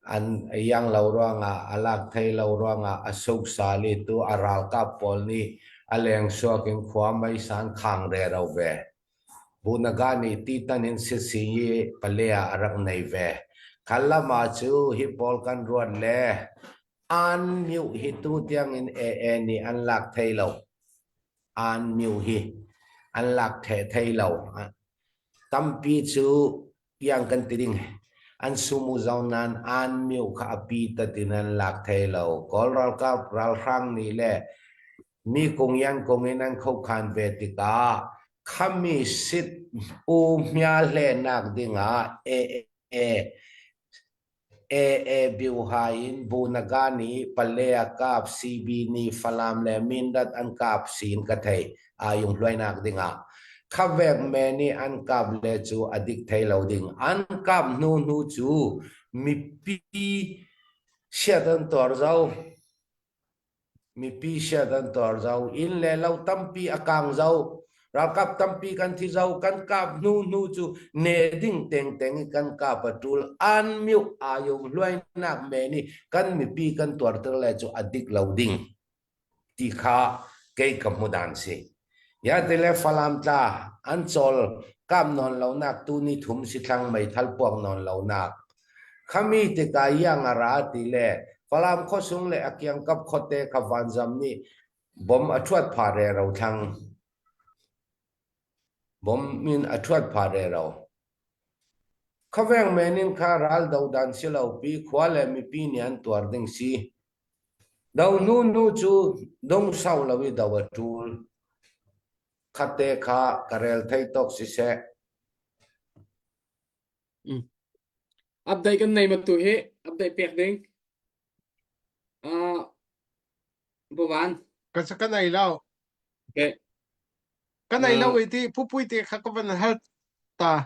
[SPEAKER 7] an iang lo ruangah a lak thei lo ruangah a suksal i tu a ralkap pawl nih a leng suak in khua meisan khang rero ve. Bunaga nih titan in sisi i pale ah a rak nei ve. Khalama cu hi pawl kan ruat le an myu hi tu tiang in AA nih an lak thei lo. An myu hi an lak the thei lo. Tampi cu tiang kan ti ding an sumu zau nan an myu kha a pi tatin an lak thei lo kawl ralkap ralhrang nih le mi kung yan kung in an khokhan ve tikah khami sit u hmia hle nak dingah e e AA Byuha in Bunaga nih Pale a kap, CB nih Falam le Mindat an kap siin ka thei ayung hluainak dingah. Khavek me nih an kap le cu a dik thei lo ding. An kap hnu hnu cu mipi siat an tuar zau. Mipi siat an tuar zau. Inn le lo tampi a kang zau. Ralkap tampi kan thi zau. Kan kap hnu hnu cu ne ding tengteng i kan kap a tul. An myu ayung hluainak me nih kan mipi kan tuarter le cu a dik lo ding ti kha kei ka hmu dan si. Ya tile Falam tla an cawl kap nawn lonak tu ni thum si thlang meithal puak nawn lonak Khami tikah iang a ra ti le Falam khuasung le a kiangkap khuate kha vanzam nih bom a ṭhuat phah rero thlang. Bom in a ṭhuat phah rero. Khuaveng men in kha ral dodan si lo pi khua le mipi nih an tuar ding si. Do hnu hnu cu dong sau lo i do a ṭul. Khatte kha ka rel thei tawk siseh.
[SPEAKER 1] Mm. Update kan nei ma tu hi update pek ding. Uh, Bovan.
[SPEAKER 5] Ka ka nei lo.
[SPEAKER 1] Okay.
[SPEAKER 5] Ka nei lo i ti pupui te kha ka van hal ta.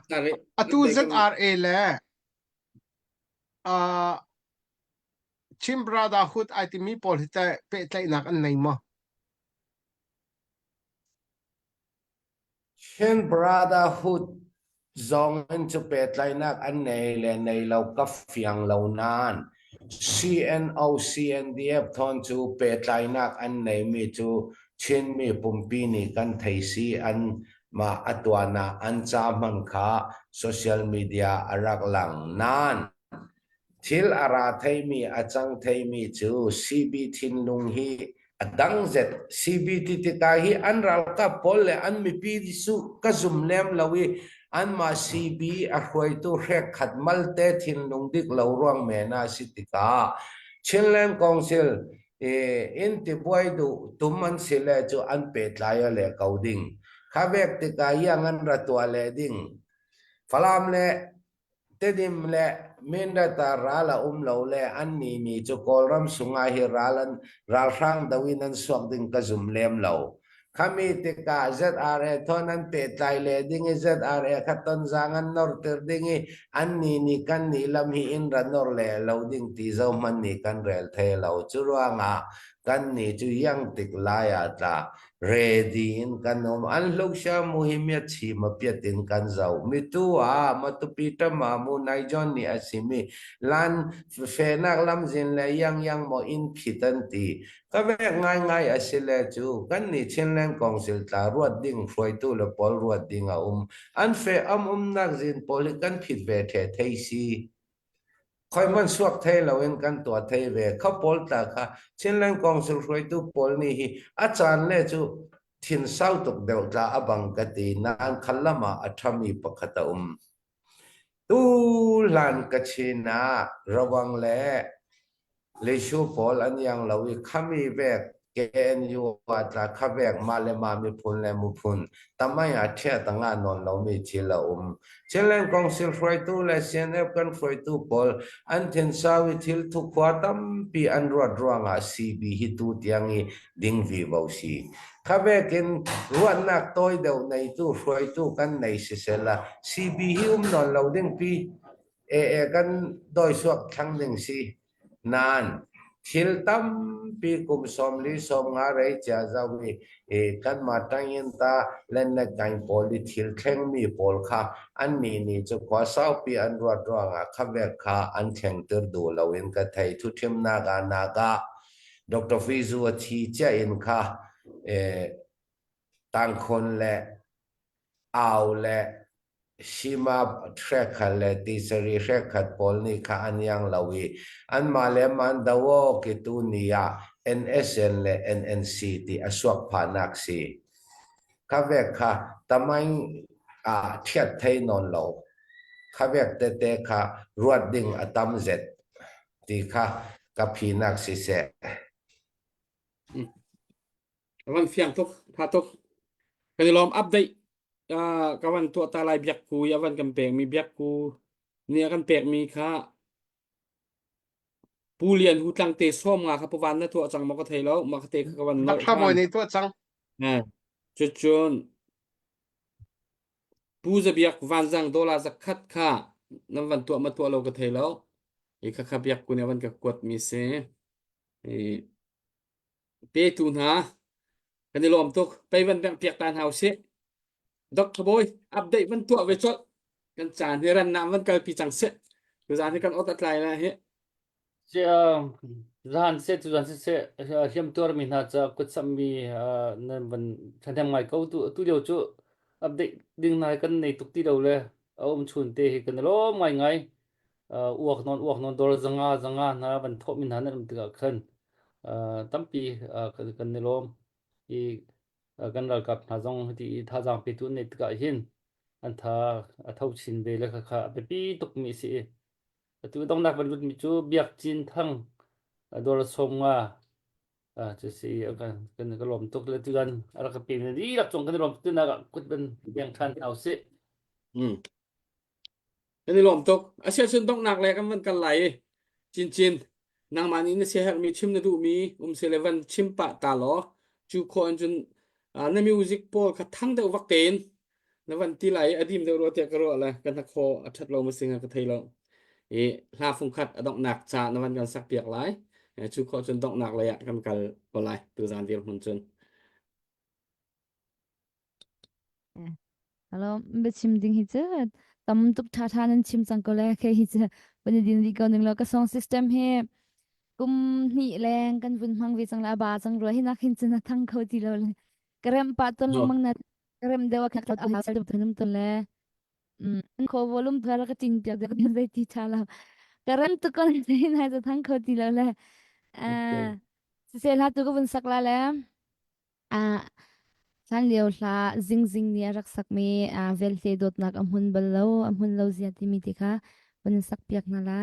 [SPEAKER 5] Atu ZRA le uh, Chin Brotherhood ai timi pawl hi teh pehtlaihnak an nei maw?
[SPEAKER 7] Chin Brotherhood zong in cu pehtlaihnak an nei le nei lo ka fiang lo nain CNO CNDF thawn cu pehtlaihnak an neimi cu Chinmi pumpi nih kan thei si an mah a tuan ah an ca hmanh kha social media a rak lang nain Thil a ra theimi a cang theimi cu CB thinlung hi a dang zet. CB ti tikah hi an ralkap pawl le an mipi cu ka zum lem lo i anmah CB a hruaitu hrekkhat malte thinlung dik lo ruang men ah si tikah Chinland Council in tibuai duh tum an si le cu an pehtlai a le ko ding. Kha vek tikah iang an ra tuah le ding. Falam le Tedim le Mindat ah ral a um lo le annih nih cu Kawlram sungah hi ral an ralhrang do in an suak ding ka zum lem lo. Khami tikah ZRA thawn an pehtlai le ding i ZRA kha tonzaang an norter ding i annih nih kan nih lam hi in ra nor le lo ding ti zohmanh nih kan rel thai lo. Cu ruangah kan nih cu iang tik lai ah tla ready in kan um an hluk mu hi miat chi ma piat in kan zau mi tu ah matupi tama mu nai john nih a simi lan fenak lamzin le yang yang mo in phit an ti ka vek ngai ngai a si le cu kan nih Chinland Council tla ruat ding hruaitu le pawl ruat ding a um an fe am umnak zin pawl hi kan phit ve the thei si Khoi hmanh suak thei loin kan tuah thei ve. Kha pawl tla kha Chinland Council hruaitu pawl nih hi a caan le cu thin sau tuk deuh tla a bang ka ti nain kha lam ah a ṭhami pakhat a um. Tu hlan Kachin ah rawang le Lishu pawl an iang lo i khami vek KNU ah tla kha vek mah le mah miphun le muphun tamai ah ṭhiat a ngah nawn lomi thil a um. Chinland Council hruaitu le CNF kan hruaitu pawl an thinsau i thil thukhua tampi an ruat ruangah CB hi tu tiang i ding vivo si. Kha vekin ruahnak tawi deuh neitu hruaitu kan nei sisela CB hi um nawn lo ding pi ee kan dawisuak thlang ding si. Nain thil tampi kum 40 50 rei cia zau i kanmah ṭangin ta lenhlekaing pawl i thil thlengmi pawl kha annih nih cu khua saupi an ruat ruangah kha vek kha an thlengter duh loin ka thei. Thuṭhimnak ah nak ah Dr. Fizu a thi cia in kha tangkhon le au le Shima hrekkhat le tisari hrekkhat pawl nih kha an iang lo i anmah le man do kitu ni ah NSN le NNC ti a suak phahnak si. Kha vek kha tamaing ah ṭhiat thei nawn lo. Kha vek tete kha ruat ding a tam zet ti kha ka phinak siseh.
[SPEAKER 1] Van fiang tuk, tha tuk. Kan i lawm update ka van tuah ta lai biak ku i a van kan pekmi biak ku nih a kan pekmi kha Pu Lian Hu Tlangte sawm nga kha pavan na tuah cang maw ka thei lo ma ka te kha ka van nolh
[SPEAKER 5] Thla bawi nih tuah cang.
[SPEAKER 1] Cucun Pu Zabiak Vanzang dollar zakhat kha nan van tuah ma tuah lo ka thei lo. I kha kha biak ku nih a van ka kuat mi si. I petu hna kan i lawm tuk pei van bengh piak ta hna usih Dr. Bawi update van tuah ve colh kan caan hi ran nam van kalpi cang seh tuzaan hi kan ot a tlai la hi
[SPEAKER 2] Zan se tuzaan si se hliam tuar mi hna ca kut samh mi nan van ṭhahnem ngai ko tu tu lio cu update ding hna kan nei tuk ti lo le a um chun te hi kan i lawm ngai ngai uak nawn uak nawn dor zanga zanga hna van thawh mi hna nan um tikah khan tampi kan i lawm i kan ralkap hna zong hiti i thazaang petu an neih tikah hin an tha a tho chin ve le khakha a biapi tukmi a si i atu donghnak van lutmi cu Biak Cin Thang dawr sawm nga cu si kan ka lawm tuk le tutan a rak ka pe mi dihlak cung kan i lawm tuk nak ah kut van beng ṭhan hna usih.
[SPEAKER 1] Kan i lawm tuk. Asiahcun donghnak le kan van kal lai i Cincin nangmah nih na siaherhmi chim na duhmi um sile van chim pah ta law cu khawh in cun na music pawl kha thang deuh vak tein na van ti lai i a dim deuh rua tiah ka ruah le ka hnakhaw a ṭhat lo ma singa ka thei lo. I hla fungkhat a donghnak ca na van kan sak piak lai. Cu khawh cun donghnak lei ah kan kal ko lai tuzaan dirhmun cun.
[SPEAKER 3] Hello, biachim ding hi cu tam tuk ṭhaṭha nan chim cang ko le kei hi cu van i din rih ko ning law ka song system hi kum hnih leng kan vun hmang ve cang le a ba cang rua hi nak hin cun a thang kho ti lo le ka remh pah ton lengmang na ka remh deuh a khat a hau ton le mm kho volume thar ka ting piak deuh zei ti ṭha lo ka rem tuk ko na hai cu thang kho ti lo le eh siseh hla tu ka vun sak la le Ah, hlanlio hla Zingzing nih a rak sakmi ah velhle dawtnak a hmun bal lo, a hmun lo zia timi te kha van in sakpiak hna la.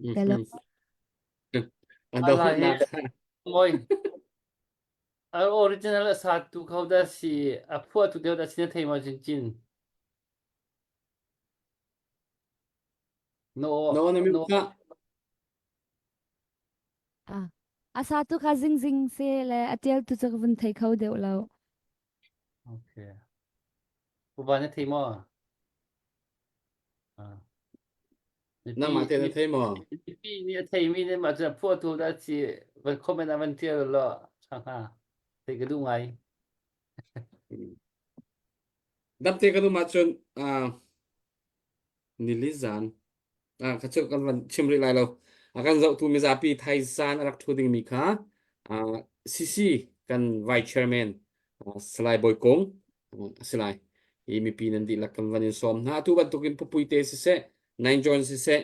[SPEAKER 3] Hello.
[SPEAKER 1] A dohnak.
[SPEAKER 2] Moi. A original a sa tu kho da si a phuah tu deuh da si na thei ma chin chin. No
[SPEAKER 1] No na mi
[SPEAKER 2] no
[SPEAKER 1] ka.
[SPEAKER 3] Ah. A sa tu kha zing zing se le a tial tu cu ka vun thei kho deuh lo.
[SPEAKER 2] Okay. Uba na thei maw? Ah.
[SPEAKER 1] Nangmah te na thei maw?
[SPEAKER 2] Mipi nih a theimi nih mah cu phuahtu dah ci van comment ah van tial law tha hnga. Thei ka duh ngai.
[SPEAKER 1] Damte kan um ahcun ah nili zan Ah, kha cu kan van chim rih lai lo. A kan zohtu mizapi thaizan a rak ṭhu dingmi kha ah, CC kan vice chairman ah, Salai Bawi Kung ah, a si lai. Hi mipi nan dihlak kan van in sawm hna. Atu bantukin pupui te siseh, nine join siseh,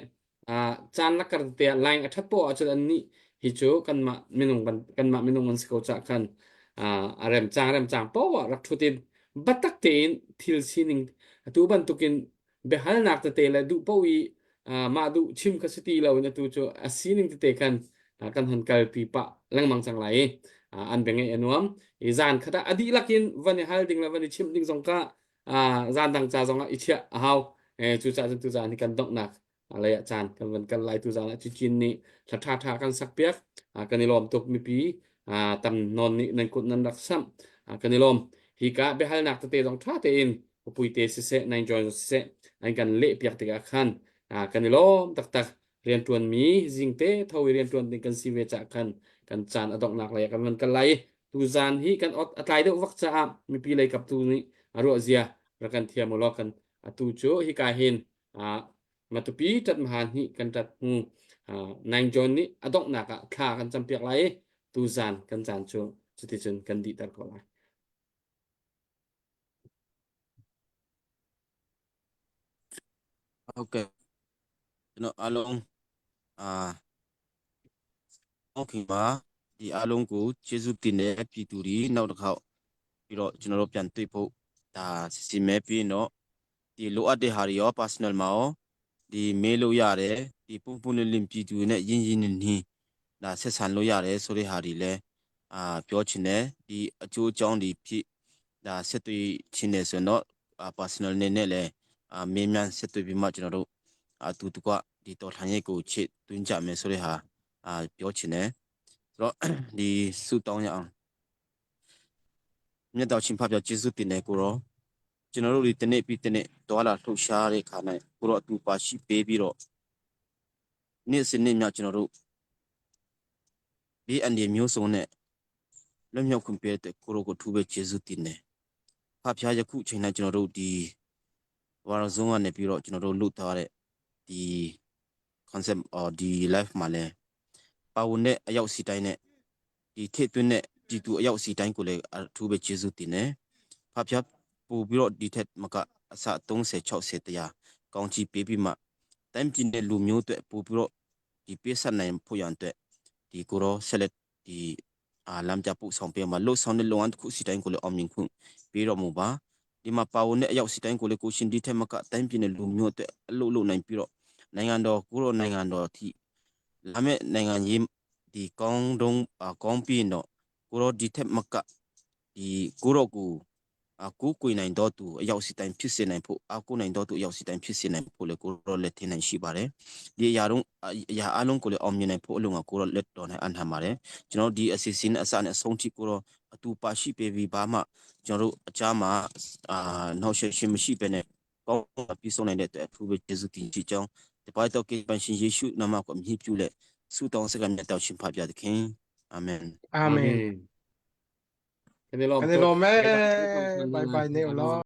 [SPEAKER 1] ah, caan lakar te ah line a ṭhat poah ahcun annih hi cu kanmah minung ban kanmah minung an si ko cah khan ah, a remcang remcang poah rak ṭhut in biatak tein thil sining atu bantukin biahalnak tete le duh paoh i mah duh chim kha si ti lo in atu cu a sining tete khan kan hon kalpi pah lengmang cang lai i an bia ngaih a nuam i zan khat ah a dihlak in van i hal ding le van i chimh ding zong ka zan dang ca zong ah i chiah a hau cucaah cun tuzaan hi kan donghnak lei ah caan kan van kal lai tuzaan ah Cicin nih hla ṭha ṭha kan sak piak kan i lawm tuk mipi tam nawn nih nan kut nan rak samh kan i lawm hi ka biahalnak tete zong ṭha tein Puite siseh, nine join siseh, an kan leh piak tikah khan kan i lawm taktak. Rianṭuanmi zingte tho i rianṭuan ding kan si ve cah khan kan caan a donghnak lei ah kan van kal lai i tuzaan hi kan ot a tlai deuh vak caah mipi lei kap tu nih a ruah zia rak kan thiam u law kan atu cu hika hin Matupi ṭatmahan hi kan ṭat hnu nine John nih a donghnak ah thla kan campiak lai i tuzaan kan caan cu cuticun kan dihter ko lai.
[SPEAKER 6] ဟုတ်ကဲ့ကျွန်တော်အားလုံးအာโอเคပါဒီအားလုံးကိုကျေးဇူးတင်တဲ့ပြည်သူတွေနောက်တစ်ခေါက်ပြီးတော့ကျွန်တော်တို့ပြန်တွေ့ဖို့ဒါစီစဉ်မယ်ပြီးရင်တော့ဒီလိုအပ်တဲ့ဟာတွေရော personal မှာရောဒီမေးလို့ရတယ်ဒီပုံပုံလင်းလင်းပြည်သူတွေနဲ့ရင်းရင်းနှီးနှီးဒါဆက်ဆံလို့ရတယ်ဆိုတဲ့ဟာတွေလည်းအာပြောချင်တယ်ဒီအကျိုးအကြောင်းတွေဖြစ် ဒါဆက်သွေးချင်းနေဆိုရင်တော့အာ personal အနေနဲ့လည်းအာမေးမြန်းဆက်သွေးပြီးမှကျွန်တော်တို့အတူတကွဒီတော်လှန်ရေးကိုချစ်တွင်းကြမယ်ဆိုတဲ့ဟာအာပြောချင်တယ်ဆိုတော့ဒီဆုတောင်းရအောင်မြတ်တော်ရှင်ဖပြကျေးဇူးတင်တယ်ကိုရောကျွန်တော်တို့ဒီတနေ့ပြီးတနေ့တွာလာလှုပ်ရှားတဲ့ခါ၌ကိုရောအတူပါရှိပေးပြီးတော့နေ့စဉ်နေ့မြကျွန်တော်တို့ဒီအနေမျိုးစုံနဲ့ လွတ်မြောက်ခွင့်ပေးတဲ့ကိုရောကိုထူးပဲကျေးဇူးတင်တယ်။ဖဖျားယခုချိန်၌ကျွန်တော်တို့ဒီဝါရဇုံကနေပြီးတော့ကျွန်တော်တို့လုထားတဲ့ဒီ concept အော်ဒီ live မှာလဲပါဝင်တဲ့အရောက်စီတိုင်းနဲ့ဒီထည့်သွင်းတဲ့ဒီသူအရောက်စီတိုင်းကိုလည်းအထူးပဲကျေးဇူးတင်တယ်။ဖဖျားပို့ပြီးတော့ဒီထက်မကအစ30 60တရားကောင်းချီးပေးပြီးမှတိုင်းပြည်နဲ့လူမျိုးတွေပို့ပြီးတော့ဒီပေးဆက်နိုင်ဖို့ရန်အတွက်ဒီကိုရောဆက်လက်ဒီ အာလမ်းပြပို့ဆောင်ပေးမှာလို့ဆောင်တဲ့လုပ်ငန်းတစ်ခုစီတိုင်းကိုလည်းအောင်မြင်ခွင့်ပေးတော်မူပါဒီမှာပါဝင်တဲ့အရောက်စီတိုင်းကိုလည်းကိုရှင်ဒီထက်မကတိုင်းပြည်နဲ့လူမျိုးအတွက်အလုပ်လုပ်နိုင်ပြီးတော့နိုင်ငံတော်ကိုရောနိုင်ငံတော်အထိလာမယ့်နိုင်ငံရေးဒီကောင်းတုံးကောင်းပြီးတော့ကိုရောဒီထက်မကဒီကိုရောကို အကူကိုနိုင်တော့သူအရောက်စီတိုင်းဖြစ်စေနိုင်ဖို့အကူနိုင်တော့သူအရောက်စီတိုင်းဖြစ်စေနိုင်ဖို့လေကိုရောလက်ထင်းနိုင်ရှိပါတယ်ဒီအရာတော့အရာအလုံးကိုလည်းအောင်မြင်နိုင်ဖို့အလုံးကကိုရောလက်တော်နိုင်အနှံပါတယ်ကျွန်တော်ဒီအစီအစဉ်အစနဲ့အဆုံးထိကိုရောအတူပါရှိပေးပြီးဘာမှကျွန်တော်တို့အကြားမှာအာနောက်ဆက်ရှင်မရှိဘဲနဲ့ကောင်းပြီးဆုံးနိုင်တဲ့အတွက်အထူးပဲကျေးဇူးတင်ရှိကြောင်းတပိုက်တော့ကေပန်ရှင်ယေရှုနာမကိုအမြင့်ပြုလက်ဆုတောင်းစကားမြတ်တော်ရှင်ဖပြသခင်အာမင်
[SPEAKER 5] အာမင်
[SPEAKER 1] Kan i lawm
[SPEAKER 5] kan i
[SPEAKER 1] tuk.
[SPEAKER 5] lawm ee bye bye ne ulaw.